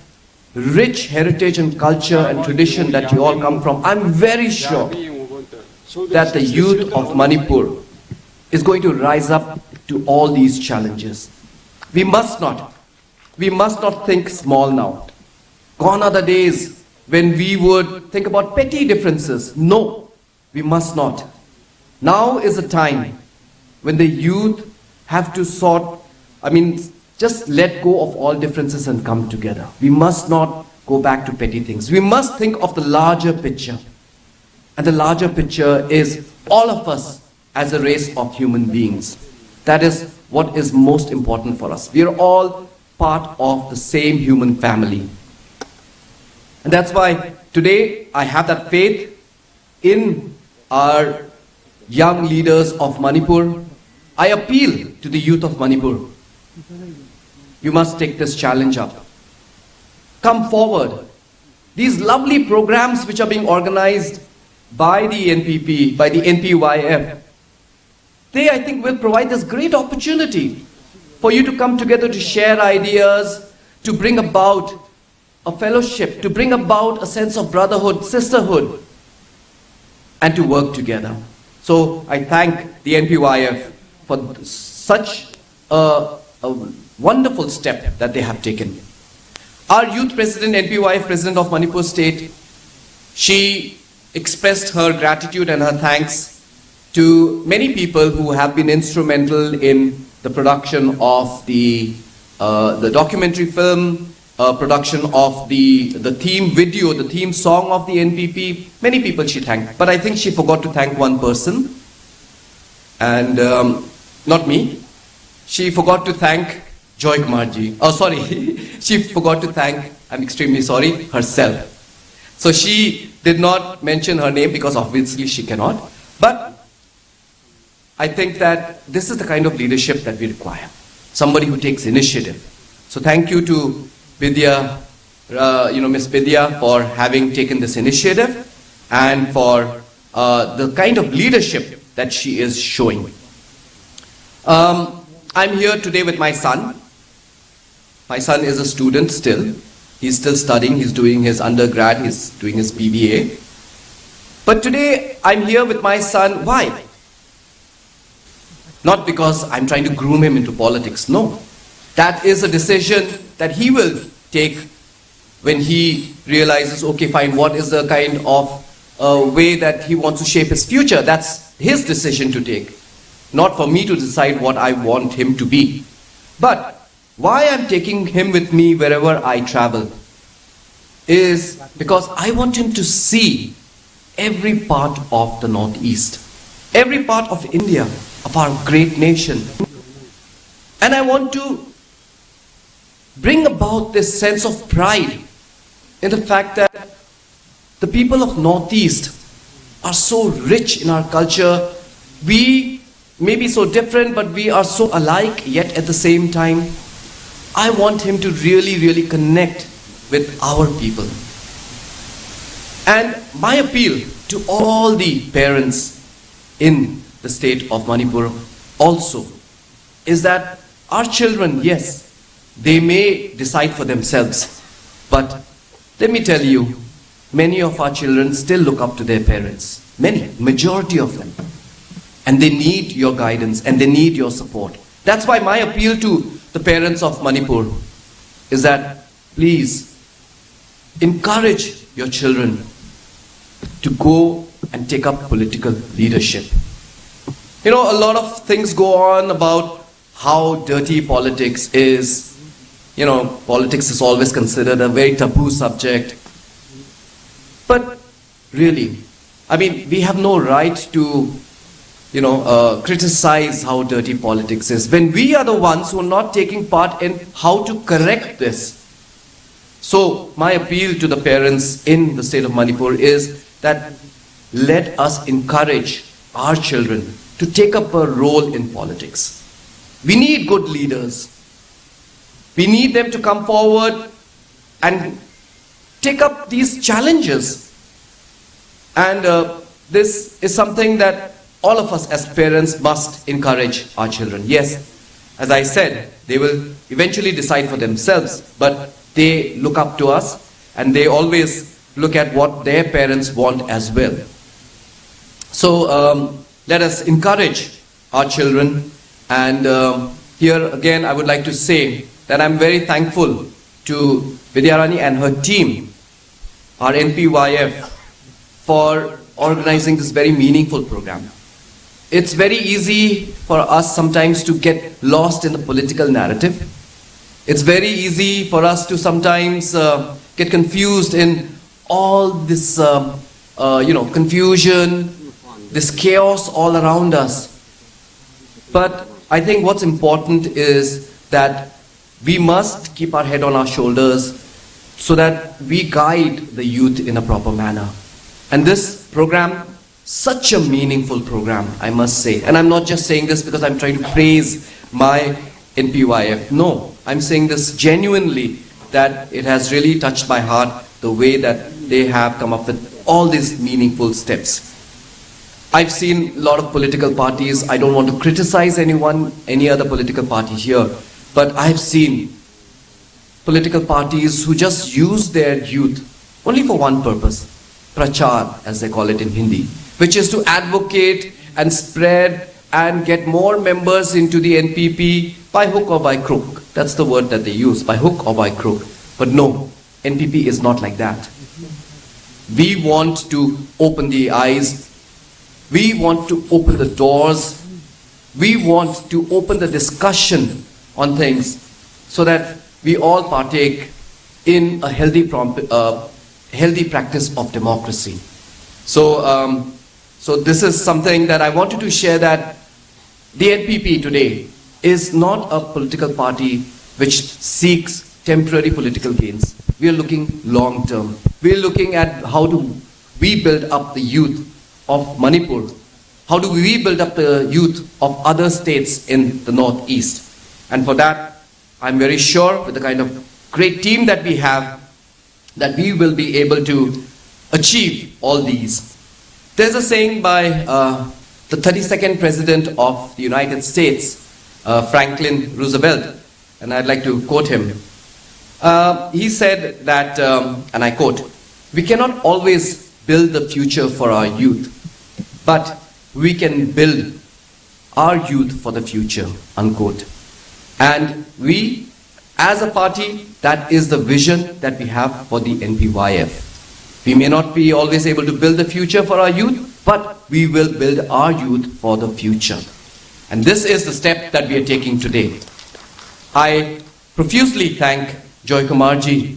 rich heritage and culture and tradition that you all come from, I'm very sure that the youth of Manipur is going to rise up to all these challenges. We must not, we must not think small now. Gone are the days when we would think about petty differences. No, we must not. Now is a time when the youth have to sort, I mean, just let go of all differences and come together. We must not go back to petty things. We must think of the larger picture. And the larger picture is all of us as a race of human beings. That is what is most important for us. We are all part of the same human family. And that's why today I have that faith in our young leaders of Manipur. I appeal to the youth of Manipur. You must take this challenge up. Come forward. These lovely programs which are being organized by the N P P, by the N P Y F, they, I think, will provide this great opportunity for you to come together to share ideas, to bring about a fellowship, to bring about a sense of brotherhood, sisterhood, and to work together. So I thank the N P Y F for such a, a wonderful step that they have taken. Our youth president, N P Y F president of Manipur State, she expressed her gratitude and her thanks to many people who have been instrumental in the production of the, uh, the documentary film, uh, production of the, the theme video, the theme song of the N P P. Many people she thanked, but I think she forgot to thank one person, and um, not me. She forgot to thank Joy Kumar ji. Oh, sorry. She forgot to thank, I'm extremely sorry, herself. So she did not mention her name because obviously she cannot. But I think that this is the kind of leadership that we require. Somebody who takes initiative. So thank you to Bidya, uh, you know, Miss Bidya, for having taken this initiative and for uh, the kind of leadership that she is showing. Um, I'm here today with my son. My son is a student still. He's still studying. He's doing his undergrad. He's doing his B B A. But today, I'm here with my son. Why? Not because I'm trying to groom him into politics. No. That is a decision that he will take when he realizes, okay, fine, what is the kind of uh, way that he wants to shape his future? That's his decision to take. Not for me to decide what I want him to be. But why I'm taking him with me wherever I travel is because I want him to see every part of the Northeast, every part of India, of our great nation. And I want to bring about this sense of pride in the fact that the people of Northeast are so rich in our culture. We may be so different, but we are so alike, yet at the same time, I want him to really, really connect with our people. And my appeal to all the parents in the state of Manipur also is that our children, yes, they may decide for themselves, but let me tell you, many of our children still look up to their parents. Many, majority of them. And they need your guidance and they need your support. That's why my appeal to the parents of Manipur is that Please encourage your children to go and take up political leadership. You know, a lot of things go on about how dirty politics is. You know, politics is always considered a very taboo subject. But really, I mean, we have no right to, you know, uh, criticize how dirty politics is when we are the ones who are not taking part in how to correct this. So, my appeal to the parents in the state of Manipur is that let us encourage our children to take up a role in politics. We need good leaders. We need them to come forward and take up these challenges. And uh, this is something that all of us as parents must encourage our children. Yes, as I said, they will eventually decide for themselves, but they look up to us and they always look at what their parents want as well. So um, let us encourage our children. And um, here again, I would like to say that I'm very thankful to Vidyarani and her team, our N P Y F, for organizing this very meaningful program. It's very easy for us sometimes to get lost in the political narrative. It's very easy for us to sometimes uh, get confused in all this, um, uh, you know, confusion, this chaos all around us. But I think what's important is that we must keep our head on our shoulders so that we guide the youth in a proper manner. And this program, such a meaningful program, I must say. And I'm not just saying this because I'm trying to praise my N P Y F. No, I'm saying this genuinely, that it has really touched my heart the way that they have come up with all these meaningful steps. I've seen a lot of political parties. I don't want to criticize anyone, any other political party here, but I've seen political parties who just use their youth only for one purpose, prachar, as they call it in Hindi, which is to advocate and spread and get more members into the N P P by hook or by crook. That's the word that they use, by hook or by crook. But no, N P P is not like that. We want to open the eyes. We want to open the doors. We want to open the discussion on things so that we all partake in a healthy, prom- uh, healthy practice of democracy. So, um, so this is something that I wanted to share, that the N P P today is not a political party which seeks temporary political gains. We are looking long term. We are looking at how do we build up the youth of Manipur? How do we build up the youth of other states in the Northeast? And for that, I'm very sure, with the kind of great team that we have, that we will be able to achieve all these. There's a saying by uh, the thirty-second President of the United States, uh, Franklin Roosevelt, and I'd like to quote him. Uh, he said that, um, and I quote, "We cannot always build the future for our youth, but we can build our youth for the future," unquote. And we, as a party, that is the vision that we have for the N P Y F. We may not be always able to build the future for our youth, but we will build our youth for the future. And this is the step that we are taking today. I profusely thank Joy Kumarji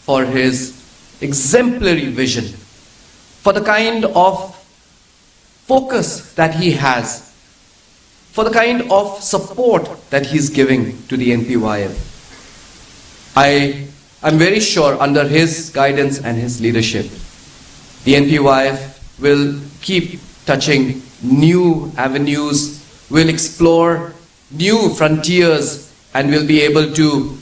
for his exemplary vision, for the kind of focus that he has, for the kind of support that he's giving to the N P Y F. I am very sure under his guidance and his leadership, the N P Y F will keep touching new avenues, will explore new frontiers, and will be able to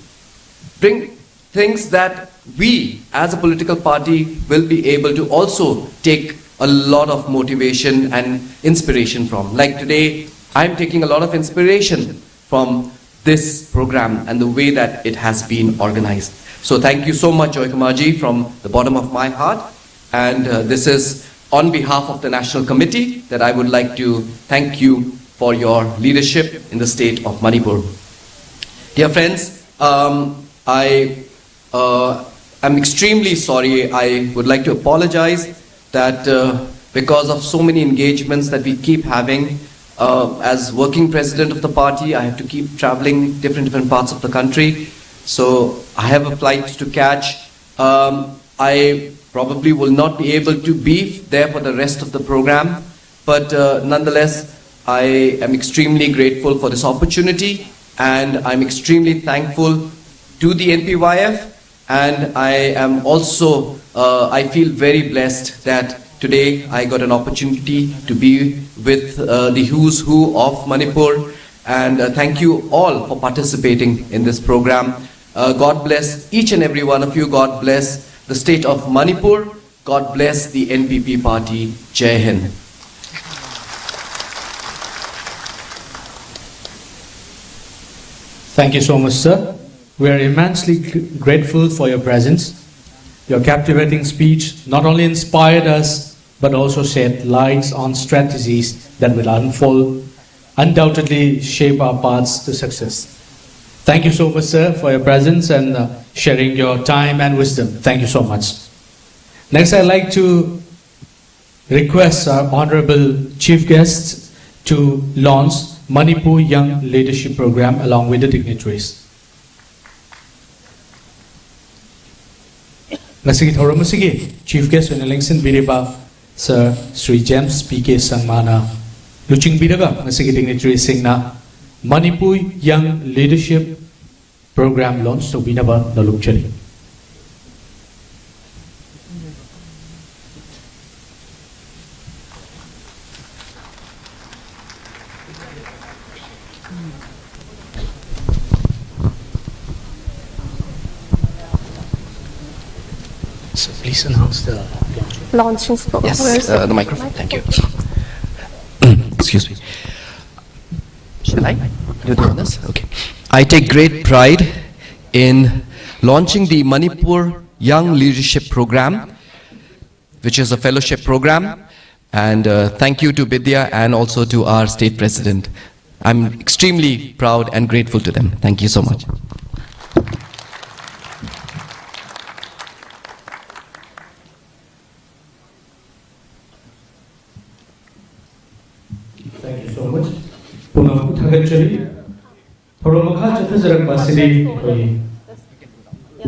bring things that we as a political party will be able to also take a lot of motivation and inspiration from. Like today, I'm taking a lot of inspiration from this program and the way that it has been organized. So thank you so much, Joy Kumarji, from the bottom of my heart. And uh, this is on behalf of the National Committee that I would like to thank you for your leadership in the state of Manipur. Dear friends, um, I Uh, I'm extremely sorry. I would like to apologize that uh, because of so many engagements that we keep having, uh, as working president of the party, I have to keep traveling different different parts of the country. So I have a flight to catch. Um, I probably will not be able to be there for the rest of the program, but uh, nonetheless, I am extremely grateful for this opportunity, and I'm extremely thankful to the N P Y F, and I am also, uh, I feel very blessed that today I got an opportunity to be with uh, the who's who of Manipur, and uh, thank you all for participating in this program. Uh, God bless each and every one of you. God bless the state of Manipur. God bless the N P P party. Jai Hind. Thank you so much, sir. We are immensely gr- grateful for your presence. Your captivating speech not only inspired us, but also shed lights on strategies that will unfold, undoubtedly shape our paths to success. Thank you so much, sir, for your presence and uh, sharing your time and wisdom. Thank you so much. Next, I'd like to request our honorable chief guests to launch Manipur Young Leadership Program along with the dignitaries. ꯉꯁꯤꯒꯤ ꯊꯧꯔꯝ ꯑꯁꯤꯒꯤ chief guest ꯑꯣꯏꯅ ꯂꯦꯡꯁꯤꯟꯕꯤꯔꯤꯕ Sir Shri James P K Sangmana ꯂꯨꯆꯤꯡꯕꯤꯔꯒ ꯉꯁꯤꯒꯤ dignitaryꯁꯤꯡꯅ Manipur Young Leadership Program launch ꯇꯧꯕꯤꯅꯕ ꯅꯣꯜꯂꯨꯛꯆꯔꯤ꯫ So please announce the launch. Launching spokesperson. Yes, uh, the microphone. Thank you. Excuse me. Shall I? You doing this? Okay. I take great pride in launching the Manipur Young Leadership Program, which is a fellowship program. And uh, thank you to Bidya and also to our state president. I'm extremely proud and grateful to them. Thank you so much. ꯆꯠꯆꯔꯤ꯫ ꯊꯧꯔꯝ ꯃꯈꯥ ꯆꯠꯊꯖꯔꯛꯄ ꯑꯁꯤꯗꯤ ꯑꯩꯈꯣꯏꯒꯤ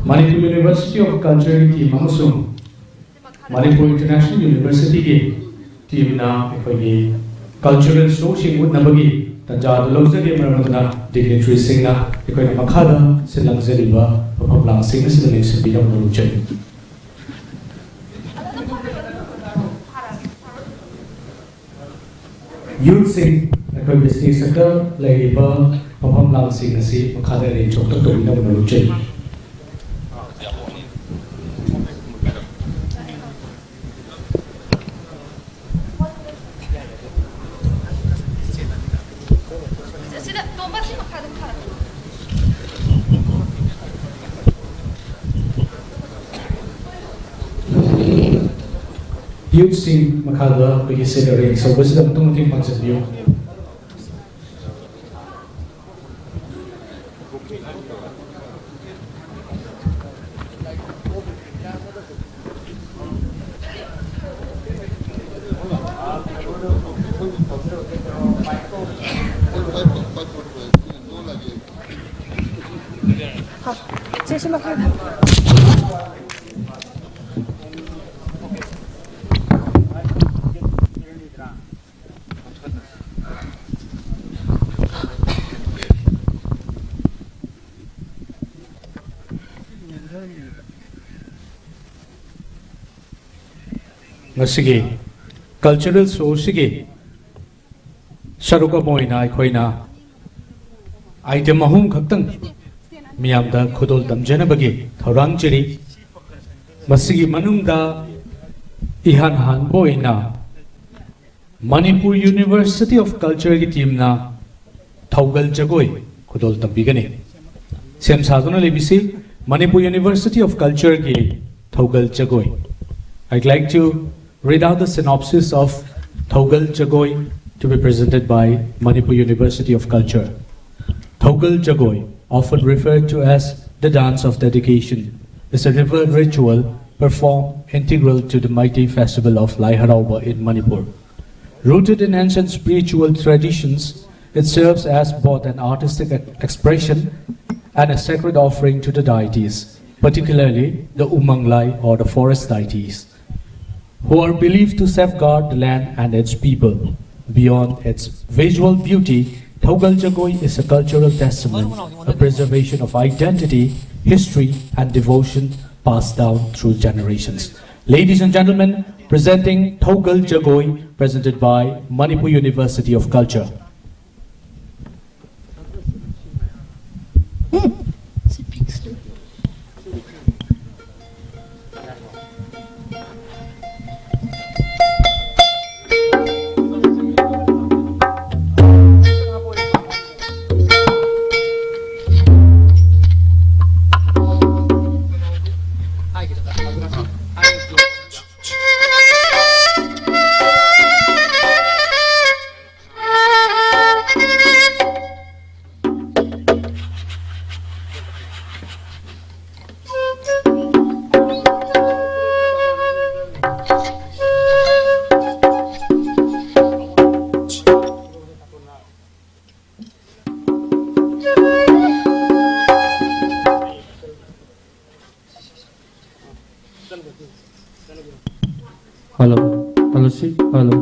Manipur university of ꯀꯜꯆꯔꯒꯤ team ꯑꯃꯁꯨꯡ Manipur international ꯌꯨꯅꯤꯚꯔꯁꯤꯇꯤꯒꯤ ꯇꯤꯝꯅ ꯑꯩꯈꯣꯏꯒꯤ cultural ꯁꯣꯁꯤꯡ ꯎꯠꯅꯕꯒꯤ ꯇꯥꯟꯖꯥ ꯑꯗꯨ ꯂꯧꯖꯒꯦ꯫ ꯃꯔꯝ ꯑꯗꯨꯅ ꯗꯤꯒꯅꯤꯇꯔꯤꯁꯤꯡꯅ ꯑꯩꯈꯣꯏꯅ ꯃꯈꯥꯗ ꯁꯤꯜ ꯂꯥꯡꯖꯔꯤꯕ ꯃꯐꯝ ꯂꯥꯡꯁꯤꯡ ꯑꯁꯤꯗ ꯂꯦꯡꯁꯤꯟꯕꯤꯅꯕ ꯅꯤꯡꯁꯤꯡꯖꯔꯤ꯫ ꯌꯨꯠꯁꯤꯡ, ꯑꯩꯈꯣꯏꯒꯤ ꯁ꯭ꯇꯦꯖ ꯁꯛꯇ ꯂꯩꯔꯤꯕ ꯃꯐꯝ ꯂꯥꯡꯁꯤꯡ ꯑꯁꯤ ꯃꯈꯥꯗ ꯑꯦꯔꯦꯟꯖ ꯑꯃꯨꯛꯇꯪ ꯇꯧꯕꯤꯅꯕ ꯅꯣꯂꯨꯛꯆꯔꯤ꯫ ꯌꯨꯠꯁꯤꯡ, ꯃꯈꯥꯗ ꯑꯩꯈꯣꯏꯒꯤ ꯁꯤꯠ ꯑꯦꯔꯦꯟꯖ ꯇꯧꯕꯁꯤꯗ ꯑꯃꯨꯛꯇꯪ ꯃꯇꯦꯡ ꯄꯥꯡꯁꯤꯟꯕꯤꯌꯨ꯫ ꯉꯁꯤꯒꯤ ꯀꯜꯆꯔꯦꯜ ꯁꯣꯁꯤꯒꯤ ꯁꯔꯨꯛ ꯑꯃ ꯑꯣꯏꯅ ꯑꯩꯈꯣꯏꯅ ꯑꯥꯏꯇꯦꯝ ꯑꯍꯨꯝ ꯈꯛꯇꯪ ꯃꯤꯌꯥꯝꯗ ꯈꯨꯗꯣꯜ ꯇꯝꯖꯅꯕꯒꯤ ꯊꯧꯔꯥꯡꯖꯔꯤ꯫ ꯃꯁꯤꯒꯤ ꯃꯅꯨꯡꯗ ꯏꯍꯥꯟ ꯍꯥꯟꯕ ꯑꯣꯏꯅ ꯃꯅꯤꯄꯨꯔ ꯌꯨꯅꯤꯚꯔꯁꯤꯇꯤ ꯑꯣꯐ ꯀꯜꯆꯔꯒꯤ ꯇꯤꯝꯅ ꯊꯧꯒꯜ ꯖꯒꯣꯏ ꯈꯨꯗꯣꯜ ꯇꯝꯕꯤꯒꯅꯤ꯫ ꯁꯦꯝ ꯁꯥꯗꯨꯅ ꯂꯩꯕꯤꯁꯤ ꯃꯅꯤꯄꯨꯔ ꯌꯨꯅꯤꯚꯔꯁꯤꯇꯤ ꯑꯣꯐ ꯀꯜꯆꯔꯒꯤ ꯊꯧꯒꯜ ꯖꯒꯣꯏ꯫ I'd like to read out the synopsis of Thogal Jagoi to be presented by Manipur University of Culture. Thogal Jagoi, often referred to as the dance of dedication, is a reverent ritual performed integral to the Meitei festival of Lai Harauba in Manipur. Rooted in ancient spiritual traditions, It serves as both an artistic ex- expression and a sacred offering to the deities, particularly the Umang Lay or the forest deities, who are believed to safeguard the land and its people. Beyond its visual beauty, Thogal Jagoi is a cultural testament, a preservation of identity, history, and devotion passed down through generations. Ladies and gentlemen, presenting Thogal Jagoi, presented by Manipur University of Culture. Hello, hello, sir, hello.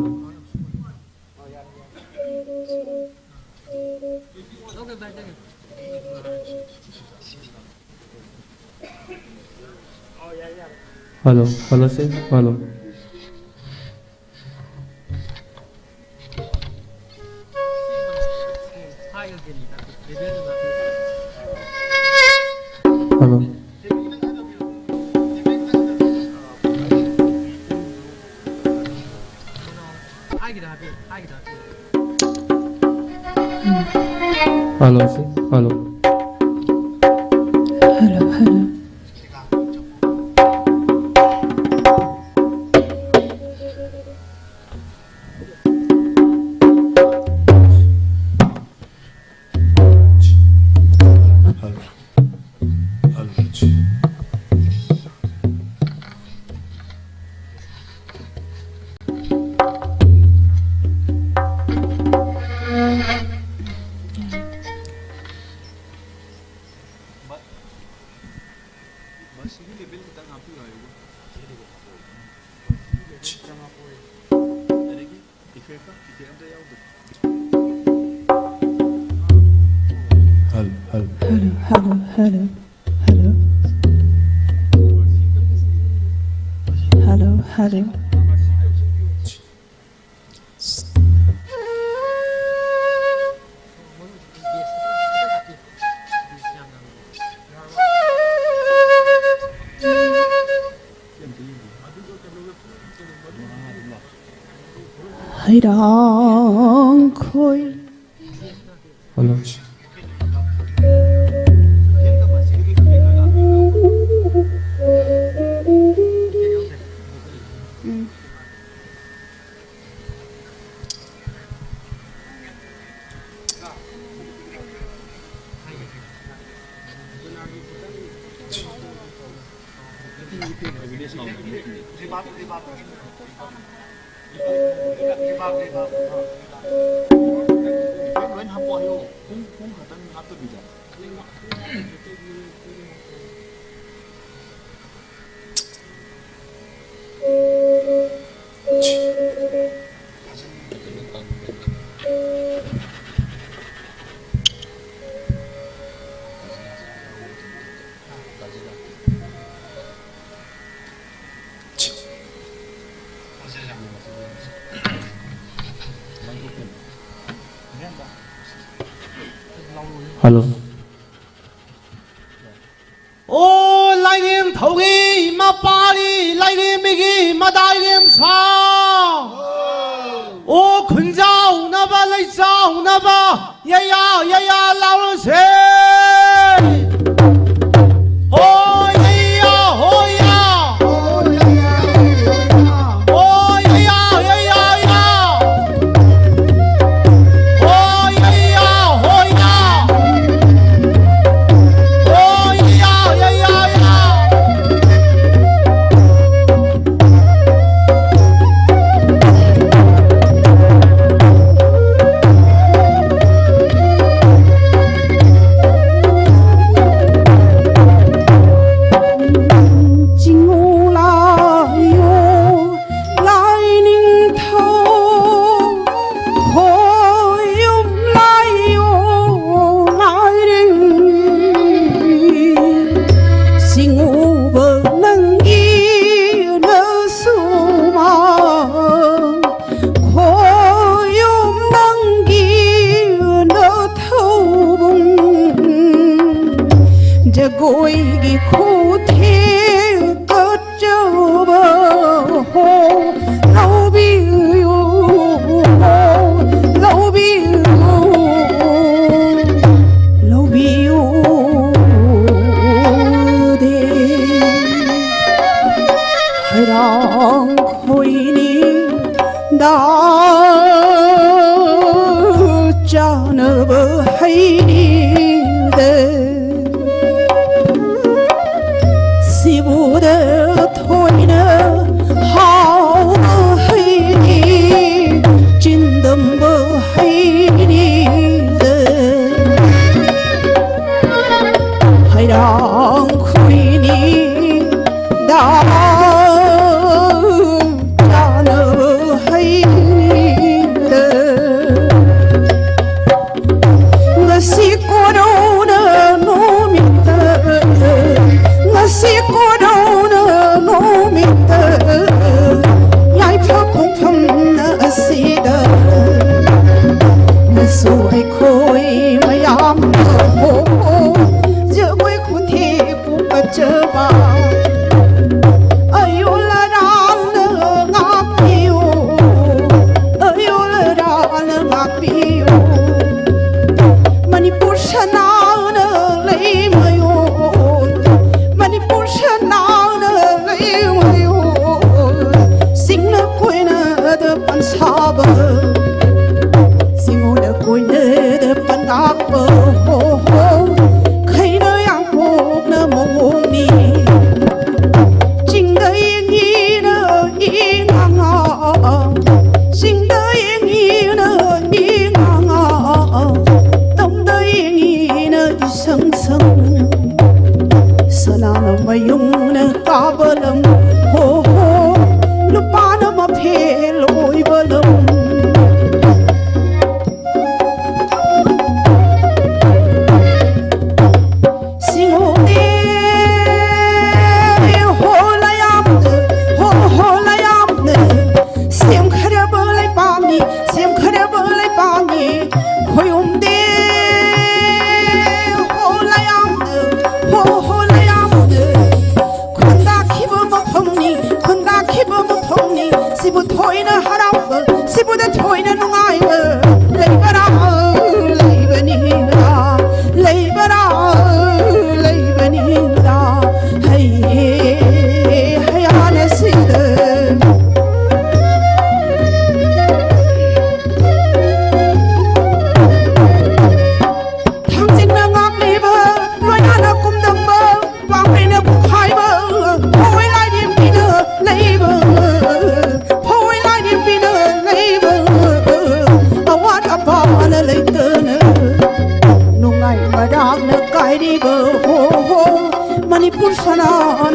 Hello, hello, sir, hello. Hello. Hello, sir. Hello. Hello, hello. Hello, hello, hello, hello, hello, hello, hello. ꯍꯩꯔꯥꯡꯈꯣꯏ꯫ Hello. Um. Hello. ꯑꯣ ꯂꯥꯏꯔꯦꯝ ꯊꯧꯒꯤ ꯃꯄꯥꯔꯤ ꯂꯥꯏꯔꯦꯝꯕꯤꯒꯤ ꯃꯗꯥꯏꯔꯦꯝ ꯁꯥ꯫ ꯑꯣ ꯈꯨꯟꯖꯥꯎꯅꯕ ꯂꯩꯆꯥꯎꯅꯕ ꯌꯩꯌꯥ ꯌꯩꯌꯥ ꯂꯥꯎꯔꯁꯦ꯫ ꯍꯣꯏ ꯌꯩꯌꯥ ꯍꯣꯏ ꯌꯥ꯫ ꯍꯣꯏ ꯌꯩꯌꯥ ꯌꯩꯌꯥ ꯌꯥ꯫ ꯍꯣꯏ ꯌꯩꯌꯥ ꯍꯣꯏ ꯌꯥ꯫ ꯍꯣꯏ ꯌꯩꯌꯥ ꯌꯩꯌꯥ ꯌꯥ꯫ ꯒꯣꯏꯒꯤ ꯈꯨꯊꯦꯡ ꯀꯠꯆꯕ ꯍꯣ, ꯂꯧꯕꯤꯌꯨ, ꯂꯧꯕꯤꯌꯨ, ꯂꯧꯕꯤꯌꯨ ꯗꯦ꯫ ꯍꯩꯔꯥꯡ ꯈꯣꯏꯅꯤꯡꯗ ꯆꯥꯅꯕ ꯍꯩꯅꯤꯡꯗꯦ꯫ ꯁꯤꯕꯨꯗ ꯊꯣꯏꯅ ꯍꯥꯎꯕ ꯍꯩꯅꯤ, ꯆꯤꯟꯗꯝꯕ ꯍꯩꯅꯤꯗ꯫ ꯍꯩꯔꯥꯡ ꯈꯣꯏꯅꯤꯗ ꯆꯥꯅꯕ ꯍꯩꯅꯤꯗ꯫ ꯉꯁꯤ ꯀꯣꯔꯧꯅ ꯅꯨꯃꯤꯠꯇ, ꯉꯁꯤ ꯀꯣꯔꯧꯅ ꯅꯨꯃꯤꯠꯇ, ꯌꯥꯏꯐ ꯈꯣꯡꯐꯝꯅ ꯑꯁꯤꯗ, ꯉꯁꯨ ꯑꯩꯈꯣꯏ ꯃꯌꯥꯝ ꯖꯒꯣꯏ ꯈꯨꯊꯦꯡ ꯄꯨꯁꯅꯥ